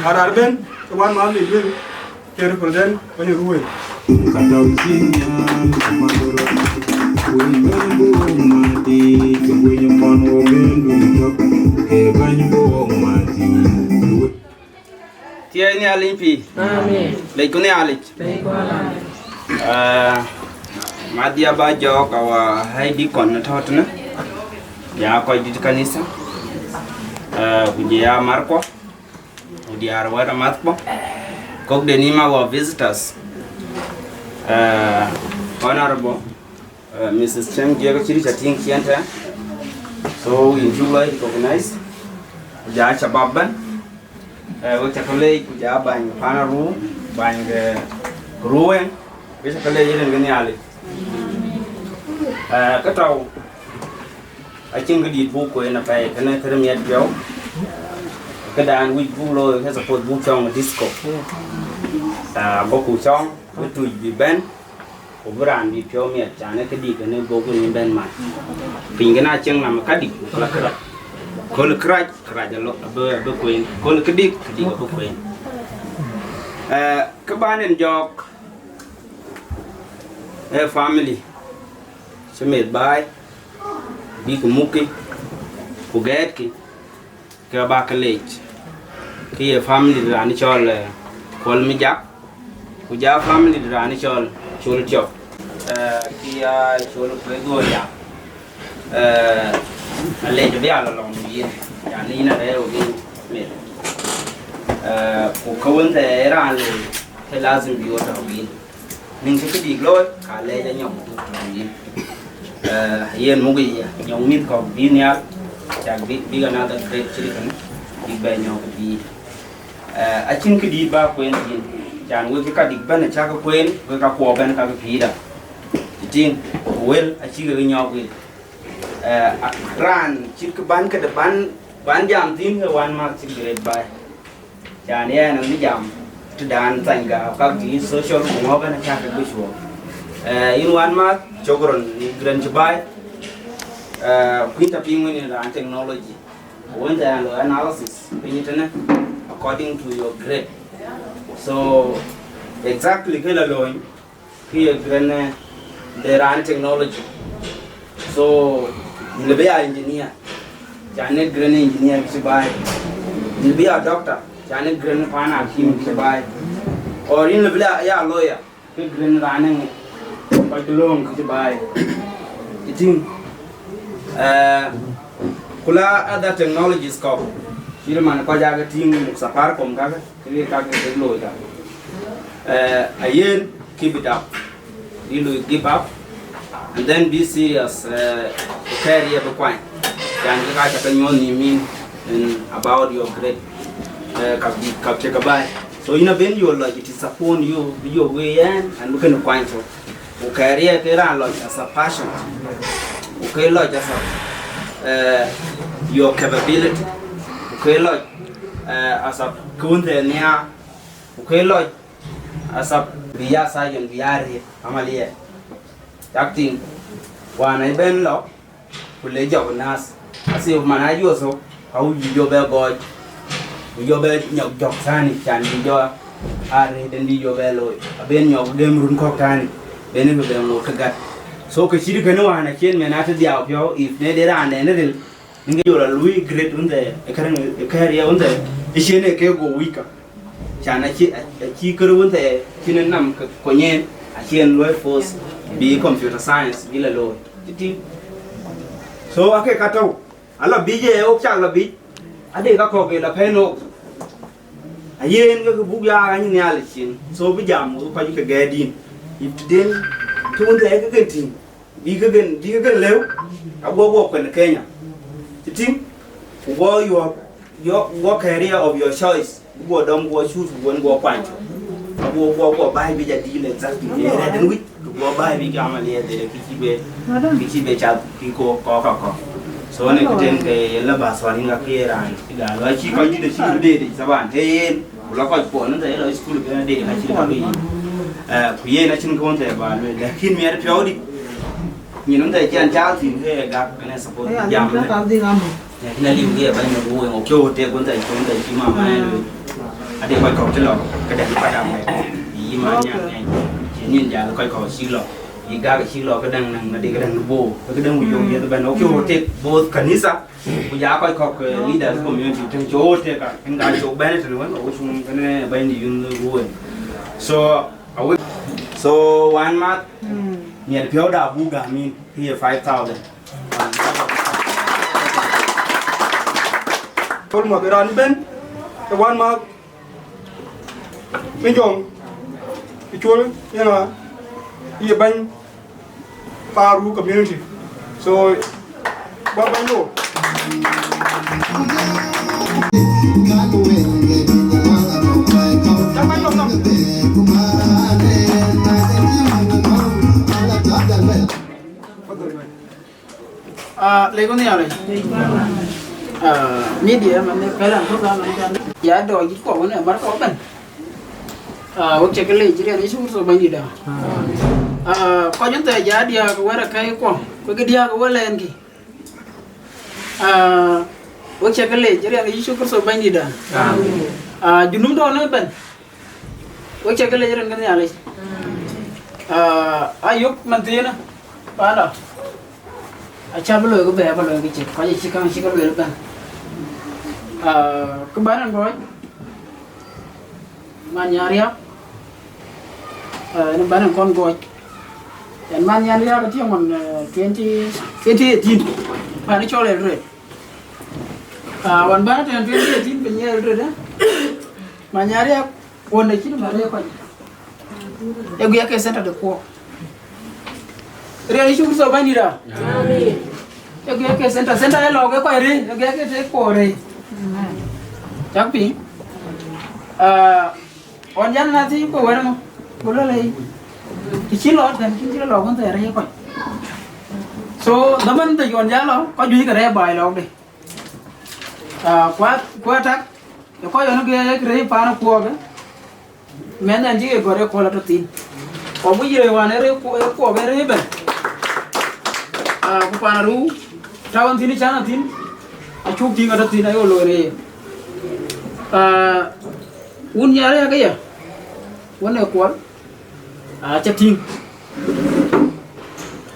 Arar bɛ̈n ke wan ma le. Ke represent bɛ̈ny Ruweng. Ka tɔ̈u cïn nyan ku madhor, wëny bɛ̈ny bï wok madï, wëny mɔn wok en dun tök, ke bɛ̈ny bï wok madï. Thiëëc Nhialic pïïr. Amen. Lecku Nhialic. Lecku Nhialic. Ah, madhia ba jɔɔk awa hai deacon në tɔ̈ tënë. Ya kɔc dït kanitha. Ah, ku jɔ ya markuɔ. Ku diäär wɛ̈t amathkuɔ, kɔ̈k de nïïm our visitors, uh, Honorable, uh, Missus Cheng Jiëk acï rïc atïŋ ciɛn tɛ̈n. So, yïn cuk lɔ recognize, ku ja shabab bɛ̈n. Uh, wek cä ke leec, ku ja bäny pan Aruu, bäny ke Ruweng, wek cä ke leec rin ke Nhialic. Uh, kë tɔ̈u, Acïn këdït buk kueen apɛi, kënë kërë miɛt piɔ̈u. Këdan wïc buk looi, ke suppose buk cɔŋ disco. Ah, buk ku cɔŋ, bï tuc bï bɛ̈n, ku bï raan bï piɔ̈u miɛt, can ë këdït kënë buk kënë bɛ̈n man. Piny kënë acieŋ nɔm kadït, ku la kërac. Köl kërac, kërac alɔ, abï, abï kueen. Köl këdït, këdït abï kueen. Eh, kë ban en jɔɔk, eh, family, cï meth baai, bïk mukki, ku gɛɛtkï, ke bä ke leec. Ke ye family de raan cɔl, eh, Kuɔl Mijak, ku ja family de raan cɔl Col Tiɔp. Eh, ke ya Col Kueth Dhuɔɔr ya. Eh, alec bï ya lɔ lɔŋ yïn, yani yïn arɛɛr wok yïn meth. Eh, ku ka wën thɛɛr raan looi, ke lazim bï wo tɔ̈u yïn. Niŋ cï këdïk looi, ka lɛc anyɔŋ dhuk tɔ̈u yïn. Eh, yen muk yic ya, nyɔŋ mïth kɔ̈k bï nhial, cak bï, bïk another great cït kënë, bïk bɛ nyɔk bï. Eh, acïn këdït bä kueen yïn, can wek ka dïk bɛ̈n acäk kueen, wek ka kuɔ bɛ̈n ka ke pïïrda. Cï tïŋ, ku wël acïk ke nyɔk wek. Eh, a-, raan cït kë ban këde ban, ban jam thïn, ke wan mak cït great bä. Can yɛn anï jam tëdan thany gääu, kak cï social ku ŋɔ̈k ɛn acä kek bï cuɔɔk. Eh, yïn wan math, cök rɔn në gërɛn cï baai, eh, kuïn tɔ piŋ wën ë raan technology. Wën thɛɛr an lɔ analysis piny tënë according to your grade. So, exactly kë la loony, kë ye gërën, eh, de raan technology. So, yïn lëbï ya engineer, can ë gërën engineer kë cï baai. Yïn lëbï ya doctor, can ë gërën paan akim kë cï baai. Or yïn lëbï ya, ya lawyer, kë gërën raan ë kɔc lööŋ kë cï baai. Ë tïŋ, eh, ku la other technologies kɔ̈k, cït man kɔc aa ke tïŋ Safaricom kakë, kë ye kakë kek looi ka. Eh, ayen, keep it up. Bï lui give up, and then be serious, eh, ku career bï kuany. Can kë ka ca ke nyuɔɔth nhïïm yïn in about your grade, eh, ka bï, ka cï ke baai. So yïn abën yök lɔc, it is upon you, bï yök wei yɛn, and bï kënë kuany thok. Ku career ke raan lɔc as a passion. Ku ke lɔc as a, eh, your capability. Ku ke lɔc, eh, as a kë wën thɛɛr nhiaar. Ku ke lɔc asap bï ya surgeon bï ya rëët amaliɛɛr. Cak tïŋ, wään ë bɛ̈n lɔ, ku le jɔk nääth. Asip man aa juɔ̈th thok, ka wïc bï jɔ bɛ gɔɔc, ku jɔ bɛ nyɔk jɔk thäni, can bï jɔ aa rëët en bï jɔ bɛ looi. Abën nyɔk gëm run kɔ̈k thäni, bën ë bɛ ŋoot ke gät. So, kë cït kënë wään acïn mɛn aa tëdhiau piɔ̈u, if ne de raan dɛn ril, Ŋic jɔl a lui grade wun thɛɛr, ë kärë, ë kärë ya wun thɛɛr, ë cien ë ke go wïc ka. Can acï, acï kërë wun thɛɛr, cïn ë nam ke kony en, acï en luɔi force, bï computer science, bï la looi. Tïtï. So, ake ka tɔ̈u, ala bic ë wok cak la bic, ade ka kɔ̈k ë la pɛ̈n wok. Ayen ke ke buk ya ɣany Nhialic cin. So, bï jam, wok kɔc ke gɛɛt yïn. Yï tëden, të wun thɛɛr ke ke tïŋ. Bï ke gën, bï ke gën lëu, aguɔ guɔ kuɛn Kenya. Cï tïŋ, ku guɔ yuɔ̈p, yɔ, guɔ career of your choice. Guɔ dɔm, guɔ choose, guɔ, guɔ kuany. Aguɔ guɔ, guɔ baai bï ja deal exactly. Ee rɛ̈t en wïc, ku guɔ baai bï gam aliɛɛr dhil, kï cï be, kï cï be cath, kï ko, kɔ, kɔ, kɔ. So, ne këtën ke yen la bas wan in ka kï raan, kï gal, wa cï kɔc dït, cï dït, thaban, ke yen. Ku la kɔc kuɔn ënthɛɛr lɔ school ke na deri ka cï ka bï. Eh, ku yen acïn kë wën thɛɛr ba lueel, lakin miɛt piɔ̈u dï. Nyin ënthɛɛr cï an caal thïn ke gak, ënë suppose bï jam ënë. Lakin aliu ke bɛ̈ny ë ku wëŋ, okay, wo tek wën thɛɛr, wën thɛɛr cï mama ë lueel. Ade kɔc kɔ̈k cï lɔ, ke dɛ̈t kɔc dam ë. Yï ma nyan ë. Cï nyin jal kɔc kɔ̈k cï lɔ. Yï gak cï lɔ, ke dɛ̈ŋ nɛŋ, ade ke dɛ̈ŋ bor. Ke dɛ̈ŋ wïc yök yeth bɛ̈n, okay, wo tek both kanitha. Ku ja kɔc kɔ̈k, eh, leaders community tënë cï wo tek ka, kën ka cï wo bɛ̈n tënë wën, wo cuŋ kënë bɛ̈ny de yun ruɔ̈n. So, a we, so, wan math, miɛt piɔ̈u da buk gam yïn, kë ye five thousand. Col Math raan bɛ̈n, ke wan math, Min Jɔŋ, ë Col, yen a, ye bɛ̈ny Paru community. So, ba bɛ̈ny lo. Ah, lek Nhialic. Ah, media man ne pɛl an tök an an. Ya dɔɔc jit kuɔ wën ë mar kuɔ bɛ̈n. Ah, wek cä ke leec riɛn Yecu Kërtho Bɛ̈nydïtda. Ah, kɔc wën thɛɛr ja diääk wɛ̈t akäi kuɔ, ku ke diääk wël ɛn kï. Ah, wek cä ke leec riɛn Yecu Kërtho Bɛ̈nydïtda. Ah, junub dɔn ëbɛ̈n. Wek cä ke leec rin ke Nhialic. Ah, ayök man thiinë, panda. Acä bï looi ke bɛ̈ɛ̈i, bä looi ke cït, kɔc acï käŋ cï ke lueel ëbɛ̈n. Ah, kë bän ɛn gɔ̈ɔ̈c, man nyan riääk, ah, ɛn bän ɛn kɔn gɔ̈ɔ̈c. Ɛn man nyan riääk atiëŋ ɣɔn, eh, twenty, twenty eighteen, man cɔl Eldoret. Ah, ɣɔn bän tɛ̈n twenty eighteen piny Eldoret, eh? Man nyan riääk, ɣɔn de cït man riääk kɔc. Ë guiɛk ke center de kuɔɔk. Riɛn Yecu Kërtho Bɛ̈nydïtda. Amen. Ë guiɛk ke center, center ë lɔɔk ë kɔc rëër, ë guiɛk ke tek kuɔɔk rëër. Cak piŋ. Ah, ɣɔn yan na thiëc ku wɛ̈t ŋö? Ku lɔ lei. Të cï lɔ tɛ̈n kïn cï lɔ lɔɔk ɣön thɛɛr rëër kɔc. So, dhaman dhec ɣɔn ya lɔ, kɔc juëc ke rɛ̈ɛ̈r baai lɔɔkde. Ah, kua, kua tak, ë kɔc ɣɔn ke rëër paan kuɔɔk, eh? Mɛnh ɛn cï ke gɔ̈t ë kɔ̈l atɔ̈ thïn. Kɔc wïc rëër wään ë rëër ku-, ë kuɔɔk ë rëër ëbɛ̈n. Ah, ku paan aruu, tɔ̈u ɛn thïn, cän ɛn thïn, acuk tïŋ atɔ̈ thïn, ayo looi në ye. Ah, wun nyan riääk aya, wën ë kuɔl, ah, acä tïŋ.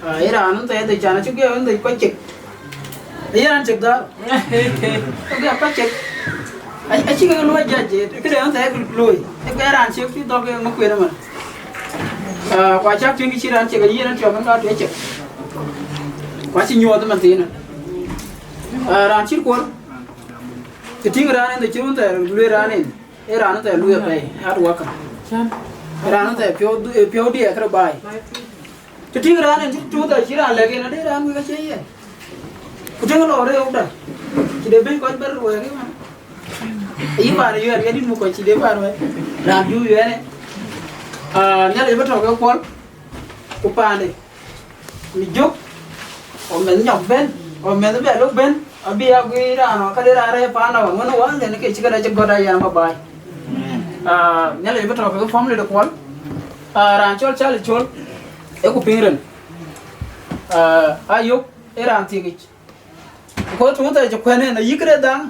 Ah, ë raan ënthɛɛr dhec, can acï guiɛɛk ënthɛɛr kuac cek. Ë yɛn raan cek dhal. Guiɛɛk kuac cek. Ac-, acï ke luɔi judge, këde ënthɛɛr looi. Ë guiɛɛk raan cek cï dhɔ̈k ë ŋö kueen ëmën. Ah, ku acäk tïŋ kë cï raan cek, ayï yen ë tiɔp ëmën ka tuɛc cek. Ku acï nyuɔɔth ëmën thiinë. Ah, raan cït kuɔl. Të tïŋ raan ënthɛɛr cï ënthɛɛr lueel raan en. Ee raan ënthɛɛr luui apɛi, hard worker. Ee raan ënthɛɛr piɔ̈u, ee piɔ̈u diɛɛr këde baai. Të tïŋ raan en cï tuuth acï raan lɛ̈k en, ade raan wek acie yen. Ku tëŋ lɔ rëëu da. Cï de bɛ̈ny kɔc bɛ̈r wɛɛk ëmën. Ayï paan ë yuɛɛr, yɛn dït muk kɔc cï de paan wɛɛk. Raan juu yuɛɛnë. Ah, Nhialic bï tɔ̈ ke kuɔl. Ku paande. Mi jök, ɣɔn mɛnh nyɔk bɛ̈n, ɣɔn mɛnh bɛ lok bɛ̈n, abï ya guiir raan ɣɔn ka de raan rɛ̈ɛ̈r paan ɣɔn wën wään, then ke cï këdë cï gɔ̈t a yɛn bä baai. Ah, Nhialic bï tɔ̈ kekë family de kuɔl. Ah, raan cɔl Charles Col, ee ku piŋ rin. Ah, ayök, ee raan thiëkic. Ku tuŋ thɛɛr cï kuɛ̈n en, ayï këde dhaŋ.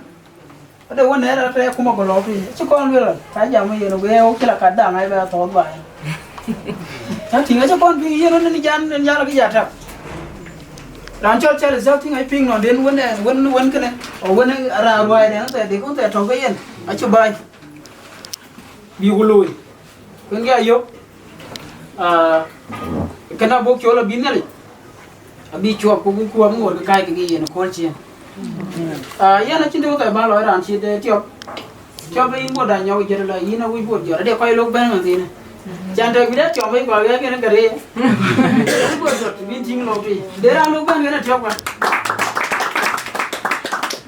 Ade wën ë rɛ̈ɛ̈r atɛɛk ku ma gɔl lɔ tui, acï kɔn lueel, ka jam yen, wek cï la kat dhaŋ, ai bɛ thɔɔth baai. Cä tïŋ, acï kɔn piŋ yen, wën ë jam, ë jal kë ja tak. Raan cɔl Charles, cä tïŋ, ai piŋ nɔn den wën ë, wën, wën kënë, o wën ë raan ruaai den, thɛɛr dik, wën thɛɛr tɔ̈u ke yen, acï baai. Bï ku looi. Kuën ke ayök, ah, kënë abuk col abï Nhialic. Abï cuɔp ku bï kuɔp ŋoot ke kääc kekë yen ë kööl ciëën. Ah, yɛn acïn tëë wek ba lɔ raan cït, eh, tiɔp. Tiɔp ë yïn bot da nyɔk jɔt la, yïn awïc bot jɔt. Ade kɔc lok bɛ̈n man thiinë. Can tɛ̈ bï dɛ tiɔp ë kɔc wɛ̈ɛ̈k yen kërëë. Yïn bot jɔt, bï tïŋ lok tui. De raan lok bɛ̈n yen ë tiɔp ka.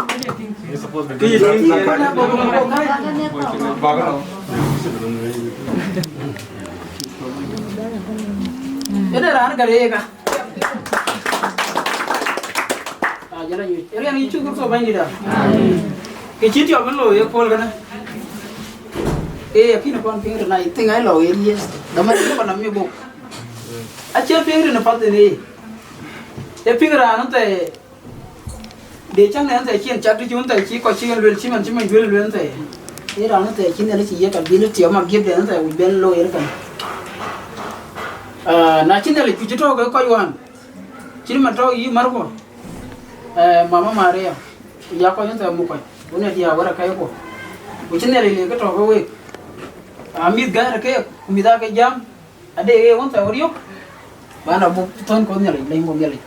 Kë yï tïŋ, kë yï tïŋ. Yen ë raan kërëë ka. Ah, jɔl a nyuc. Riɛn Yecu Kërtho Bɛ̈nydït a. Kë cï tiɔp en looi ë kööl kënë. Ee, akïn kɔn piŋ rin a thing ai lɔ yen yen. Dama ni kɔn nam mi bok. Acie piŋ rin path en ee. E piŋ raan thɛɛr. De cäŋ en thɛɛr cï en cak të cï en thɛɛr cï kɔc cï en luel cï man cï man duël luel en thɛɛr. Ee raan thɛɛr cï Nhialic cï yiëk ability ama gift en thɛɛr wic ben looi en kënë. Ah, na cï Nhialic ku cï tɔ̈u ke kɔc wään. Cït man tɔ̈u yï Marko, eh, Mama Maria, ku ya kɔc ënthɛɛr muk kɔc, ku ne diäär wɛ̈t akɛ̈ɛ̈ckuɔ. Ku cï Nhialic le ke tɔ̈u ke week. A mïth gäär keek, ku mïth aake jam, ade ɣee wën thɛɛr wä riɔ̈k, ban abuk thɔ̈n kɔc Nhialic, leny kɔc Nhialic.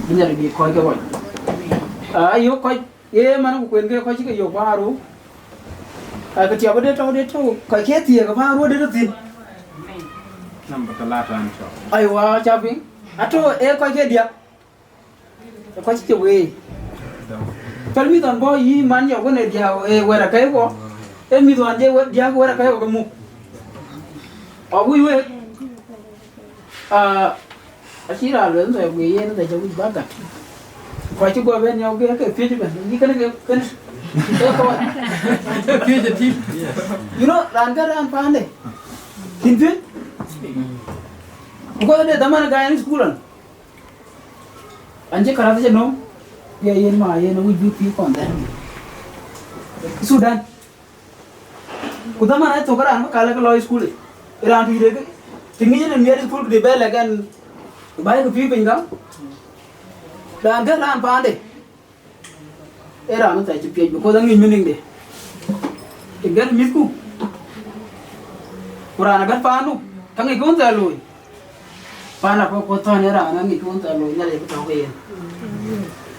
Bï Nhialic bï kɔc ke kɔc. Aa yök kɔc, ye man ku kuen ke kɔc cï ke yök paan rou. Aa, ke tiɔp ade tɔ̈u, de tɔ̈u, kɔc ke thiëëk paan rou ade tɔ̈ thïn. Number talata an cɔk. Aiwa, ca piŋ. Atɔ̈ ee kɔc ke diäk. Ee kɔc cï ke weei. Pɛl mïth ɣɔn bɔ̈ yï man yɔk wën ë diäk, ë wɛ̈t akɛ̈ɛ̈ckuɔ. Ee mïth ɣɔn je wɛ̈t diäk wɛ̈t akɛ̈ɛ̈ckuɔ ke muk. Ɔ wïc wek. Aa, acï raan lueel thɛɛr guiir yen thɛɛr cä wïc bä gät. Wa cï guɔ bɛ̈n nyɔk ke, ke piöc bɛ̈n. Yï kënë ke, kënë. Ke kɔc. Piöc ë tïŋ. You know, raan ka raan paande. Cïn piöc. Ku kɔc de dhaman gäi në school an. An cï karath cï nöm. Ya yen ma yen wïc bï pïïr kɔn dhɛn. Sudan. Ku dhaman ë thök raan bï kal ke lɔ school. Raan tuc de ke. Të ŋic në miɛt school ku de bɛ lɛ̈k ɛn. Baai ke pïïr piny gam. Raan ke raan paande. Ee raan ë thɛɛr cï piɛc, because aŋic meaning de. Të gɛ̈t mïthku. Ku raan agät paandu, ka ŋic kë wën thɛɛr looi. Paan akɔ̈k kuɔth thɔ̈n ee raan aŋic kë wën thɛɛr looi, Nhialic abï tɔ̈u ke yen.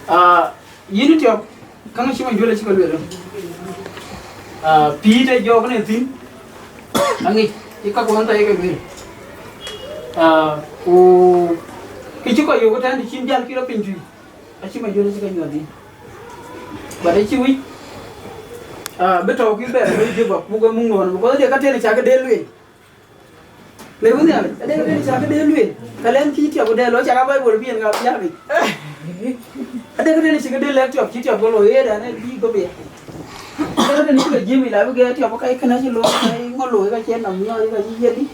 Ah, yïn ë tiɔp, käŋ cï man juël acï ke lueel. Ah, pïïr të jɔɔk në thïn, aŋic, cï ka kë wën thɛɛr ye ke lueel. Ah, ku kë cï kɔc yök ëtɛ̈ɛ̈n të cïn jäl kï rɔt piny tui. Acï majority ke nyuɔɔth thïn. But acï wïc, ah, bï tɔ̈u kï bɛ̈ɛ̈r bï Juba buk ë muk nuɔɔn, because de ka tënë cä ke del lueel. Le wun nhial, ade ka tënë cä ke del lueel. Ka lɛ̈n kï tiɔp de lɔ cä ka Bible bï yen ka piaak yic. Ade ka tënë cï ke del lɛ̈k tiɔp, cï tiɔp ke lɔ ɣet an, bï go bia. Ade ka tënë cï ke jiëm yic la bï gɛɛr tiɔp ka kënë acï looi, ka ŋö looi ka cï nɔm nyɔɔc ka cï yiëth yic.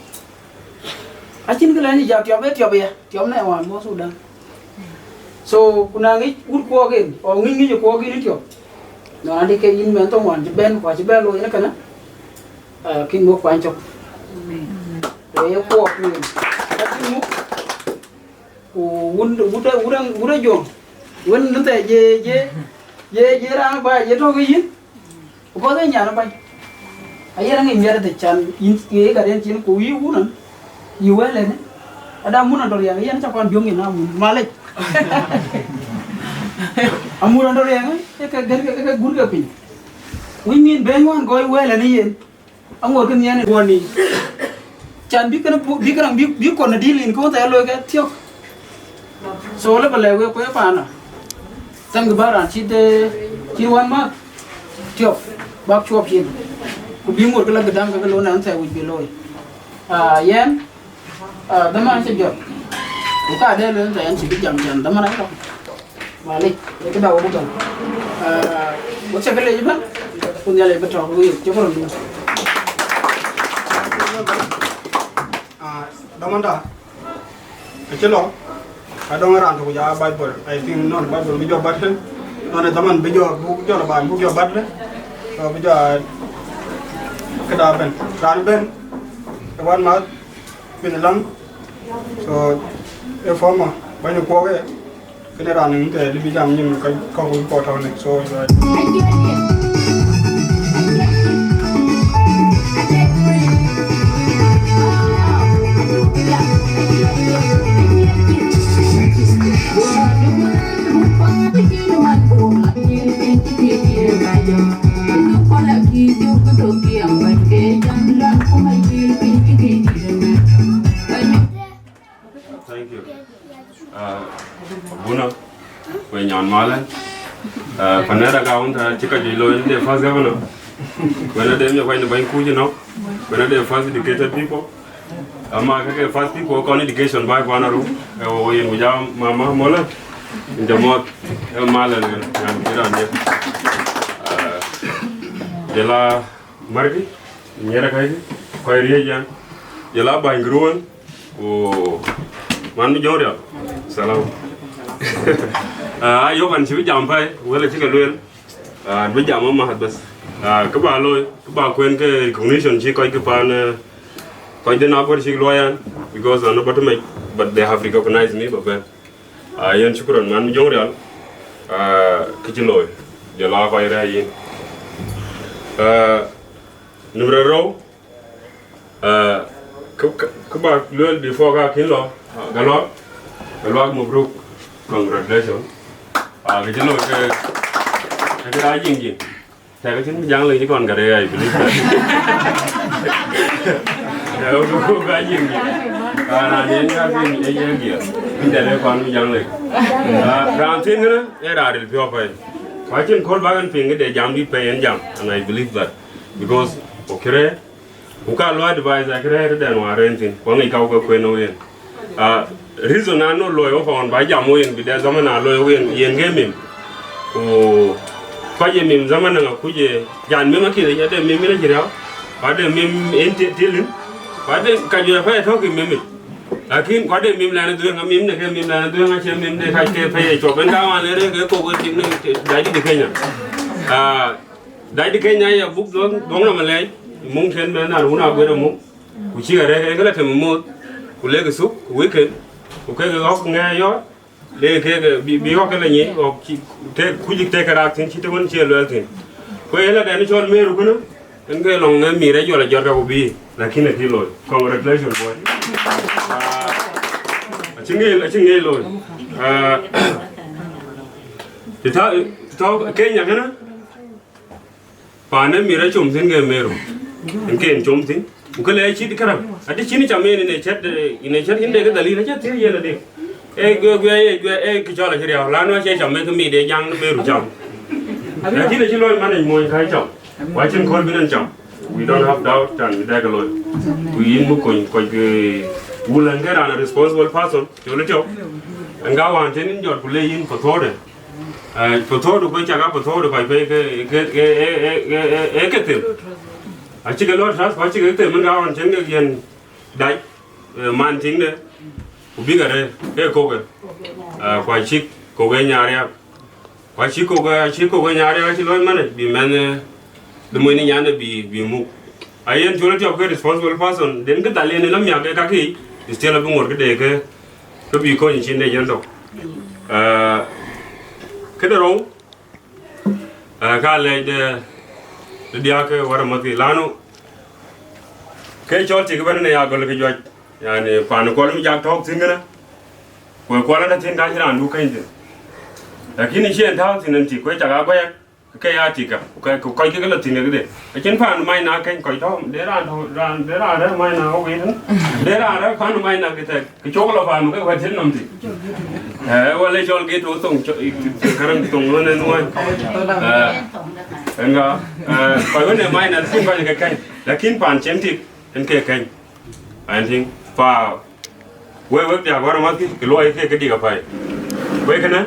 Acïn kë lɛ̈n yic, tiɔp ë tiɔp ya, tiɔp nɛ wään bɔ̈ Sudan. So, ku na ŋic wut kuɔɔk en, ɔ ŋic ŋic ë kuɔɔk en ë tiɔp. Nɔn adï ke yïn mɛn thoŋ wään cï bɛ̈n, ku acï bɛ̈n looi ënë kënë, ah, kïn wok kuany cök. Ku ye kuɔɔk ku en. Acïn muk, ku wun, wut ë, wut ë, wut ë Jɔŋ. Wën në thɛɛr je, je, je, je raan ba, je tɔ̈ ke yïn. Because ee nyan ë bäny. Ayen aŋic miɛt ëdhë can yïn ye ka den cin ku yï wun an, yï wël en. Ada mun an tɔ riɛŋ, yen cä kɔn biöŋ yïn amun. Malec. Amun an tɔ riɛŋ, ee ke gɛ̈r ke, ee ke gur ke piny. Wïc nyin bɛ̈ny wan gɔɔc wël en yen. Aŋot ke nhiɛn ë guɔ̈n yiic. Can bï kënë, bï kënë, bï, bï kɔn dïl yïn kë wën thɛɛr looi ke thiɔ̈k. So, lë bä lɛ̈k wek kueer paanë. Thank you, bä raan cït, eh, cït wän mäth. Tiɔp, bäk cuɔp cin. Ku bï ŋot ke la gëdäŋ ke ke looi nɛn thɛɛr wïc bï looi. Ah, yɛn, ah, dhaman acï jɔt. Ku ka dɛ lueel thɛɛr yɛn cï bï jam can dhaman acï lɔ. Malec, ee këda wok bɛ̈n. Ah, wok cä ke lec ëbɛ̈n, ku Nhialic bï tɔ̈u ke wek, cï bï rɔt duɔ̈k. Ah, dhamanda, acï lɔ, adɔŋ raan tök ja Bible. I think nɔn Bible bï jɔ bat, nɔn ë dhaman bï jɔ, buk jɔ la baai, buk jɔ bat. So bï jɔ, këda bɛ̈n. Raan bɛ̈n, ë wän mäth, piny läŋ. So, ë former, bäny kuɔɔk ë. Kënë raan ŋic ke lëbï jam nyin ka, ka ku kɔɔr tɔ̈u në, so, Thank you. Ah, abuna, ku nyan malë. Ah, panera ka wun ta cï ka juëc looi de first governor. Ku ënë de mi kuany de bäny kuc ënɔ. Ku ënë de first educated people. Ama ka ke first people kɔn education bä kuan aru. Ë wo yen ku ja mama Molë. Ë jɔ mɔth, ë malë nyan kiran de. Ah, jɔl a märki, nyɛrɛ kackï, kɔc riëëc yɛn. Jɔl a bäny group wën. Ku man mi jɔŋ rial. Salam. Ah, ayok an cï bï jam pɛi, wël acï ke lueel. Ah, bï jam amath bas. Ah, kë ba looi, kë ba kuën ke recognition cï kɔc kë pan, eh, kɔc den aguɔ̈r cïk luɔi an, because an bɔ̈ tëmec, but they have recognized me, ba bɛ̈n. Ah, yen shukran man mi jɔŋ rial. Ah, kë cï looi, jɔl a kɔc rɛ̈ɛ̈c yïn. Ah, number rou, Ah, kë, kë, kë ba lueel before ka kïn lɔ, Galuak, Galuak, mabruk, congratulations. Ah, kë cï lɔ ke, ke, ke ajiŋ jiŋ. Tɛ̈ ke cïn mi jaŋ lëŋ cï kɔn gäre, I believe that. Ya, ku, ku, ku ajiŋ jiŋ. Ah, raan yen ka kïn, ye, ye giɛr. Min dɛ̈ le kɔn mi jaŋ lëŋ. Ah, raan thiin kënë, ee raan ril piɔ̈u pɛi. Ku acïn kööl bä ɣɛn piŋ këde jam dït pɛi yen jam, and I believe that. Because, okay, ku ka lɔ advice akë rɛ̈ɛ̈r tëdɛn wäär rëën thïn, ku aŋic ka ku ke kueen ë yen. Ah, Reason anɔŋ looi wok ɣɔn ba jam wok yen bï dɛ zaman a looi wok yen, yen ke mim. Ku kɔc ye mim zaman ŋa kuc ye jan mim akïn, ade mim yen acï riau. Ku ade mim en ti-, tilin. Ku ade ka juëc apɛi tɔ̈ kï mim yic. Lakin ku ade mim lɛn dhuëëŋ, a mim ne ke mim lɛn dhuëëŋ, acie mim de kac ke pɛi ye cop. En ka wan le rek ke kok e tim ne te-, dac di Kenya. Ah, dac di Kenya ya buk dhuɔŋ, dhuɔŋ na malɛc. Mum ken ben na run aguer mum. Ku cï arɛk en ke la tem moth. Ku lek suk, ku weekend. Ku kek ɣɔk ŋɛɛc yɔɔt. Le ke, ke, bi, bi ɣɔ̈k ke la nyic, ɣɔ̈k cï, te, kuc tek ke raak thïn, cï te wën cie luɛɛl thïn. Ku ë la dɛn cɔl Meru kënë, en ke lɔŋ ë mïr ë jɔl ajɔt ka ku bï, lakin akï looi. Congratulations, boy. Ah, acï ŋic, acï ŋic looi. Ah, të tɔ̈, të tɔ̈ Kenya kënë, paan ë mïr acom thïn ke Meru. En ke en com thïn. Ku ke le cït këraŋ. Ati cïn cam en ine cät, ine cät yïn de ke dhal yïn acä thiëëc yen adï. E guɛ, guɛ, e guɛ, e kë cɔl acï riau. Lanu acie cam e ke mït de jaŋ në Meru cam. Lakin acï looi man en mony ka cam. Wa cïn köl bïn en cam. We don't have doubt and we dek looi. Ku yïn mu kony kɔc ke wulɛn ke raan a responsible person. Col ë tiɔp. En ga wan tën yïn jɔt ku le yïn pathode. Eh, pathode ku cak a pathode kɔc pei ke, ke, ke, e, e, e, e, e ke them. Acï ke lɔ trust, ku acï ke them, min ka ɣɔn cïn ke yen dac, eh, man tiŋde, ku bïk arëër, ke koke. Eh, ku acïk koke nyaar yak. Ku acïk koke, acïk koke nyaar yak, acï lɔc man, eh, bï mɛnh, eh, bï mony ni nyan, eh, bï, bï muk. A yen col ë tiɔp ke responsible person, den ke dhal yen ë lɔ miak ke kakï, still abï ŋor këde ke, ke bï kony cin de yen tök. Eh, këde rou, eh, ka lɛc de, de diäk ke wär amathi lanu, ke cɔl tik bɛ̈n ne ya gɔl ke juac, yani, pan kuɔl mi jak tɔ̈k thïn kënë, ku kuɔl ënë thïn ka cï raan du kɛny thïn. Lakini cï en tääu thïn en tik, ku cak a guɛɛk, ke ya tik ka, ku ka, ku kɔc ke ke la thïn ke këde. Acïn pan mac na kɛny kɔc tɔ̈, de raan tɔ̈, raan, de raan rɛ̈ɛ̈r mac na wok yen. De raan rɛ̈ɛ̈r pan mac na ke thɛk, ke cok la pan ke wɛ̈t cïn nɔm tik. Eh, wala cɔl ke tɔ̈ thoŋ, cɔ-, i-, i-, kärɛŋ thoŋ ɣön en wɛ̈n. Eh, enga, eh, kɔc ɣön e mac na thïn kɔc ke kɛny. Lakin pan cïn tik, en ke kɛny. Ɛn tïŋ, pa wek, wek diäk wär amathi, ke luɔi ke, ke dik apɛi. Wek kënë,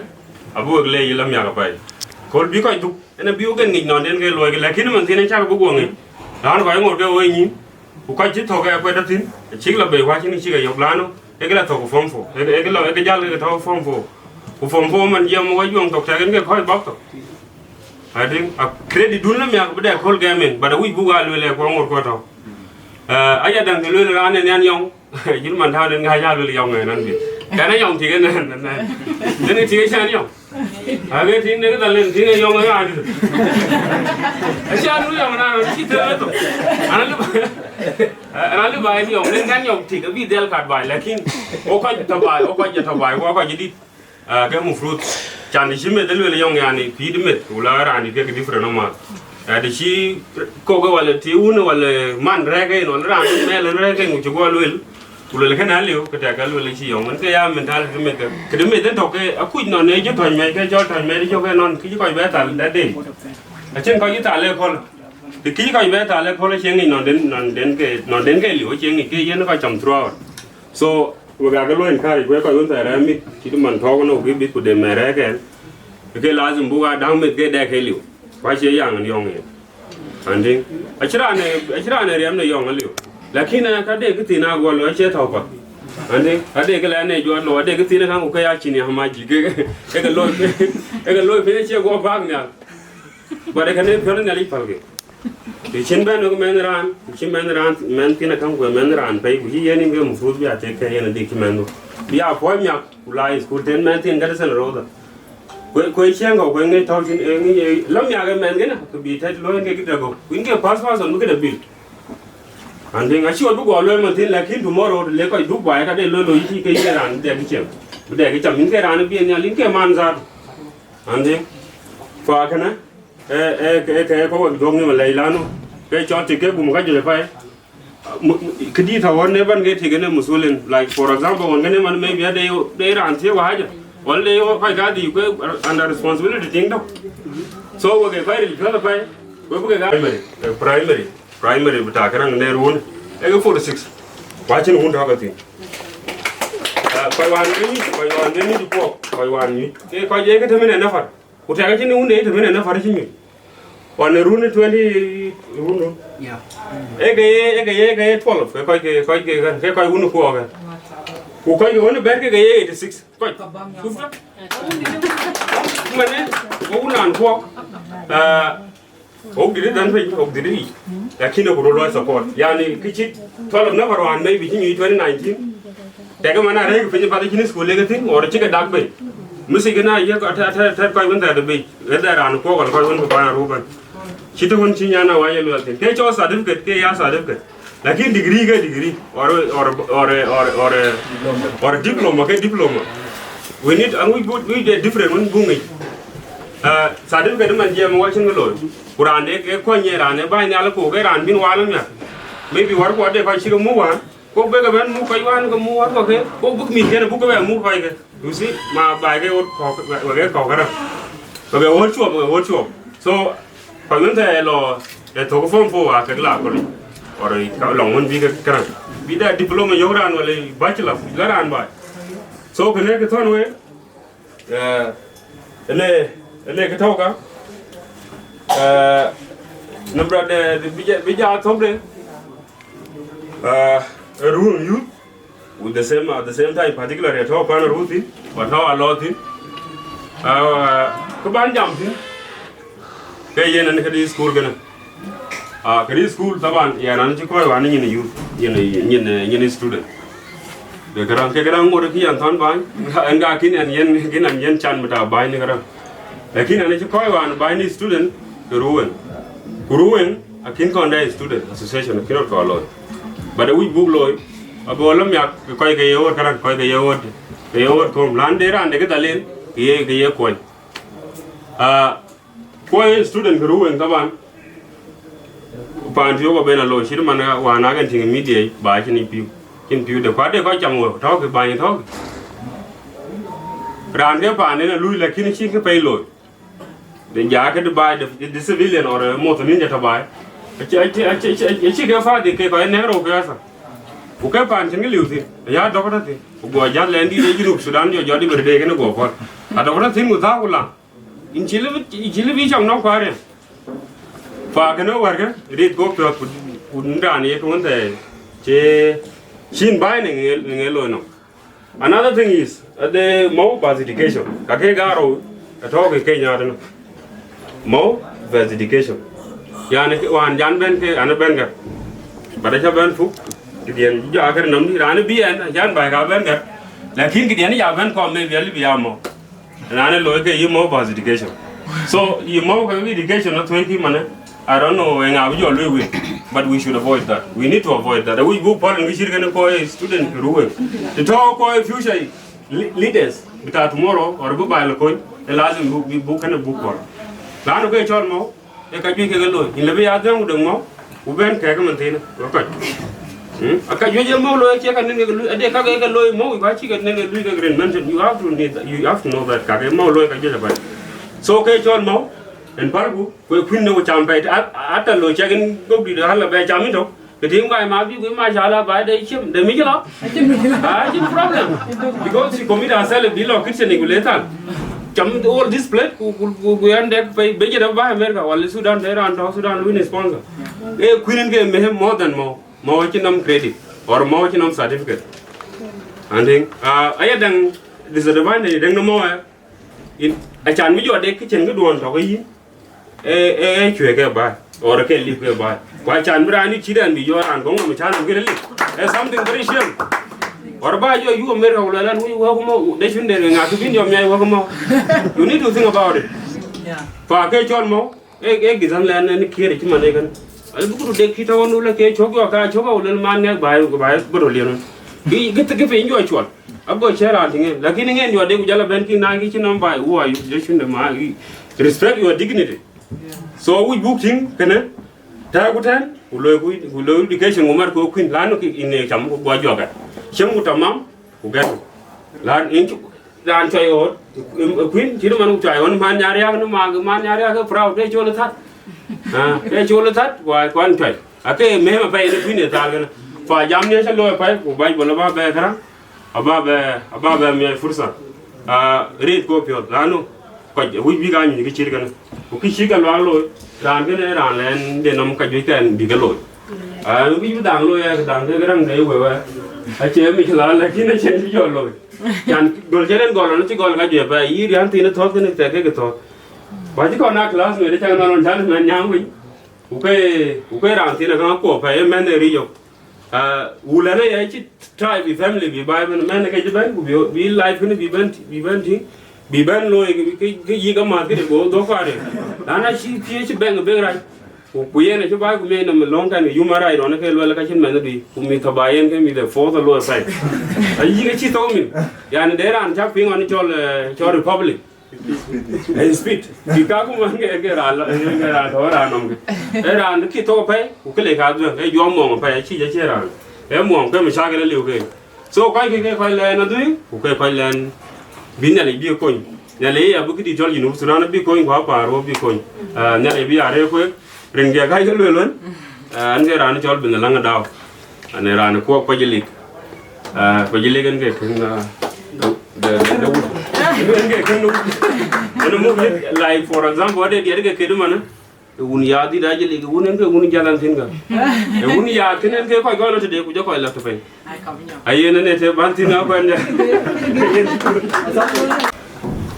abï wek leec ë lɔ miak apɛi. Kööl bï kɔc dhuk, en abï wek en ŋic nɔn den ke luɔi ke, lakin man thïn acak bï guɔ ŋic. Raan kɔc ŋor ke woi nyin, ku kɔc cï thök ë kuɛt thïn, acïk lɔ bei ku acïn cïk ë yök lanu, e ke la thök form four, e ke, e ke lɔ, e ke jäl ke tɔ̈u form four. Ku form four man jiɛɛm wä juɔŋ thok tɛk en ke kɔc bɔk thok. Adïŋ, a credit dun lɔ miak bï dɛ kööl gɛm en, but awïc buk aa lueel ë kuɔŋ ŋor kuɔ tɔ̈u. Eh, aya daŋ ke lueel raan en yan yɔŋ, jïl man tääu den ŋäc aa lueel yɔŋ en an bï. Kɛn a yɔŋ tik en ɛn, ɛn, ɛn. Den ë tik ë cän yɔŋ. Ake tik ne ke dhal en tik ë yɔŋ ë raan dït. Acä nu yɔŋ raan cï thël ë thok. An alë, an alë ba en yɔŋ, den kɛn yɔŋ tik abï dhɛl kat baai, lakin wo kɔc tɔ baai, wo kɔc jɔ tɔ baai, wo kɔc jɔ dït. Ah, ke mufrut, can të cï meth ë lueel yɔŋ, yani, pïïr meth, ku la raan dït ke different amath. Ah, të cï kok wala të wun wala man rɛ̈ɛ̈k en, wala raan mɛl en rɛ̈ɛ̈k en, ku cï guɔ lueel, ku lueel kënë aliu, ke tɛ̈k ke lueel cï yɔŋ. Wën ke ya mentality meth ke, këdï meth en tök ke akuc nɔn ë jɔ tɔ̈c mɛc, ke cɔl tɔ̈c mɛc jɔ ke nɔn, kï cï kɔc bɛ thal that day. Acïn kɔc cï thal ë köl. Të kï cï kɔc bɛ thal ë köl acie ŋic nɔn den, nɔn den ke, nɔn den ke liu, acie ŋic ke yen kɔc cam throughout. So, wek aa ke luɔi encourage, wek kɔc wën thɛɛr rɛ̈ɛ̈r mïth, cït man tɔ̈u në wok bïth ku de mɛɛr rɛ̈ɛ̈r kɛn. Ke lazim buk aa daŋ meth ke dɛ ke liu. Ku acie yaŋ en yɔŋ yen. Andiŋ, acï raan ë, acï raan ë riɛm në yɔŋ aliu. Lakin, eh, ka de kë thiin a gɔl, acie tɔ̈u path. Andiŋ, ka de kë lɛn ë juɔt lɔ, ade kë thiin ë kaŋ ku ke ya cin ya mac, ke, ke, ke looi, ke, ke looi piny acie guɔ bak nhial. But ë kënë piɔ̈n ë Nhialic pälkï. Të cïn bɛ̈n wek mɛnh raan, të cïn mɛnh raan, mɛnh thiin akäŋ ku mɛnh raan pɛ̈i, ku cï yen yïn ke mufrut bï a tek ke yen adik cï mɛnhdu. Bï a puɔ̈c miak, ku la school tën mɛnh thiin gät thïn röördhä. Ku, ku ë ciɛɛŋ kɔ̈u, ku ë ŋic tɔ̈u cïn, ë ŋic, ë lɔ miak ë mɛnh kënë, ke bï tɛ̈t looi ke këde gɔ̈u. Ku yïn ke first person bï këde bil. Andiŋ, acï ɣöt bï guɔ lueel man thiin, lakin tomorrow, të le kɔc dhuk baai, ka de loi loi yï cï ke yïn ke raan bï dɛk cam. Bï dɛk cam, yïn ke raan bï nhial, yïn ke man zaat. Andiŋ, fa kënë, Ee, ee, ee, ke, ke wek dhuɔ̈k nhïïm alɛc lanu, ke cɔl tik ke gum ka juëc apɛi. Mu-, mu-, këdït aɣɔn ë bän ke tik ënë musulin. Like, for example, ɣɔn kënë man maybe ade, de raan thiëëk wä haja. Wala de kɔc kadhïc ke under responsibility tiŋ tök. So, wek ke kɔc ril piɔ̈ɔ̈th apɛi, wek bï ke ka primary, eh, primary, primary bï tak këraŋ në ruɔ̈n, ee ke forty six. Ku acïn wun tɔ̈ ke thïn. Ah, kɔc wään ke nyuc, kɔc wään ke nyuc puɔk, kɔc wään nyuc. Ke kɔc ye ke tëmën ë nafar. Ku tɛ̈k acïn wun de tëmën ë nafar cï nyuc. Ɣɔn ë run twenty, run, run. Yeah. Ee ke ye, ee ke ye, ke ye twelve, ke kɔc ke, kɔc ke kën, ke kɔc wun kuɔɔk kën. Ku kɔc ke wun bɛ̈t ke, ke ye eighty-six. Kɔc. Shufta? Mane, wo wun raan kuɔɔk. Ah, wok dït dän piny, wok dït yic. Lakin ku röt luɔi support. Yani, kë cït twelve nafar wään maybe cï nyuc twenty nineteen. Tɛ̈kë man arëk piny, path cïn school lek thïn, or cï ke dak bei. Message na ye, atë, atë, atë kɔc wën thɛɛr bei. Wën thɛɛr raan kuɔɔk wala kɔc wën bï bäny aruu bɛ̈n. Cït wën cï nyan awany ye luel thïn. Ke cɔl certificate, ke ya certificate. Lakin degree ke degree, or, or, or, or, or, or diploma ke diploma. We need, and we, we, we different wën buŋ yic. Ah, certificate man jiɛɛm wɔ cïn ke looi. Ku raan de ke kɔny ye raan ë bäny nhial ku ke raan bïn wal miäk. Maybe wär kuɔ de kɔc cï ke muk wään. Ku bïk bɛ̈n muk kɔc wään ke muk wär kuɔ ke. Ku bïk mïth kën buk ke bɛ muk kɔc ke. You see, ma baai ke ɣöt kɔ̈k, wek, wek ke kɔ̈k këraŋ. Wek ke ɣöt cuɔp, wek ke ɣöt cuɔp. So, kɔc wën thɛɛr lɔ, ë thök form four wa kek la college. Or ka lɔŋ wën bï ke këraŋ. Bï da diploma yök raan wala bachelor, la raan baai. So, kënë kë thɔ̈n wek, eh, ënë, ënë kë tɔ̈u ka, eh, në brɔt de, de, bï ja, bï ja thök de, eh, ruɔ̈n youth, with the same, at the same time, particularly atɔ̈ pan ruɔ̈n thïn, ku atɔ̈ alɔ thïn. Eh, kë ban jam thïn, ke yen ënë këdï school kënë. Ah, këdï school, taban, yɛn an cï kɔc wään nyin youth, nyin, nyin, nyin student. Ke këraŋ, ke këraŋ ŋot kï yɛn thɔ̈n bäny, ɛn ka kïn ɛn yen, kïn ɛn yen can bï ta bäny në këraŋ. Lakin an cï kɔc wään bäny në student, ke ruɔ̈n. Ku ruɔ̈n, akïn kɔn dɛ student association, akïn rɔt kɔn looi. But awïc buk looi, abï wɔ lɔ miak, ke kɔc ke ye ɣöt këraŋ, kɔc ke ye ɣöt, ke ye ɣöt kom. Lan de raan de kë dhal en, ke ye, ke ye kuɔny. Ah, Kuɔny student kë ruɔ̈n taban, paan tiɔ̈k abɛn alo, cït man wään akën tïŋ media yic, ba cïn yic pïu. Cïn pïu de kuat de kɔc cam wɔ, tɔ̈kï bäny tɔ̈kï. Raan ke paan en alui, lakin cïn kë pɛi looi. De ja ke de baai, de, de civilian or, eh, moth ninja tɔ̈ baai. Acï, acï, acï, acï, acï ke fadhi ke kɔc nɛ̈k rou ke asa. Ku ke paan cïn kë liu thïn, ya dɔk tɔ̈ thïn. Ku guɔ jath lɛn dït ë Junub Sudan jɔ jɔt ibɛ̈r de kënë guɔ pɔ̈l. Adɔk tɔ̈ thïn ku thaak ku laŋ. Yïn cï lëbï, yïn cï lëbï cam nɔ̈k kuaar yen. Fa kënë wärkë, rit guɔ̈p piɔ̈ɔ̈th ku, ku raan ye kë wën thɛɛr, cï, cïn bäny në ŋe, në ŋe looi nɔm. Another thing is, uh, the Mou bas education. Ka ke gaar rou, atɔ̈ ke Kenya tënë. Mou bas education. Yani, wään jan bɛ̈n ke, an bɛ̈n gät. But aca bɛ̈n puk, këdiɛn jɔ akër nɔm dï, raan bï ɛn, acan bäi ka bɛ̈n gät. Lakin këdiɛn ya bɛ̈n kɔm, maybe alëbï ya Mou. Raan ë looi ke yï Mou bas education. So, yï Mou ke education athueikï manë, I don't know, ë ŋa bï jɔ luui win, but we should avoid that. We need to avoid that. Awïc buk pɔ̈l në kë cït kënë kɔc student ruɔ̈n. Të tɔ̈ kɔc future le-, leaders, bï ta tomorrow, or bï baai lɔ kony, ë lazim buk, buk, buk kënë buk pɔ̈l. Laanu ke cɔl Mou, Ee ka juëc kek looi, yïn lëbï ya dhëŋ ku dëŋ Mou, ku bɛ̈n kɛ̈k ëmën thïn, we kɔc. Mm? Aa ka juëc ye Mou looi, acie ka nɛn kek lui, ade ka ke ke looi Mou, ka cï ke nɛn kek lui kek rin mention, you have to need, you have to know that ka ke Mou looi ka juëc apɛi. So ke cɔl Mou, en pälku, ku ë kuïn në ku cam pɛi, a, a, ata looi cak en gok dït ɣäl abɛ cam yïn tök, Ke tiŋ baai ma bï guiir, mashallah, baai de cim, de mïcï lɔ. Acïn mïcï lɔ. Ah, acïn problem. Because she commit herself, bï lɔ kitchen ku le thal. Cam all this plate, ku, ku, ku, ku yan dek pɛi, be jël baai America, wala Sudan, de raan tɔ̈ Sudan, win sponsor. Eh, kuïn ke mehem more than Mou. Mou acïn nɔm credit, or Mou acïn nɔm certificate. And then, ah, aya dɛŋ disadvantage, dɛŋ në Mou, eh. Yïn, acan bï jɔ dek kitchen këduɔ̈n tɔ̈ ke yïn. Ee, ee, ee cuëëc ke baai, or ke lip ke baai. Ku acan bï raan dït cït ɛn bï jɔ raan gɔ̈ŋ nɔm can nɔm kënë lip. Ee something very shame. Or ba jɔ yuk America ku luɛl ɛn wïc wɛ̈k Mou, de cun de ŋa kë bïn jɔ miac wɛ̈k Mou. You need to think about it. Yeah. Fa ke cɔl Mou, ee, ee githan lɛn ɛn kiëër cï man ee kën. Al bï kudu dek kï tɔ̈u nu le ke cök jɔ ka cök au lel man ŋɛk baai, baai bï röt liɛn. Kï, kï, kï piny jɔ cuɔl. Ago cï raan tïŋ en, lakin ŋen jɔ dek ku jal a bɛ̈n kï na kï cï nɔm baai, who are you? Jɔ cun de ma, respect your dignity. So wïc buk tïŋ kënë, tɛ̈ɛ̈ku tɛ̈n, ku loi ku, ku loi education ku mat ku kuïn, lanu kï yïn ë cam ku guɔ juɔk gɛ̈t. Cam ku tamam, ku gɛ̈t. Lan yïn cuk, raan cuai ɣööt, kuïn, cït man ku cuai ɣööt, man nyar yak në ma, man nyar yak ë proud, ke col ë thät. Ah, ke col ë thät, ku, ku an cuai. Ake mehem apɛi në kuïn ë thal kënë. Fa jam ni acä looi apɛi, ku bac bɔ̈ lɔ ba bɛ̈ɛ̈i këraŋ. Aba bɛ, aba bɛ miɔc fursa. Ah, rëët kɔc piɔ̈ɔ̈th, lanu kɔc wïc bïk aa nyuc kë cït kënë. Ku kë cï ke luaak looi, raan kënë ee raan lɛn de nɔm ka juëc kɛn bï ke looi. Ah, wïc bï dhaŋ looi, ee, dhaŋ ke rɛ̈ŋ de wëu, ee. Acie mic la, lakin acie bï jɔ looi. Can gɔl cï rɛn gɔl, ɣɔn cï gɔl ka juëc apɛi, yï riän thiin ë thɔ̈th kënë thɛk kek thɔ̈th. Ku acï kɔn aa classmate, cak nɔn ɣɔn can mɛn nyääŋ wïc. Ku ke, ku ke raan thiin ë käŋ akuɔp apɛi, ee mɛnh ë ric yök. Ah, wulɛn aya cï tribe bï family bï baai bɛ̈n, mɛn ke cï bɛ̈n, ku bï, bï life kënë bï bɛ̈n, bï bɛ̈n tïŋ, bï bɛ̈n looi, ke, ke, ke yïk amath këde go dhok kuaar. Lana cï thiëëc cï bɛ̈ŋ bek rac. Ku, ku yen acï baai ku miɛc nɔm lɔ̈ŋ kɛn ke human right, ɣɔn ke luɛl ka cïn mɛnh dui, ku mïth tɔ̈ ba yen ke mïth ë fourth aloi apɛi. Ayï ke cï thok mïth. Yani de raan cak piŋ ɣɔn cɔl, eh, cɔl Republic. Ee speed. Kï ka ku man ke, ke raan la, ke raan tɔ̈ raan nɔm ke. Ee raan kï thok apɛi, ku kë le ka dhuëëŋ, ee juɔm muɔŋ apɛi, acï jɔ cie raan. Ee muɔŋ ke mashakil aliu ke. So kɔc kë ke kɔc lɛn adhui, ku ke kɔc lɛn bï Nhialic bï kony. Nhialic ya bï këdï cɔl Junub Thudan bï kony, ku apaar wɔ bï kony. Ah, Nhialic bï ya rëër kueek, rin ke ka ye lueel wën. Ah, an ke raan cɔl Bï Nhial Aŋadau. An ee raan kuɔk Kuajilik. Ah, Kuajilik en ke kën, ah, de, de, de wut. En ke kën de wut. En muk yet, like, for example, ade diɛt ke ked man, eh? Ee wun ya dhït Ajilik, ee wun en ke wun jalan thïn ka. Ee wun ya kën en ke kɔc kɔc lɔ tëde ku jɔ kɔc lɔ tëpɛny. Ayen en ee të ban thïn akuɛn ja.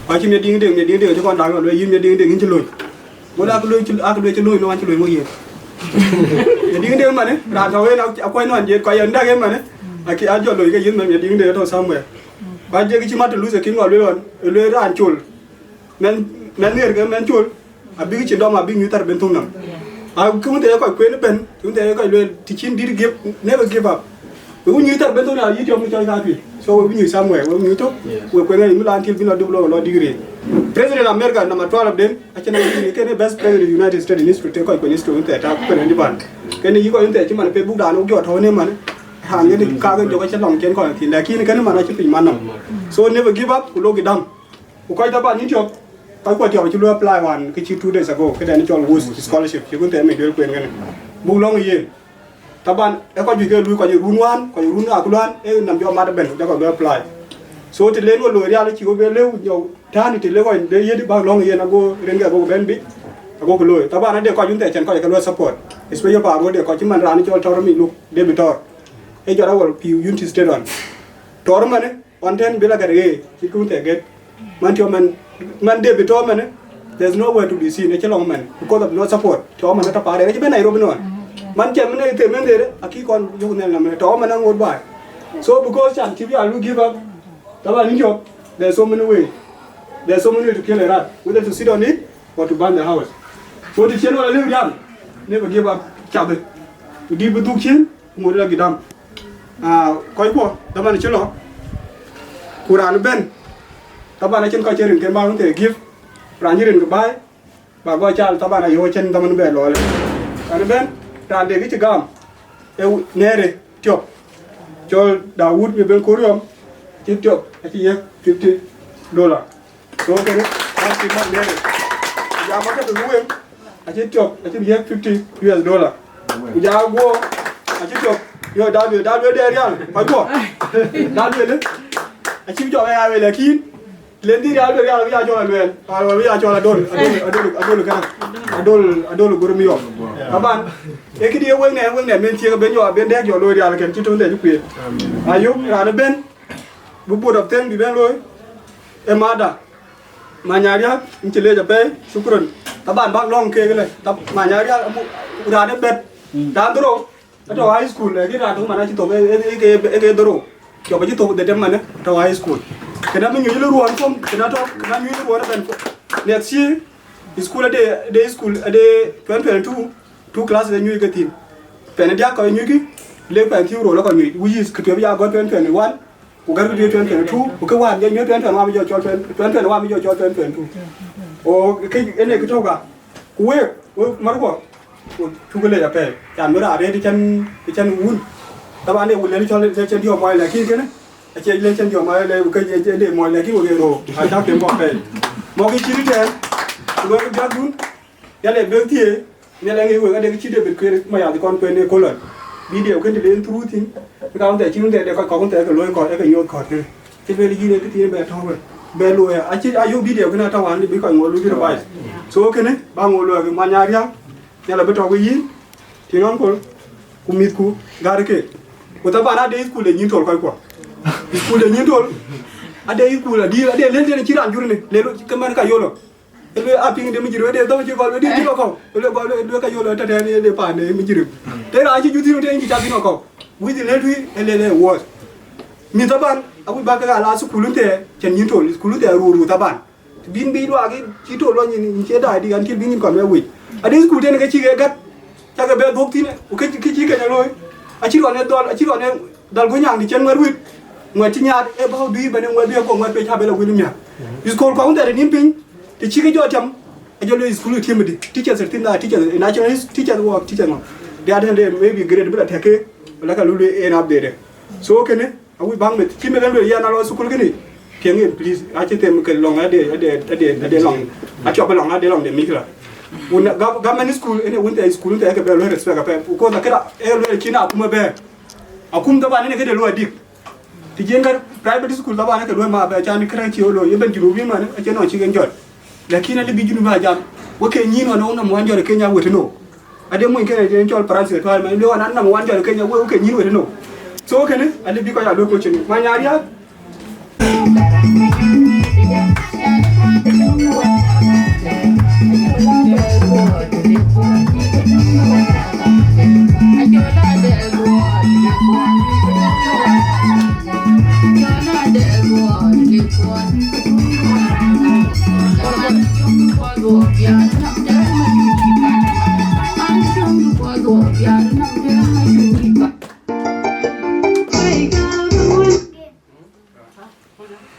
Acï miɛt diŋ dek, miɛt diŋ dek acï kɔn daŋ lɔ, yïn miɛt diŋ dek yïn cï lony. Ŋot ak lueel cï, ak lueel cï lony, no, an cï lony ŋot yen. Miɛt diŋ dek manë, raan tɔ̈ en akuɛn nɔn jiët, kɔc en dak en manë, aki ajɔ lony ke yïn man miɛt diŋ dek tɔ̈ somewhere. Ba jek cï Martin Luther King ŋɔ lueel ɣɔn, lueel raan col. Mɛn, mɛn ŋer ke mɛn col, abïk cïn dɔm, abïk nyuc thar ben thok nɔm. A kë wun thɛɛr ye kɔc kueen ëbɛ̈n, kë wun thɛɛr ye kɔc lueel, të cïn dït give, never give up. Ku nyuc thar ben thok nɔm, ayï tiɔp në cɔl katui. So we bï nyuc somewhere, we bï nyuc thok, we kueen ŋa yïn bï la until bï la duk lɔ, lɔ degree. President America number twelve den, acïn number degree, kënë best president United States in history, të kɔc kueen history wun thɛɛr, ta ku kënë dï ban. Kënë yï kɔc wun thɛɛr cï man Facebook dan, wok jɔ tɔ̈u në man, raan yen kakë jɔk acï lɔŋ cen kɔc thïn, lakin kënë man acï piny man nɔm. So never give up, ku lok dam. Ku kɔc taban yïn tiɔp, kɔc kuɔ tiɔp acï luɔi apply wan kë cï two days ago, këdɛn cɔl Woods scholarship, cï kun thɛɛr mi duel kueen kënë. Buk lɔ̈ŋ yen. Taban, ee kɔc juëc ke luui kɔc run wään, kɔc run akuluan, ee nɔm jɔ mat ëbɛ̈n, ku jɔ kɔc luɔi apply. So të len wo loi rial cï wo be lëu, jɔ täänë të le kɔc de yiëth bäk lɔ̈ŋ yen ago rin ke ago bɛ̈n biic, ago ku looi. Taban ade kɔc wun thɛɛr cɛn kɔc ke luɔi support, especially paar wo de kɔc cï man raan cɔl Tɔr mi luk, David Tɔr. Ee jɔt awal piu Unity State ɣɔn. Tɔr manë, ɣɔn tɛ̈n bï la gɛt ɣee, cït kun thɛɛr gɛt. Man tiɔp man, man David Tɔr manë, there's nowhere to be seen, acï lɔŋ man, because of no support. Tɔr man atɔ̈ paarë, acï ben Nairobi nɔn. Man cɛ man ë them en dheerë, akï kɔn yök nhial na man, Tɔr man aŋoot baai. So because can cï bï a lu give up, taban yïn tiɔp, there's so many way. There's so many way to kill a rat, whether to sit on it or to burn the house. So të cïn wala lëu rial, never give up, cath. Ku dït bï dhuk cin, ŋot la gidam. Ah, kɔc kuɔ, taban cï lɔ, ku raan bɛ̈n, taban acïn kɔc cï rin ken ba wun thɛɛr give, raan cï rin ke baai, ba gɔ cal, taban ayo cïn taman bɛ lɔ le. Raan bɛ̈n, raan de kë cï gam, ee nɛɛrë tiɔp, cɔl Dawud mi ben Kuriɔm, cï tiɔp, acï yiëk fifty dollar. So kënë, acï man nɛɛrë. Ku jam akä të wëŋ, acï tiɔp, acï yiëk fifty U S dollar. Ku ja guɔ, acï tiɔp, yo, da lueel, da lueel de rial, kɔc guɔ. Da lueel, acï jɔ ya lueel, lakin, len dï rial, rial, ya jɔ lueel, rial, ya jɔ adol, adol, adol, adol kënë, adol, adol gurum yɔ. Taban, ee këdï wëŋ nɛ, wëŋ nɛ, men thiëk ben jɔ, ben dɛk jɔ looi rial kën, cï tun de jɔ kueer. Ayok, raan ben, bï board of them bï ben looi, ee mada. Manyariak, yïn cï leec apɛi, shukran. Taban bäk lɔ̈ŋ keek lë, tab-, Manyariak, amu, raan ë bɛ̈t, raan dhorou, atɔ̈ high school, lakin raan tök man acï thok, ë, ë, ë, ke, ë, ke dhorou. Tiɔp acï thok dhetem man, atɔ̈ high school. Kënë bï nyuc lë ruɔɔn form, kënë atɔ̈, kënë anyuc lë ruɔɔn ëbɛ̈n form. Next year, school ade, ade school, ade twenty twenty-two, two classes anyuc ke thïn. Pɛn ë diäk kɔc nyuckï, lek pɛn thiëër rou lɔ kɔc nyuc, which is kë tueŋ bï ya gɔ̈t twenty twenty-one, ku gɛ̈t kë tueŋ twenty twenty-two, ku kë wään jɔ nyuc twenty twenty-one bï jɔ cɔl twenty, twenty twenty-one bï jɔ cɔl twenty twenty-two. O, kë ënë kë tök ka. Ku week, wek märkuɔ, ku cuk lec apɛi. Can bï raan rëët cän, cän wun. Taban de wun lënë cɔl lec cän diɔ̈ɔ̈k muɔɔc, lakin kënë, acie lec cän diɔ̈ɔ̈k muɔɔc, lec ke, ke, ke de muɔɔc, lakin wek ë rou, acäk tem kɔ̈k apɛi. Mɔ̈k yï cït ëtɛ̈ɛ̈n, ku luɔi ke biäkdun, Nhialic bek thiëëc, Nhialic aŋic wek, ade kë cï David kueer, ma yath kɔn kueen ë köl ɣɔn. Video kënë të den through thïn, ka wun thɛɛr cïn wun thɛɛr de kɔc kɔ̈k wun thɛɛr ke luɔi kɔ̈k, ke nyuɔɔth kɔ̈k tënë. Cï lueel yïn ë kë thiin bɛ tɔ̈u wën, bɛ luɔi, acï ayök video kënë atɔ̈ wään, bï kɔc ŋuɔl wun cï revise. So kënë, ba ŋuɔl luɔi kë man nya riääk, nhial abï tɔ̈u ke yïn, tïŋ uncle, ku mïthku, gäärë keek. Ku thaban ade school de nyïn tol kɔckuɔ. School de nyïn tol, ade school adï, ade lël tënë cï raan jurënë, lël ke man ka yolɔ. Ë lueel a piŋ de mujrim, ë de dhɔ̈ŋ cï gɔl, ë de cï lɔ kɔ̈u. Ë lueel gɔl, ë lueel ka yol ë tëtɛ̈ɛ̈n, ë de paan de mujrim. Tëë raan cï juth thïn tëë yïn cï cak thïn ë kɔ̈u. Wïc lël tui, ë lël ë wuɔ̈ɔ̈th. Mïth thaban, awïc bäk ke ɣa la school thɛɛr, cän nyïn tol, school thɛɛr ruu ruu thaban. Të bïn bï luaak yïn cï tol lɔ nyin, yïn cie daai dik, until bï nyin kɔn wek wec. Ade school tënë ke cï ke gät, cak ke bɛ dhuɔ̈k thïn, ku ke, ke cï keny looi. Acï rɔn ë dhɔl, acï rɔn ë Dal go nyaŋ de cïn ŋuɛt wit, ŋuɛt cï nyaat ë bäu dui bɛ̈n ë ŋuɛt bï ë kɔŋ ŋuɛt pec abël awil miäk. School kɔŋ thɛɛr ë nïn piny, të cï ke jɔ tiam, ajɔ lo school tiam dï, teachers ë tïn da, teachers ë national teachers wɔ, teachers ŋɔ. They are there, maybe grade bï la tɛ̈k ke, wala ka lulu en update. So kënë, awïc bäŋ meth, cï meth en lueel yɛn alɔ school kënë, piɛŋ en please, acï them ke lɔŋ ade, ade, ade, ade lɔŋ, acɔp lɔŋ ade lɔŋ de mikla. Wun gam-, government school, ënë wun thɛɛr school, wun thɛɛr ke bɛ lueel respect apɛi, because akëra, ë lueel cïn akuma bɛ̈ɛ̈r. Akum thaban ënë këde luɔi dik. Të jiëën ka private school thaban ke luɔi ma bɛ can kërɛɛc cie looi, ëbɛ̈n Junubin man, acie nɔn cïk en jɔt. Lakin alë bï Junub a jam, wek ke nyïn wan wok nɔm wan jɔt ë Kenya wet ënou. Ade mony kënë ë cɔl Francis Atuar man, luɔi wan nɔm wan jɔt ë Kenya wek, wek ke nyïn wet ënou. So kënë, alë bï kɔc a luɔi question. Ma nya riääk,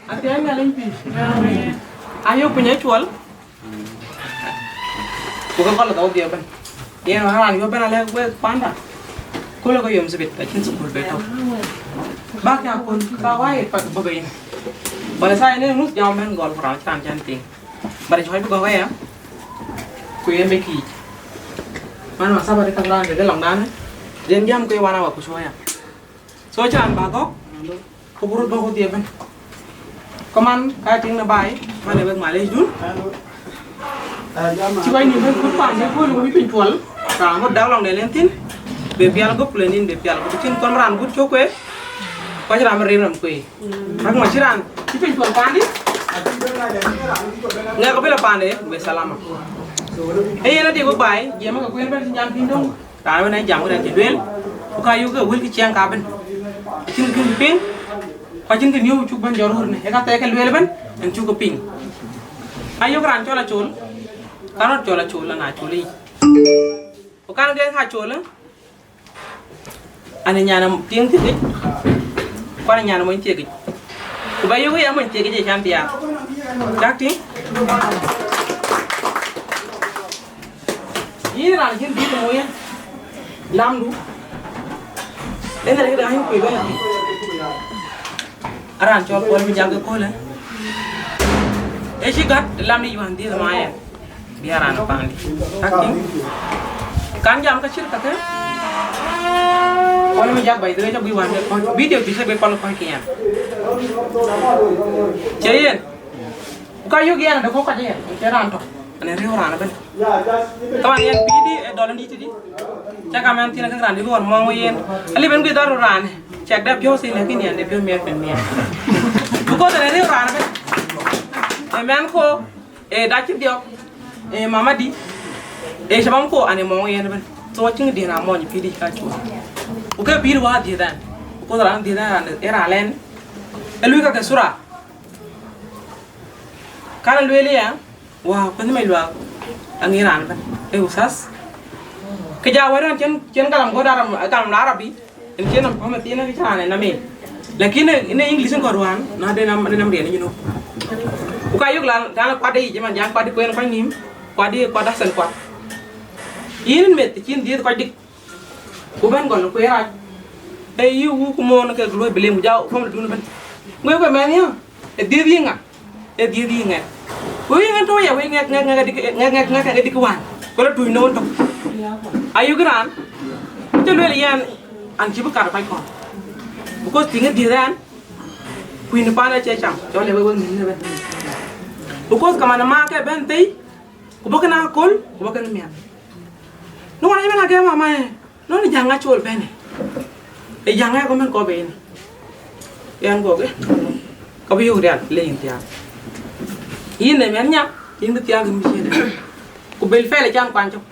Athiɛɛi Nhialic pïïr. Ayök piny acuɔl. Ku ke gɔl dhɔu dhiɛ bɛ̈n. Yen wään raan yök bɛ̈n alɛ̈k wek panda. Köölë ke yom thibit, acïn thukul bɛ tɔ̈u. Bäk ya kun, ka wai pat bɔ̈ bei. Bä thaai në ŋuth jam bɛ̈n gɔl ku raan cï raan cän piŋ. Bä rɛc ɣɔc bï gɔ̈k aya. Ku yen bɛ kiic. Man ma thabat ka raan de lɔŋdan. Den jam ke wan awa ku cuɔya. So can ba gɔ̈k, ku burut bɔ̈ ku dhiɛ bɛ̈n. Kɔman ka tiŋ në baai, man ë wek malec dun. Cï kɔc nïm bɛ̈n kut paan de kööl ku bï piny tuɔl. Raan ŋot dak lɔŋ de len thïn, be pial gup le nin be pial gup. Cïn kɔn raan gut cök kueer, kɔc raan bï rem nɔm kueer. Rak ma cï raan cï piny tuɔl paandï. Ŋɛk abï la paande, be salama. Ee yen adï wek baai, jiɛɛm ke kueer bɛ̈n cï jam piny döŋ. Raan wën ë jam këdɛn cï lueel, ku ka yök ke wël kë ciɛɛŋ ka bɛ̈n. Acïn kë piŋ, ku acïn kë niöu cuk bɛ̈n jɔt röörnë, ee ka thɛɛr ke lueel ëbɛ̈n, en cuk ke piŋ. Ayök raan cɔl Acol, ka rɔt cɔl Acol, ana Acol yic. Ku kan gɛ̈k Acol, an ë nyan tiŋ thiëkic, ku an ë nyan mony thiëkic. Ku ba yök ya mony thiëkic ë can diaar. Cak tïŋ? Yïn raan cïn dït mony ë lamdu, ënë rɛ̈k raan yïn kuc bɛ̈n. Araan cɔl Kuɔl Mijak ëköölë, ë cï gät lam yic wään dhiëëth ma yɛn, bï araan ë paandï. Cak tïŋ? Kan jam ka cït kakë. Kuɔl Mijak, by the way, ca guic wään ke kɔc, video bï cï guic kɔn kɔc ke yɛn. Cie yen? Ku ka yök yɛn adë kɔ̈k kɔc ë yɛn, cie raan tök, an ë riëëu raan ëbɛ̈n. Taban yɛn pïïrdi ë dɔl ëndït tëdï, cä ka mɛn thiin akëk raan dï bï ɣɔn mɔ̈ŋ ë yen. Alip en guic dhɔ̈r raan, cɛk dɛ piɔ̈u thïn, lakin yɛn de piɔ̈u miɛt piny miɛt. Because an ë riëëu raan ëbɛ̈n. Ë mɛnhkɔ, ë dac cï dhiɔp, ë mamadï, ë shababkɔ, an ë mɔ̈ŋ ë yen ëbɛ̈n. So acïn kë dïn raan mɔny pïïrdi cï ka cuɔl. Ku ke pïïr wä dhiëëth ɛn. Because raan dhiëëth ɛn raan ë raan lɛn. Ë luui kakë thura. Kan lueel ya, wa kuënh mec luaak, aŋic raan ëbɛ̈n. Ee uthath. Kë ja wɛ̈t ɣɔn cïn, cïn galam gɔ̈t Arab, galam la Arabi, en cïn nɔm pɔ̈m ë thiin, kë cï raan ë nɔm en. Lakin ë, ë English en kɔ̈t wään, na de nɔm, de nɔm riɛn ë Junub. Ku ka yök la, dan kuat de yic, man jan kuat de kueen kɔc nïïm, kuat de, kuat de Hasan kuat. Yïn meth, cïn dhiëëth kɔc dik. Ku bɛ̈n gɔl ku ye rac. Ee yï wuk moon kek luɔi bï leŋ, ku ja family dun ëbɛ̈n. Ŋuëëk ke mɛnh ya, ë dhiëëth yï ŋa? Ë dhiëëth yï ŋɛk. Ku yï ŋɛk tɔ̈u ya, wek ŋɛk, ŋɛk, ŋɛk ë dik, ŋɛk, ŋɛk, ŋɛk ë dik wään. Ku la tuuc në wën tök. Ayök raan, cï lueel yɛn, An cï bï kat kɔc kɔn. Because tiŋ ë diëth ɛn, kuïn paan acie cam, cɔl ë wek wek nïn ëbɛ̈n. Because kaman ë maa ke bɛ̈n thëi, ku bɔ̈ kën aköl, ku bɔ̈ kën miɛt. Në wan ëbɛ̈n agɛm mama ë, nɔn ë jäŋ acol bɛ̈n ë. Ë jäŋ ë kɔmën kɔp ë yen. Yɛn gɔk ë, ka bï yök rial le yïn thiaak. Yïn ë mɛn nya, yïn bï thiaak yïn bï ciëën ë. Ku bel fɛl ë can kuany cök.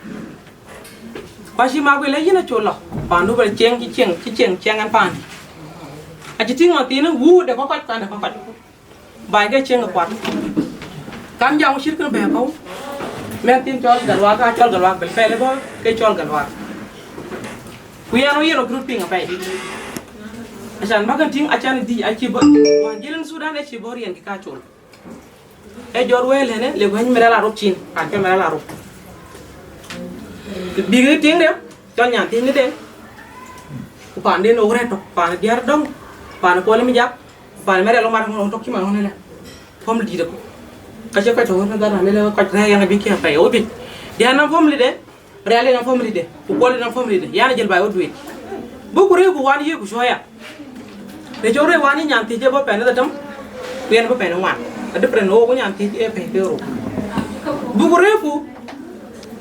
Ku acï mak wël ë yïn acol lɔ, pandu bɛ cieŋ, cï cieŋ, cï cieŋ, cieŋ ɛn paani. Acï tïŋ mathiinë, wuur de kɔc kɔc, kan de kɔc kɔc. Baai ke cieŋ ë kuat. Kan jam cït kën bɛ kɔ̈u. Mɛn thiin cɔl Galwak, ka cɔl Galwak, bel fɛl ë bɔ̈, ke cɔl Galwak. Ku yɛn ɣo yen ɣo group piŋ apɛi. Acan bä kën tïŋ, acan dï, acï bɔ̈. Wan jël ɛn Sudan, acï bɔ̈ riɛn kï ka col. Ë jɔt wël ënë, le wëny mɛn rɛl arop cin, kan cɔl mɛn rɛl arop. Bïk ë tiŋ de, cɔl nyan thiinë den. Ku paan den ɣok rɛ̈t tök, paan diäär dɔ̈ŋ, paan kuɔl mi jak, paan mɛn rɛl ɣok mat ɣön tök cï man ɣön ëlë. Family dït ëku. Ka cï kɔc tɔ̈ ɣön dhal raan ëlë kɔc rɛ̈ɛ̈r yɛn abï kiɛ̈ pɛi, ɣo juëc. Diäär nɔm family de, Rial ë nɔm family de, ku kuɔl ë nɔm family de, yan jël baai ɣo duëëc. Buk ku rëëu ku wan yï ku cuɔya. Në cök rëëu wan yï nyan thiëc ë bɔ̈ pɛn ë dhetem, ku yɛn bɔ̈ pɛn ë ŋuan. A different ɣok ku nyan thiëc ë pɛ̈i ke rou. Buk ku rëëu ku,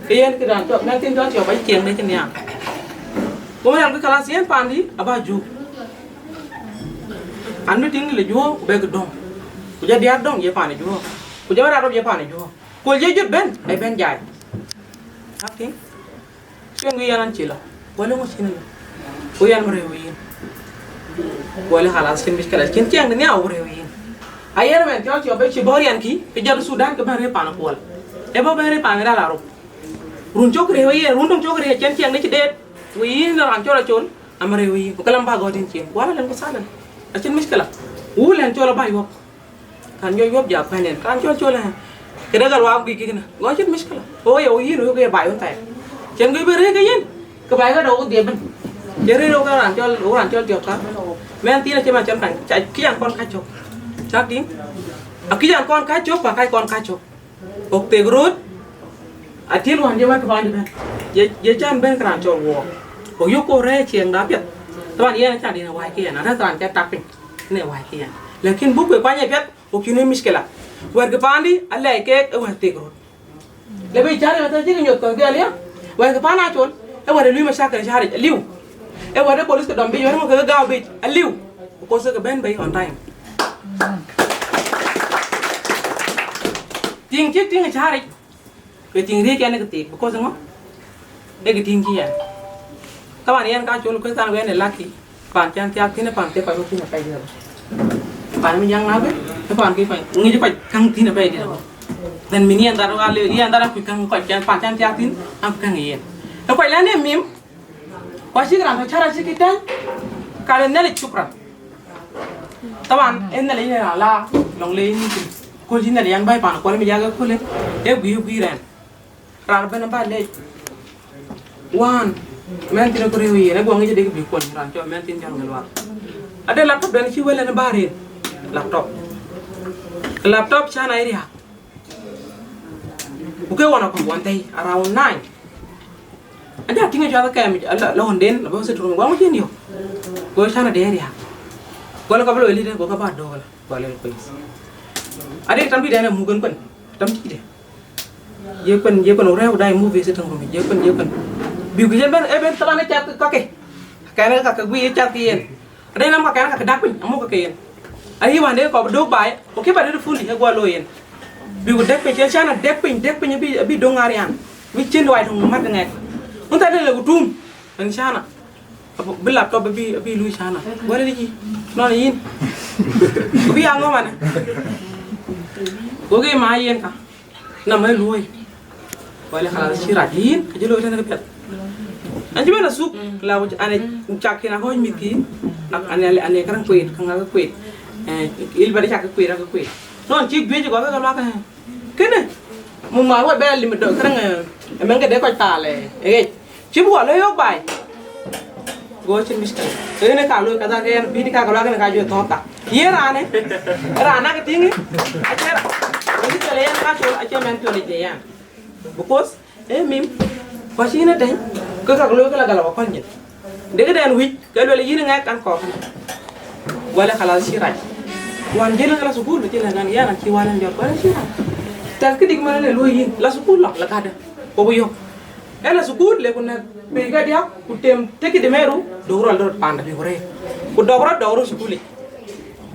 ke yɛn kë raan cɔk, mɛn thiin cɔk cɔk ba cieŋ de cïn nhiaar. Ku mɛn rɛl ku kalas yɛn paandï aba juuk. An bï tiŋ le juɔ̈ɔ̈k ku bɛ̈k dɔ̈ŋ. Ku jɔ diäär dɔ̈ŋ ye paan ë juɔ̈ɔ̈k. Ku jɔ raan rop ye paan ë juɔ̈ɔ̈k. Ku le jɔt bɛ̈n, ë bɛ̈n jai. Akï. Cïn wïc yɛn an cï lɔ, wala ŋö cïn lɔ? Ku yɛn bï rëëu yïn. Wala khalas, cïn mïckëla, cïn ciɛɛŋ de nhiaar bï rëëu yïn. Ayen mɛn cɔl cɔp ë cï bɔ̈ riɛnkï, ke jɔt Sudan ke bɛ̈n rëër pan kuɔl. Ë bɔ̈ bɛ̈n rëër pan rɛl arop. Run cök rëëu yen, run döŋ cök rëëu, cïn ciɛɛŋ de cï deet. Wïc yïn raan cɔl acol, ama rëëu yïn. Ku kalam bä gɔ̈t yïn cin. Wala lɛn ku thalan. Acïn mïckëla. Wun lɛn cɔl abä yuɔp. Kan jɔ yuɔp ja kuɛ̈n en, kan cɔl cɔl ë. Këde Galwak bï kikënë. Go cïn mïckëla. O ye, o yïn, o ke baai wën thɛɛr. Cïn kë bï rëër ke yïn. Ke baai këdë wo dhiëëp bɛ̈n. Cïn rëër wo ke raan cɔl, wo raan cɔl tiɔp ka. Mɛn thiin acï man cɔl kan, ca, kï yan kɔn ka cök. Cak tïŋ. A kï yan kɔn ka cök, pa kac kɔn ka cök. Ɣok thek röt. Atil wään jɔ wɛ̈t kë paan bɛ̈n. Ye, ye can bɛ̈n ke raan cɔl wuɔɔk. Ɣok yök kok rɛ̈ɛ̈r ciɛɛŋda piɛth. Taban yɛn acan diɛn ë wääc ke yɛn, arɛ̈th raan cɛ tak piny. Në wääc ke yɛn. Lakin buk kue kuany ë piɛth. Ku cïn ë mïckëla. Wɛ̈t kë paandï alɛɛc keek ë wɛ̈t thek röt. Le bï cäär ë thɛɛr cï ke nyuɔth kɔ̈k gɛl ya. Wɛ̈t kë paan acol, ë wɛ̈t ë luui macakël cäär yic aliu. Ë wɛ̈t ë police ke dɔm biic, wɛ̈t ŋö ke gääu biic aliu. Because ke bɛ̈n bei on time. Tiŋ cïk tiŋ ë cäär yic. Ke tiŋ riëëc ɛn ë ke thiik, because ŋö? Ë ke tiŋ cï yɛn. Taban yɛn ka col kueth kan wɛn ë lucky, paan cän thiaak thïn ë paan thiëk kɔc wok thïn apɛi dït abɔ̈. Paan mi jaŋ na bï, ë paan kï kɔc, ŋic kɔc käŋ thïn apɛi dït abɔ̈. Then min yɛn dhar wal, yɛn dhar akuc käŋ kɔc cän, paan cän thiaak thïn, akuc käŋ ë yen. Ë kɔc lɛ̈n ë mim, ku acïk raan tɔ̈ cär acïk kï tɛ̈ny, ka le Nhialic shukran. Taban, ë Nhialic yen raan la lɔŋ le yïn thïn. Kööl cï Nhialic an bäi paan kuɔl mi jak ë köölë, ë guiir guiir ɛn. Raan ëbɛ̈n ë bä lec. Wään, mɛn thïn ë kë rëëu yen, ë guɔ ŋic ë dek bï kuɔny, raan cɔl mɛn thïn John Galuak. Ade laptop den cï wël ɛn ë bä rëër. Laptop. Laptop cän a riääk. Ku ke ɣɔn akɔ̈k ɣɔn thɛi, around nine. Aja tïŋ ë cuath kɛm, la, la ɣɔn den, la bä sitrum, guɔ ŋic yen yök. Go cän ade riääk. Go la ka bï loi lït, go ka bä döök la, go lel kuec. Ade tam dït ɛn ë muk en kuën, tam dït ë. Ye kuën, ye kuën, rɛ̈ɛ̈u dai movie sitting room, ye kuën, ye kuën. Bï ku yen bɛ̈n, ë bɛ̈n thalan ë cath kakë. Kɛn ë kakë guiir ë cath kë yen. Ade nam kakɛn kakë dak piny, amuk kakë yen. Ayï wään de kɔp dök baai, ku kë bä dëdë fundi, ë guɔ looi yen. Bï ku dek piny, cïn cän a dek piny, dek piny abï, abï döŋ arian. Bï cïn luai töŋ mat kë ŋɛk. Wun thɛɛr de le ku tum, ën cän a. Abu, bï laptop abï, abï lui cän a. Wɛ̈t dï cï, nɔn yïn. Ku bï ya ŋö manë. Go ke ma yen ka. Nɔm ë luöi. Wala khalas cï rac yïn, acï looi tënë këpiɛth. An cï bɛ̈n asuk, la wuc an ë cak kïn akɔ̈c mïthkï, ak an ë, an ë kärɛŋ kueet, käŋ akë kueet. Eh, il bɛ̈t cak kueet, akë kueet. Nɔn cï juëc gɔl ke luak, eh, kënë. Muk ma wä bɛ lim dɔ, kärɛŋ, eh, ë mɛŋ këde kɔc thaal, eh, ë ɣec. Cï bï wä lɔ yök baai. Go cïn mïckëla. Ënë ka loi kadhal ke yɛn bï ka luak kën ka jɔ thɔ̈k ka. Ye raanë, raan akë tïŋ, acie raan. Ënë cɔl yɛn ka col, acie mɛn col ë je yɛn. Because, eh, mim, kɔc yïn ë tɛ̈ny, ke ka loi ke la gala wa kɔc nyith. Dek den wïc ke luel yïn ŋɛk kan kɔɔr. Wala khalas cï rac. Wan jël la sukul, jël la gan yana cï wala jɔt wala cï rac. Tak kë dik man le luel yïn la sukul la la kada. Ko bu yok. Ela sukul le ku na pe ga dia ku tem teki de meru do rol do panda bi gore. Ku do rol do rol sukul.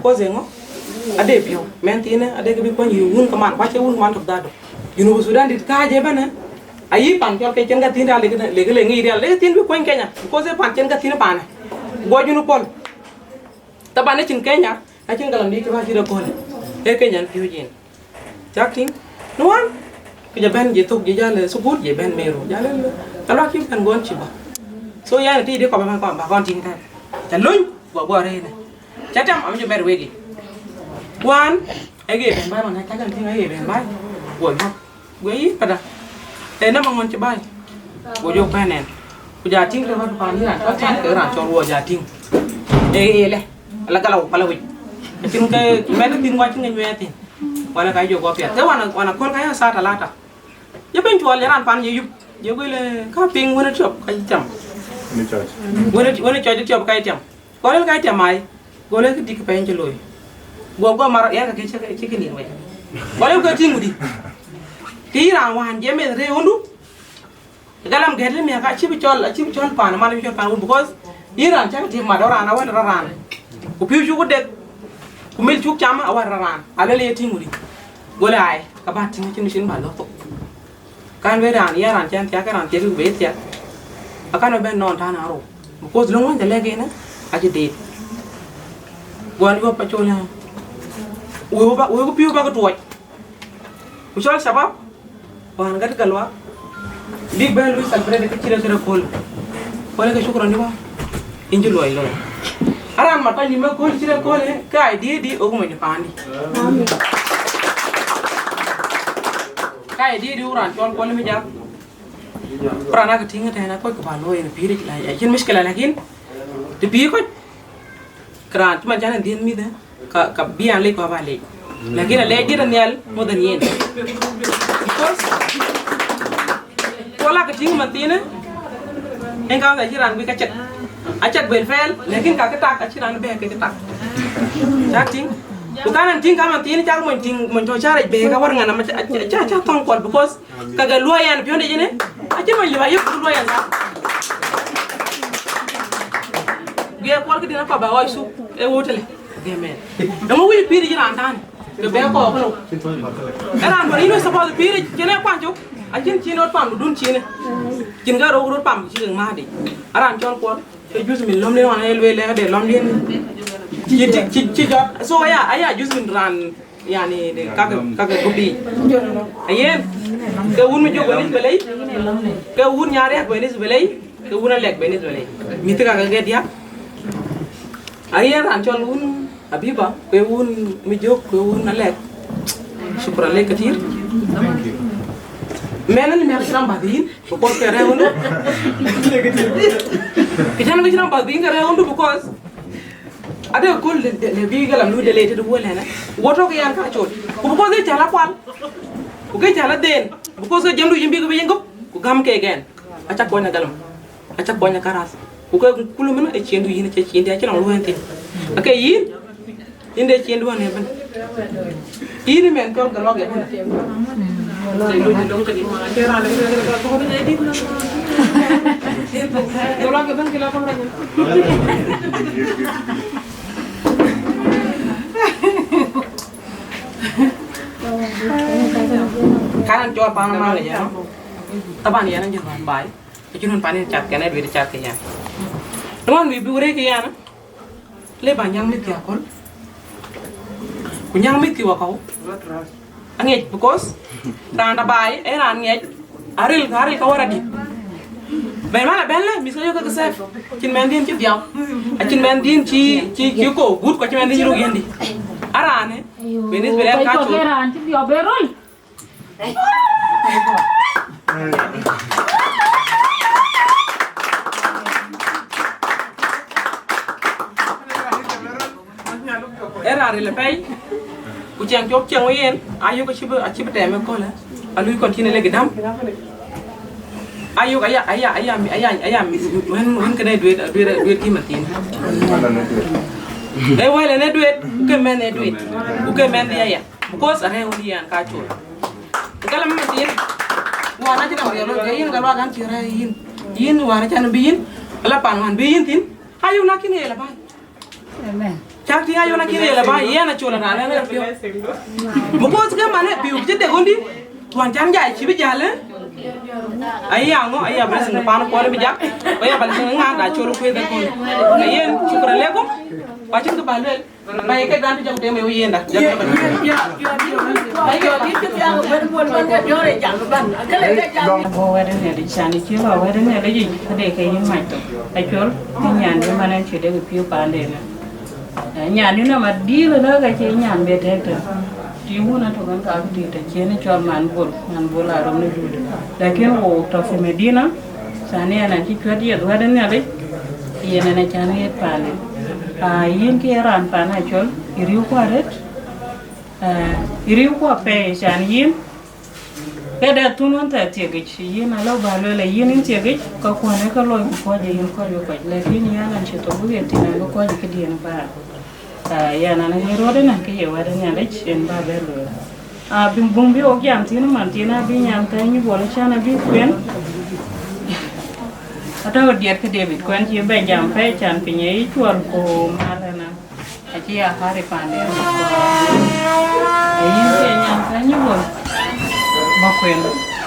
Ko zengo. Ade pio. Men tine ade ke bi kon yu wun kaman, wache wun man to dado. Junub Sudan dit ka je bana. Ayi pan cɔl ke cen ka thin rial, leke, leke le ŋic rial, leke thin bi kuany Kenya, because e pan cen ka thin panë. Guɔ junu pɔl. Taban e cin Kenya, acin galam di kiba cï rɔ kɔl. E Kenya piööc yen. Cak tïŋ. Nuan. Ku ja ben je thok je jal sukul je ben meru. Jal. Ka lɔ ki ben gon ci ba. So yan ti di kɔ ba, ba, ba kon tïŋ ta. Ta luny, guɔ guɔ rene. Ca tiam am jɔ bɛ̈r wek yic. Wan, ë ge ben baai man, ca kan tïŋ ë ge ben baai. Guɔ jɔ. Guɔ yï kada. Ë nama ŋɔn cï baai. Guɔ jɔ pɛn ɛn. Ku ja tïŋ ke watu pan yï ran cɔl can ke ran cɔl guɔ ja tïŋ. Ë ë lɛ. Ala gala pala wic. Tïŋ ke mɛn tïŋ wa cï ŋeny wɛɛr tïŋ. Wala ka jɔ guɔ piath. Ke wana, wana kol ka ya saa talata. Ye ben cuɔl ye ran pan ye yup. Ye guele ka piŋ wene tiɔp ka tiam. Wene cɔc. Wene, wene cɔc tiɔp ka tiam. Gole ka tiam ai. Gole ke dik pɛn ci looi. Go go mar yan ka ke ci ke ni wai. Gole ke tiŋ di. Ti ran wan je me re undu. Galam gɛt le miak, acï bï cɔl, acï bï cɔl paan, man bï cɔl paan wun, because yïn raan cäk tiëm mat, raan awär raan. Ku pïu cuk dek, ku mil cuk cam awär raan. Alël ye tïŋ wuri. Gole ai, ka ba tïŋ cïn cïn ba lɔ thok. Kan wë raan, ya raan cän thiak, raan thiak bï thiak. Akan bï ben nɔn tän arou. Because löŋ wën ca lɛk en, acï deet. Guɔ yuɔp acol. Wëu ba, wëu pïu ba ke tuɔc. Ku cɔl shabab, wan gat Galwa, bïk bɛ̈n lui celebrate ke cï rek kërë köl. Wala ke shukran diwa, in cï luɔi looi. Aran mat pany me köl cï rek köl, ke idea di ok mony pandi. Amen. Ke idea di uran cɔl köl mi jak. Kuran ak tïŋ tɛn akuɔc ku ba looi në pïïr, acïn mishkila, lakin të pïïr kɔc, këran cï man can en dhiëth mïth, ka, ka bï an lec ku aba lec. Lakin alɛc diet anhial more than yen. Because kuɔl ak tïŋ man thiinë, en ka cï raan bï ka cek. Acek bel fɛɛl, lakin ka kë tak, acï raan bɛ̈ɛ̈r ke kë tak. Cak tïŋ. Ku kan en tïŋ ka man thiinë, cak mony tïŋ, mony tɔ̈ cä rɛc bɛ̈ɛ̈r ka wär ŋan ama ca, ca, ca thɔ̈ŋ kuɔl, because ka ke luɔi ɛn piɔ̈nde jënë, acï mony lëu ayök bï luɔi ɛn ka. Guiɛɛr kuɔl këdïn akɔ̈ ba ɣɔc thuk, e wut tëlë. Amen. Eeŋö wïc pïïr yic raan tän? Ke bɛ kɔɔk lou. E raan duɔ̈n yïn wec suppose pïïr yic, cïn e kuany cök, acïn cïn rot pam dun cïnë. Cïn ke rou rot pam cï kek määt yic. Aran cɔl kuɔl, ke juth min lɔ̈mden ɣɔn e lueel lɛ̈k de lɔ̈mden. Cï, cï, cï, cï jɔt. So aya, aya juth min raan, yani, de kake, kake gupi. Ayen, ke wun mi jök benis belei, ke wun nyariak benis belei, ke wun alɛk benis belei. Mïth kake ke diak. Ayen raan cɔl wun Abiba, ke wun mi jök, ke wun alɛk. Shukran lek katir. Mɛn ni mɛn cï raan bath yïn, because ke rɛ̈ɛ̈r wundu. Ke cän ke cï raan bath yïn ke rɛ̈ɛ̈r wundu, because ade köl le, le, le bï galam lu de le tëde wuɔl ɛnɛ. Wo tɔ̈ ke yan ka col. Ku because ke cä la kual. Ku ke cä la dhëën. Because ke jɔmdu yïn bï ke bï yïn gɔ̈p. Ku gäm ke gɛn. Acä kuɔny ë galam. Acä kuɔny ë karas. Ku ke kulu mën ë ciëndu yïn, acie ciëndi, acï nɔŋ luɔi thïn. Ake yïn, yïn de ciëndu ane bën. Yïn mɛn cɔl Galuak ëbën. Galuak ëbën kï la kɔm rɛc. Kan cɔl pan man ë jënë. Taban yɛn ajël ban baai. Acï run pan ë cath kɛn ë duëër cath ke yɛn. Duɔ̈n wï bï wërë ke yɛn. Le ba nyäŋ mïthkï aköl. Ku nyäŋ mïthkï wakɔ̈u. Aŋiɛc, because raan da baai, ee raan ŋiɛc, aril, aril ka wär adït. Ben man abɛ̈n lë, mïth ke yök ke safe. Acïn mɛnhdiɛ̈n cï dhiau. Acïn mɛnhdiɛ̈n cï, cï, cï kɔ̈u gut, ku acïn mɛnhdiɛ̈n cï röt yiëndï. Araanë, ben is bï rɛ̈ɛ̈r ka col. Raan cï dhiau ben röl. Ee raan ril apɛi, ku ciɛŋ cɔk ciɛŋ wei yen, ayök acï bï, acï bï tɛɛm ëköölë, alui continue lek däm. Ayok aya aya aya aya aya wën wën kënë duet duet duet kï mathin. E wël ënë duet, ku ke mɛnh ë duet, ku ke mɛnh dhia ya. Because arɛ̈ɛ̈r wën yɛn ka col. Kala mathin. Wän acï dam riɛl ke yïn ka luak an cï rɛ̈ɛ̈r yïn. Yïn wän acän bï yïn, ala pan wän bï yïn thïn. Ayok na kïn ye la baai. Amen. Cak tïŋ ayok na kïn ye la baai, yɛn acol raan ënë piɔ̈u. Because ke man ë piu cï dek ɣöndï. Tuan can jai cï bï jäl ë. Aya ŋö, aya blessing pan kuɔl bï jak. Aya blessing ŋa da col kueth ë kun. Yen shukran lekum. Wa cïn kë ba luel. Ba ye ke dan jam tem ë yenda. Go wɛ̈t ënë dï can cï lɔ wɛ̈t ënë dï yic, ka de ke yïn mac thok. Acol, kï nyan de man ën cï dek piu panden. Nyan yïn ama dïl ënë ka cï nyan be tëk tëk. Tïŋ wun atök ën ka bï tït tëk cïn cɔl man bol, man bol a röm në dut. Lakin wo tɔ̈ fi Medina, can yen acï cuɛt yeth wɛ̈t ë Nhialic, yen ën acan ɣet panden. Aa, yïn kï ye raan pan Acol, ë riëëu kuɔ arët, aa, ë riëëu kuɔ apɛi can yïn. Ke dɛ thun wën thɛɛr thiekic, yïn alɔ bä lueel, yïn yïn thiekic, ka kuɔn ë ke looi ku kɔc ë yïn kɔc ë kɔc, lakin yɛn an cï thok bï ɣet thïn, an bï kɔc ë këdiën bä. Aa, yɛn an ë rɔt ënë, ke ye wɛ̈t ë Nhialic, en bä bɛ lueel. Aa, bï bum bï wok jam thïn man thïn, abï nyan thɛɛr nyï bol cän abï kueen. Atɔ̈ diɛt ke David, kuɛn cï bɛ jam pɛ̈i can piny ë yï cuɔl ku mal ëna. Acï ya hari panden. Ayïn ke nyan ka nyï bol. Ba kueen.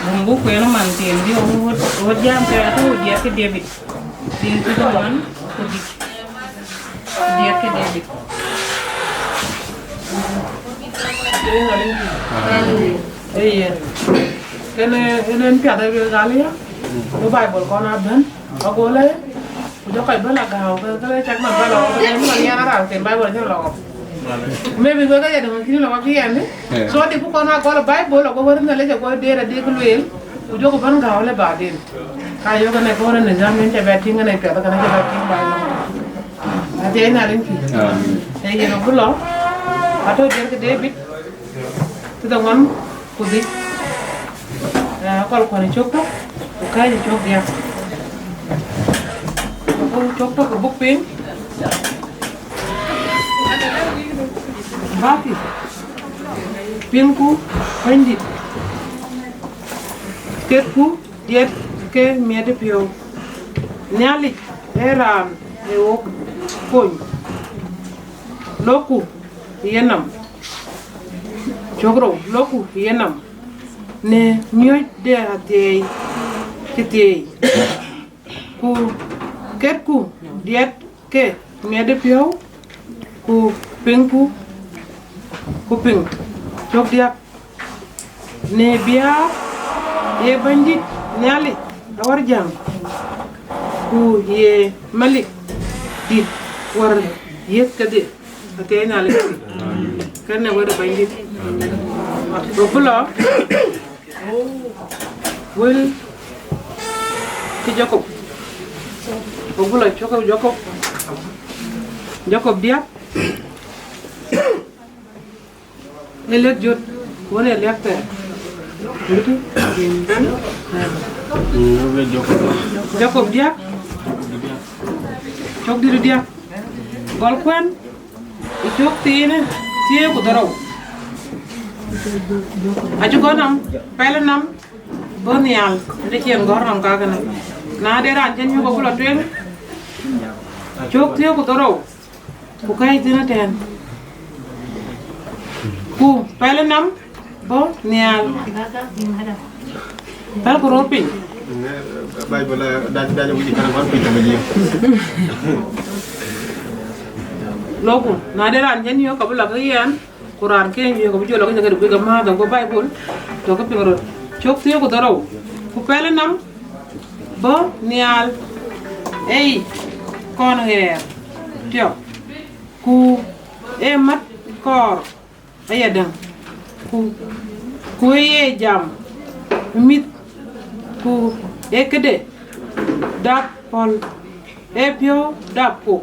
Bum bu kueen man thïn bï wot wot jam ke atɔ̈ diɛt ke David. Thïn cï dɔm man ku dït. Diɛt ke David. Ee yen. Kënë, kënë en piath ë luel gal ya. Ku Baibol kɔn abɛ̈n. Agole. Ku jɔ kɔc bɛ̈n la gääu, ke, ke cak man bä lɔ, ke man yɛn a raan ken Baibol cïn lɔ. Maybe wek ke ya däŋ kïn lɔ kë yɛn. So dï ku kɔn a gɔl Baibol, ago wɛ̈t Nhialic ago deet adï kë lueel. Ku jɔku bɛ̈n gääu le baden. Ka yök ënë kɔn ë nizam yen cä bɛ tïŋ ënë piath, kënë cä bɛ tïŋ Baibol. Athiɛɛi Nhialic kï. Amen. Ee yen abï lɔ. Atɔ̈ diɛt ke David. Thiërdhoŋuan ku dhïc. Ee, akɔl kuɔn ë cök tök, ku kääc ë cök diäk. Ku cök tök ë buk piny. Bäkï, piŋku Bɛ̈nydït, ketku diɛt ke miɛt ë piɔ̈u. Nhialic ee raan ë wok kony, lokku ë yenɔm. Cök rou, lokku ë yenɔm në miɔ̈c de athiɛɛi cï thieei, ku ketku diɛt ke miɛt ë piɔ̈u, ku piŋku, ku piŋ cök diäk. Në biäk ye Bɛ̈nydït Nhialic awär jäŋ, ku ye Melik dït wär yiëth kedhie. Athiɛɛi Nhialic, kënë wɛ̈t ë Bɛ̈nydït. Ku bï lɔ wël ke Jakop, ku bï lɔ cök ke Jakop, Jakop diäk. Ë lëk jot, wën ë lëk thɛɛr. Jakop diäk, cök dït diäk. Gɔl kuɛ̈n ë cök thiinë thiëër ku dhorou. Acï gɔ̈t nɔm, pɛl nɔm, bɔ̈ nhial, ënë cï en gɔ̈t nɔm kakënë. Na de raan cï nyuɔ̈k abï lɔ tueŋ, cök thiëër ku dhorou. Ku kɛ̈ɛ̈c thïn ëtɛ̈ɛ̈n. Ku pɛl nɔm bɔ̈ nhial. Pɛlku röör piny. Baibul, eh, dac, dac, wïc kan wan piny tëmë jiëk. Loku, na de raan cï nyuɔ̈k, ka bï lɔ ke yɛn, ku raan ke nyuɔ̈k, ka bï jɔ lɔ ke nyuɔ̈k, ke bï ke määth, ku Baibul, tɔ̈ ke piŋ röt. Cök thiëër ku dhorou. Ku pɛl nɔm bɔ̈ nhial. Ei, kɔn ɣɛɛr tiɔp. Ku ee mat kɔɔr ayadäŋ, ku, ku ee ye jam mïth, ku ee këde dap pɔ̈l, ee piɔ̈u dap kok,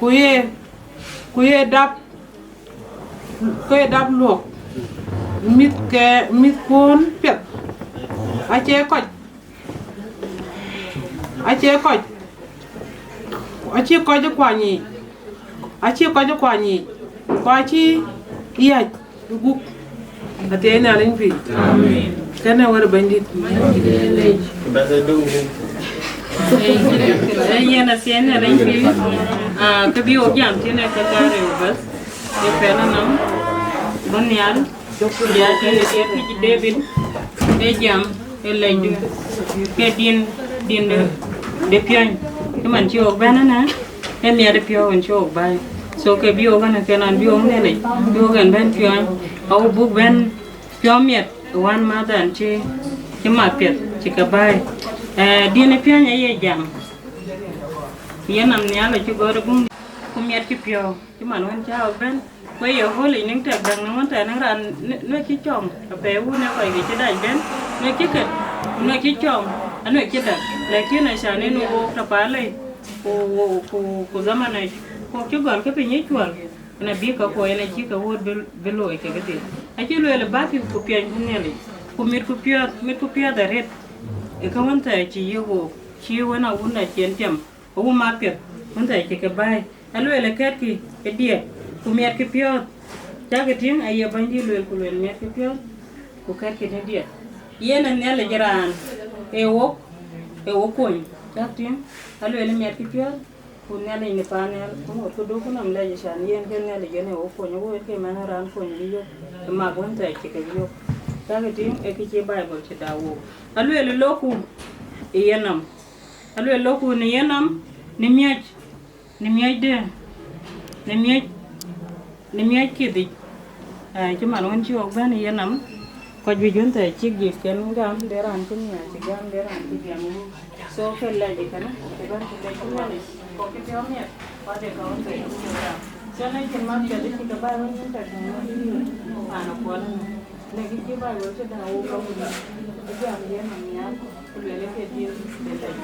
ku ye, ku ye dap, ku ye dap luɔ̈k mïth ke, mïthkuɔ̈n piɛth, acie kɔc Acie kɔc, acie kɔc ë kuany yiic, acie kɔc ë kuany yiic, ku acï yäc ë gup. Athiɛɛi Nhialic pïïr. Amen. Kënë wär Bɛ̈nydït. Ee, yen athiɛɛi Nhialic pïïr. Ah, kë bï wok jam thïn ee kë kaarou bas. Ee pɛl nɔm bɔ̈ nhial. Ya tïŋ ë tiɛt pïïr David, ee jam ë lɛcdu, ke din, din de, de piɔ̈ny, cï man cï wok bɛ̈n ënë, ee miɛt ë piɔ̈u en cï wok bäi. So ke bï wok ënë ke nɔn bï wok Nhialic, bï wok en bɛ̈n piɔ̈ny, awu buk bɛ̈n piɔ̈u miɛt ë wänmäthdan cï, cï mat piɛth cï ke bäi. Eh, din ë piɔ̈ny aye jam, yen nɔm nhial acï gɔ̈t ë buŋ, ku miɛt cï piɔ̈u. Cï man wën cä wok bɛ̈n, ku ye ɣöl yic niŋ tɛk däŋ, niŋ wën tɛ̈ niŋ raan nuek cï cɔm, apɛi wun ë kɔc ke cï dac bɛ̈n, nuek cï kët, ku nuek cï cɔm, anuek cï däk. Lakin acan en wook tɔ̈ paalei, ku, ku, ku, ku dhaman ë kok cï gɔl ke piny ë cuɔl, en abï ke kuɔ, en acï ke wuöt bï, bï looi kekë dhil. Acï lueel ë bäkï ku piɛnyku Nhialic, ku mitku piɔ̈ɔ̈th, mitku piɔ̈ɔ̈th arëët, ë kë wën thɛɛr cï yiëk wook, cï wën awun aciɛn tiam, awu mat piɛth, wën thɛɛr cï ke bäi. Alueel ë kɛ̈tkï ë diɛt, ku miɛtkï piɔ̈ɔ̈th. Cäkï tïŋ, aye Bɛ̈nydït lueel, ku lueel miɛtkï piɔ̈ɔ̈th, ku kɛ̈tkï në diɛt. Yen ë Nhialic raan, ee wok, ee wok kony. Cäkï tïŋ, alueel ë miɛtkï piɔ̈ɔ̈th, ku Nhialic në paannhial, ku ŋot këdu ku nɔm lɛc, acan yen ke Nhialic yen ee wok kony, awu yen ke mɛn raan kony bï yök, ë mak wën thɛɛr cï ke bï yök. Cäkï tïŋ, ee kë cï Baibol cï dak wook. Alueel ë lokku ë yenɔm. Alueel lokku në yenɔm, në miɔ̈c, në miɔ̈cde, në miɔ̈c, në miɔ̈c kidhic. Ah, cï man wën cï wok bɛ̈n ë yenɔm, kɔc juëc wën thɛɛr cïk gift ken gam, de raan cï miɔ̈c cï gam, de raan cï gam. So ke lɛc ë kënë, ku bɛ̈n ku lɛc ku Nhialic, kɔc cï piɔ̈u miɛt, ku ade ka wën thɛɛr cï gam. So në cïn mat piɛth cï ke bäi wën yïn tɛ̈k në wën yïn, paan akuɔl ënë. Në kë cï Baibol cï dak wok ka wun, ë jam yen nɔm nhial, ku lueel ke diëër de lɛc.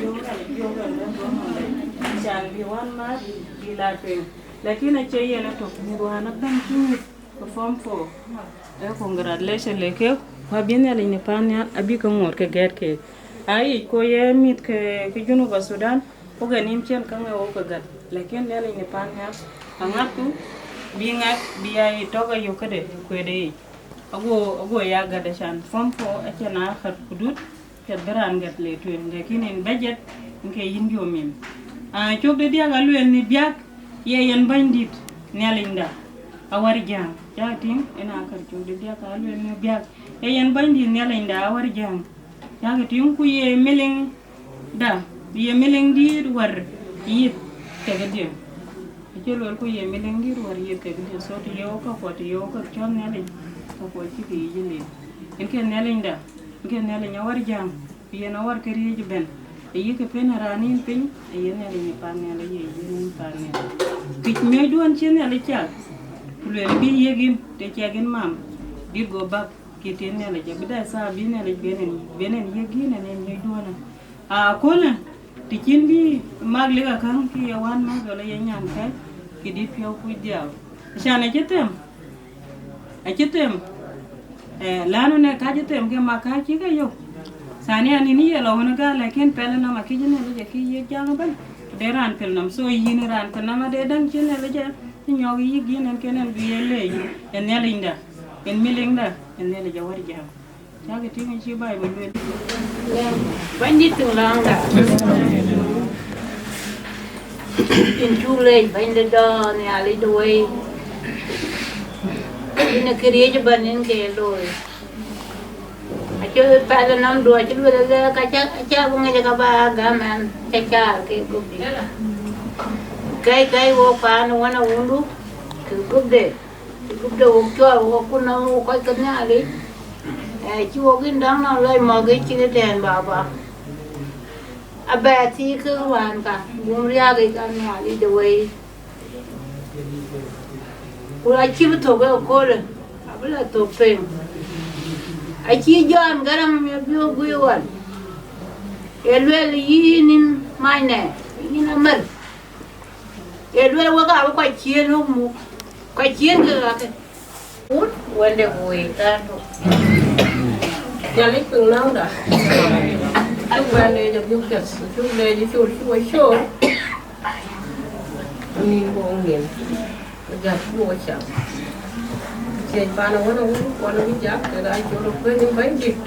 Yöök Nhialic, yöök en lɛ̈k wok nɔm lɛc. Can bï wänmääth bï la tueŋ. Lakin acie yen ëtök, mïth wään abɛ̈n cï mïth ke form four. Ee congratulation le kek, ku abï Nhialic në paannhial, abï ke ŋoot ke gɛ̈ɛ̈t keek. Aa yic ku ye mïth ke, ke Junub Sudan, wok ë nïïm cïn käŋ ee wok ke gät, lakin Nhialic në paannhial, aŋäthku bï ŋɛk bï ya yï tɔ̈k ayök këde kueede yic. Ago, ago ya gät acan form four acïn aa ɣät kudut, piɛth bï raan gät le tueŋ, lakin en budget en ke yïn jɔ mim. Aa, cök de diäk alueel në biäk, ye yen Bɛ̈nydït Nhialicda awär jäŋ. Cäkï tïŋ, en akär cök de diäk alueel në biäk, ye yen Bɛ̈nydït Nhialicda awär jäŋ. Cäkï tïŋ, ku ye miliŋda, ye miliŋ dïït wär yith kekë diën. Acï lueel ku ye miliŋ dïït wär yith kekë diën. So të ye wok käkuɔ, të ye wok käk cɔ̈ɔ̈th Nhialic, käkuɔ cïkï yic ëlëu. Yen ke Nhialicda, yen ke Nhialic awär jäŋ, yen awär këriëëc ëbɛ̈n. Ayï kë pën raan yïn piny, aye Nhialic në paannhial, aye yïn yïn paannhial. Kïc miɔ̈cduön cï Nhialic cak, ku lueel bï yiëk yïn, të ciɛk yïn mam, dït go bäk. Kï tïŋ Nhialic, abï dɛ thaa bï Nhialic ben en, ben en yiëk yïn en, en yiëk duɔ̈në. Aköölë, të cïn bï mak lik akäŋ, kï ye wänmääth wala ye nyankɛ̈ɛ̈c, kï dït piɔ̈u kuc dhiau. Acan acï them, acï them, eh, lanu në ka cï them ke mak ka cï ke yök. Thania nïn ye lɔ wën ë gäär, lakin pɛl nɔm akëc Nhialic akï yiëk jaŋ ëbɛ̈n, de raan pɛl nɔm. So yïn raan pɛl nɔm ade däŋ cï Nhialic ë nyɔk yïk yïn en, kën en bï ye leec, en Nhialicda, en miliŋda, en Nhialic awär jäŋ. Cäkï tïŋ acï Baibol lueel. Bɛ̈nydït Piŋlɔ̈ɔ̈ŋda, yïn cuk leec Bɛ̈ny de dɔ̈ɔ̈r, Nhialic de wëi. Yïn ë këriëëc ëbɛ̈n yïn ke ye looi. Acï pɛl nɔmdu acï lueel ëlë, ka ca, aca bï ŋic ka ba gäm ɛn, ca caar ke gup dït. Kɛ̈i, kɛ̈i wok paan wën awundu, ke gupde, ke gupde wok cɔɔl wok ku nɔm wok kɔc ke Nhialic. Eh, cï wok yïn däŋ nɔm lɔc mɔ̈k ke cïn ëtɛ̈ɛ̈n baba. Abɛ thii kek wään ka, bum riääk yic ka Nhialic de wëi. Ku acï bï thök ë köölë, abï la thök peŋ. Acï Jɔn Garaŋ ë bï guiir ɣɔn, ye lueel, yïn yïn mac nɛ, yïn amär. Ye lueel wek abï kɔc ciëën wok muk, kɔc ciëën ke ɣakë. Wut wënde ku wëi thaar tök. Nhialic piŋ nɔ̈ɔ̈ŋda. Cuk bɛ leec ë Yök piɛth, cuk leec col cï we col, anïn bɔ̈ ŋiɛn, ku jat cï we cam. Thiëc paan awën awën kuɔn abï jak kek aa col ë kuën ë Bɛ̈nydït.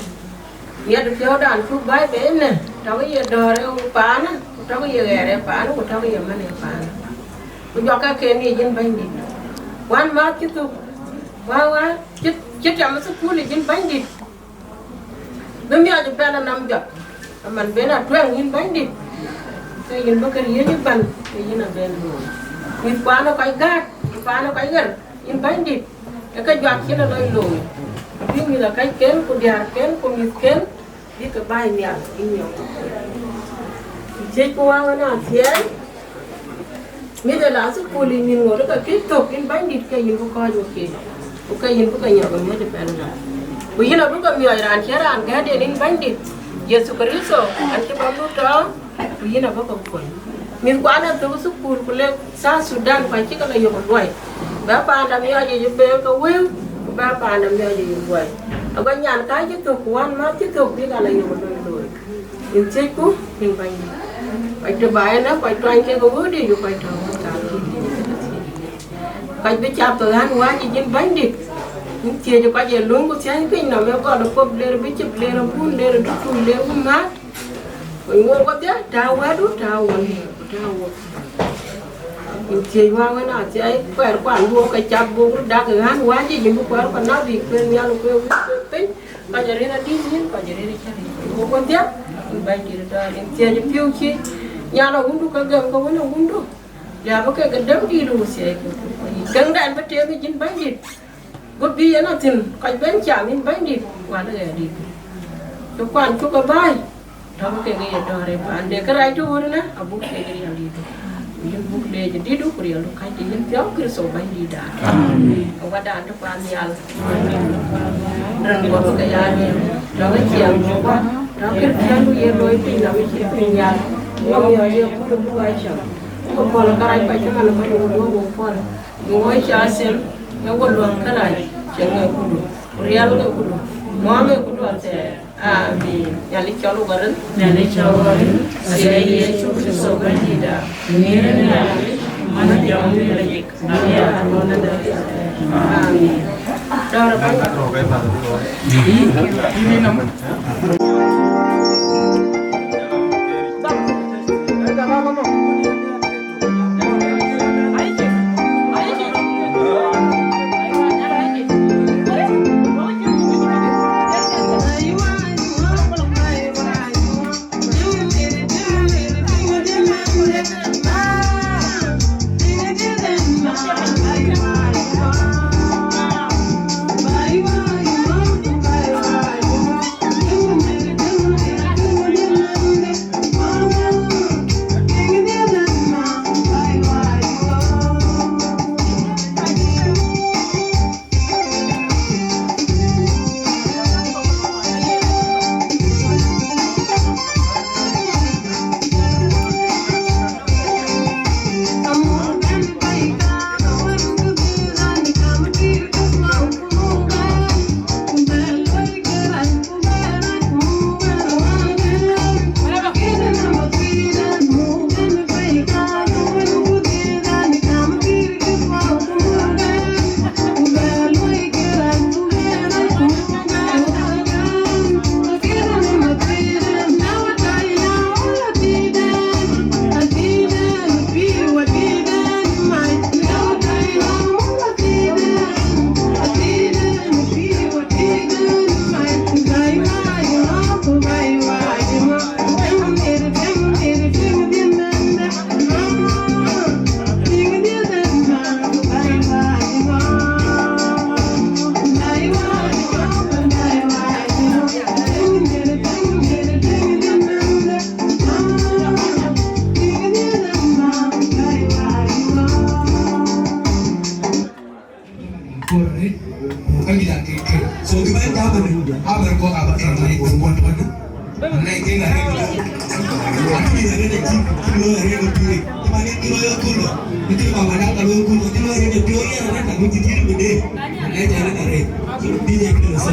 Miɛt piɔ̈udan cuk baai bei ënë, tɔ̈kï ye dɔ̈ɔ̈r ë paanë, ku tɔ̈kï ye ɣɛɛr ë paanë, ku tɔ̈kï ye män ë paanë. Ku jɔk ke ken yic yïn Bɛ̈nydït. Wän mäth cï thök, wä wä cï, cï tiam ë thukul yic yïn Bɛ̈nydït. Bï miɔɔc ë pɛl anɔm jɔt, aman ben atuɛŋ yïn Bɛ̈nydït, ke yïn bï ke riëëc ëbɛ̈n, ke yïn aben looi. Mïthkuan ë kɔc gäät, ku paan ë kɔc ɣer, yïn Bɛ̈nydït, ë ke juak cïn ë lɔc looi. Bï mïth akɛcken, ku diäärken, ku mïthken, bï ke baai nhial, yïn yɔŋ. Thiëcku wäu ënɔnthiɛɛi, mïth ë la thukul yic, mïth ŋot ë ke kïc thök, yïn Bɛ̈nydït, ke yïn bï kɔc we keek, ku ke yïn bï ke nyɔk ë miɔ̈c ë pɛl ënɔm. Ku yïn abï ke miɔɔc raan cïn raan gätden, yïn Bɛ̈nydït, Yecu Kërtho, an cï bä muk tɔ̈, ku yïn abï ke kuɔny. Mïthkuan ë thök thukul, ku lek South Sudan, ku acï ke la yök luɔi. Bä paanda miɔɔc yic ë beer ke wëu, ku bä paanda miɔɔc yic ë luɔi. Ago nyan kääc cï thök, ku wän mäth cï thök, bïk a la yök luɔi looi. Yïn thiëcku, yïn Bɛ̈nydït. Kɔc tɔ̈ baai ënë, kɔc tuany kek ë ɣööt yiic, ku kɔc tɔ̈ ɣööt kaam cï dït. Kɔc bï cath ke ɣän wääc yic, yïn Bɛ̈nydït. Yïn thiëëc kɔc ë löŋ ku thiäi piny nɔm, ë gɔl ë kop, ler bï cïp, ler abun, ler ë dutuuc, ler wun määt. Ku nyuɔɔr wedhie, tääu wɛ̈ɛ̈tdu, tääu won, ku tääu wok. Yïn thiëëc wäu ënɔnthiɛɛi, kuɛɛrkuan buk ke cath, buk röt dak ë ɣän wääc yic, yïn bï kuɛɛrkuan nath bïk kuëër nhial, ku kuëër wun, kuëër piny. Kɔc arëër adït yïn, kɔc arëër cä rëër. Ku wedhie, yïn Bɛ̈nydït ë dɔ̈ɔ̈r, yïn thiëëc ë piɔ̈u cï nyan awundu ke gɛm ke wën awundu. Liääpë kek ke dämdït ë wuthiɛɛi kek. Däŋdɛn bï teem yic yïn Bɛ̈nydït. Bï bï yen athïn, kɔc ben cam yïn Bɛ̈nydït, wal ë ɣɛɛrdït. Cï kuan cuk ë bäi, tɔ̈kï kek ye dɔ̈ɔ̈r ë paan de kërac tɔ̈ ɣöt ënë, abuk kek riɛldït. Ku yïn buk leec ë dïtdu, ku riɛldu kacde yïn piɔ̈u Kërtho Bɛ̈nydïtda. Amin. Awadan tɔ̈ paannhial. Rin guɔ̈p ke ya lueel, tɔ̈ ke ciɛɛŋdu guɔ̈p, tɔ̈ ke piɔ̈ndu ye looi piny nɔm cï piny nhial. Wok yɔ̈ɔ̈c ye kööl buk aa cam. Ku pɔ̈l kärɛc kɔc cï man ë bɛ̈ny ku duɔ̈k wok pɔ̈l. Ku wok cä them, ke wo luäŋ kërac, cieŋ ë kudu, ku riɛl ë kudu, nuɔɔm ë kudu athɛɛr. Amin. Nhialic cɔl wok arëët. Nhialic cɔl wok arëët. Aye Yecu Kërtho Bɛ̈nydïtda. Nhialic, man jam ë la jik. Amin. Dɔ̈ɔ̈r ë bɛ̈ny. Ka juëc aa kek kek. So kë bɛ̈n jam ënë, abɛ̈n kɔ̈k abä kɛ̈r na ye kɔ̈k wän wän. Na ye kek arëët ë cï, acï arëët ë cï, cï lɔ arëët ë pïïr. Cï man ye kë lɔ ye kööl lɔ. Në cï mama na ka lɔ kööl lɔ, cï lɔ arëët ë piɔ̈u yen arëët ka wïc cï tiit ë mëde. Na ye jal ënë arëët. Cï bï ya kë lɔ so.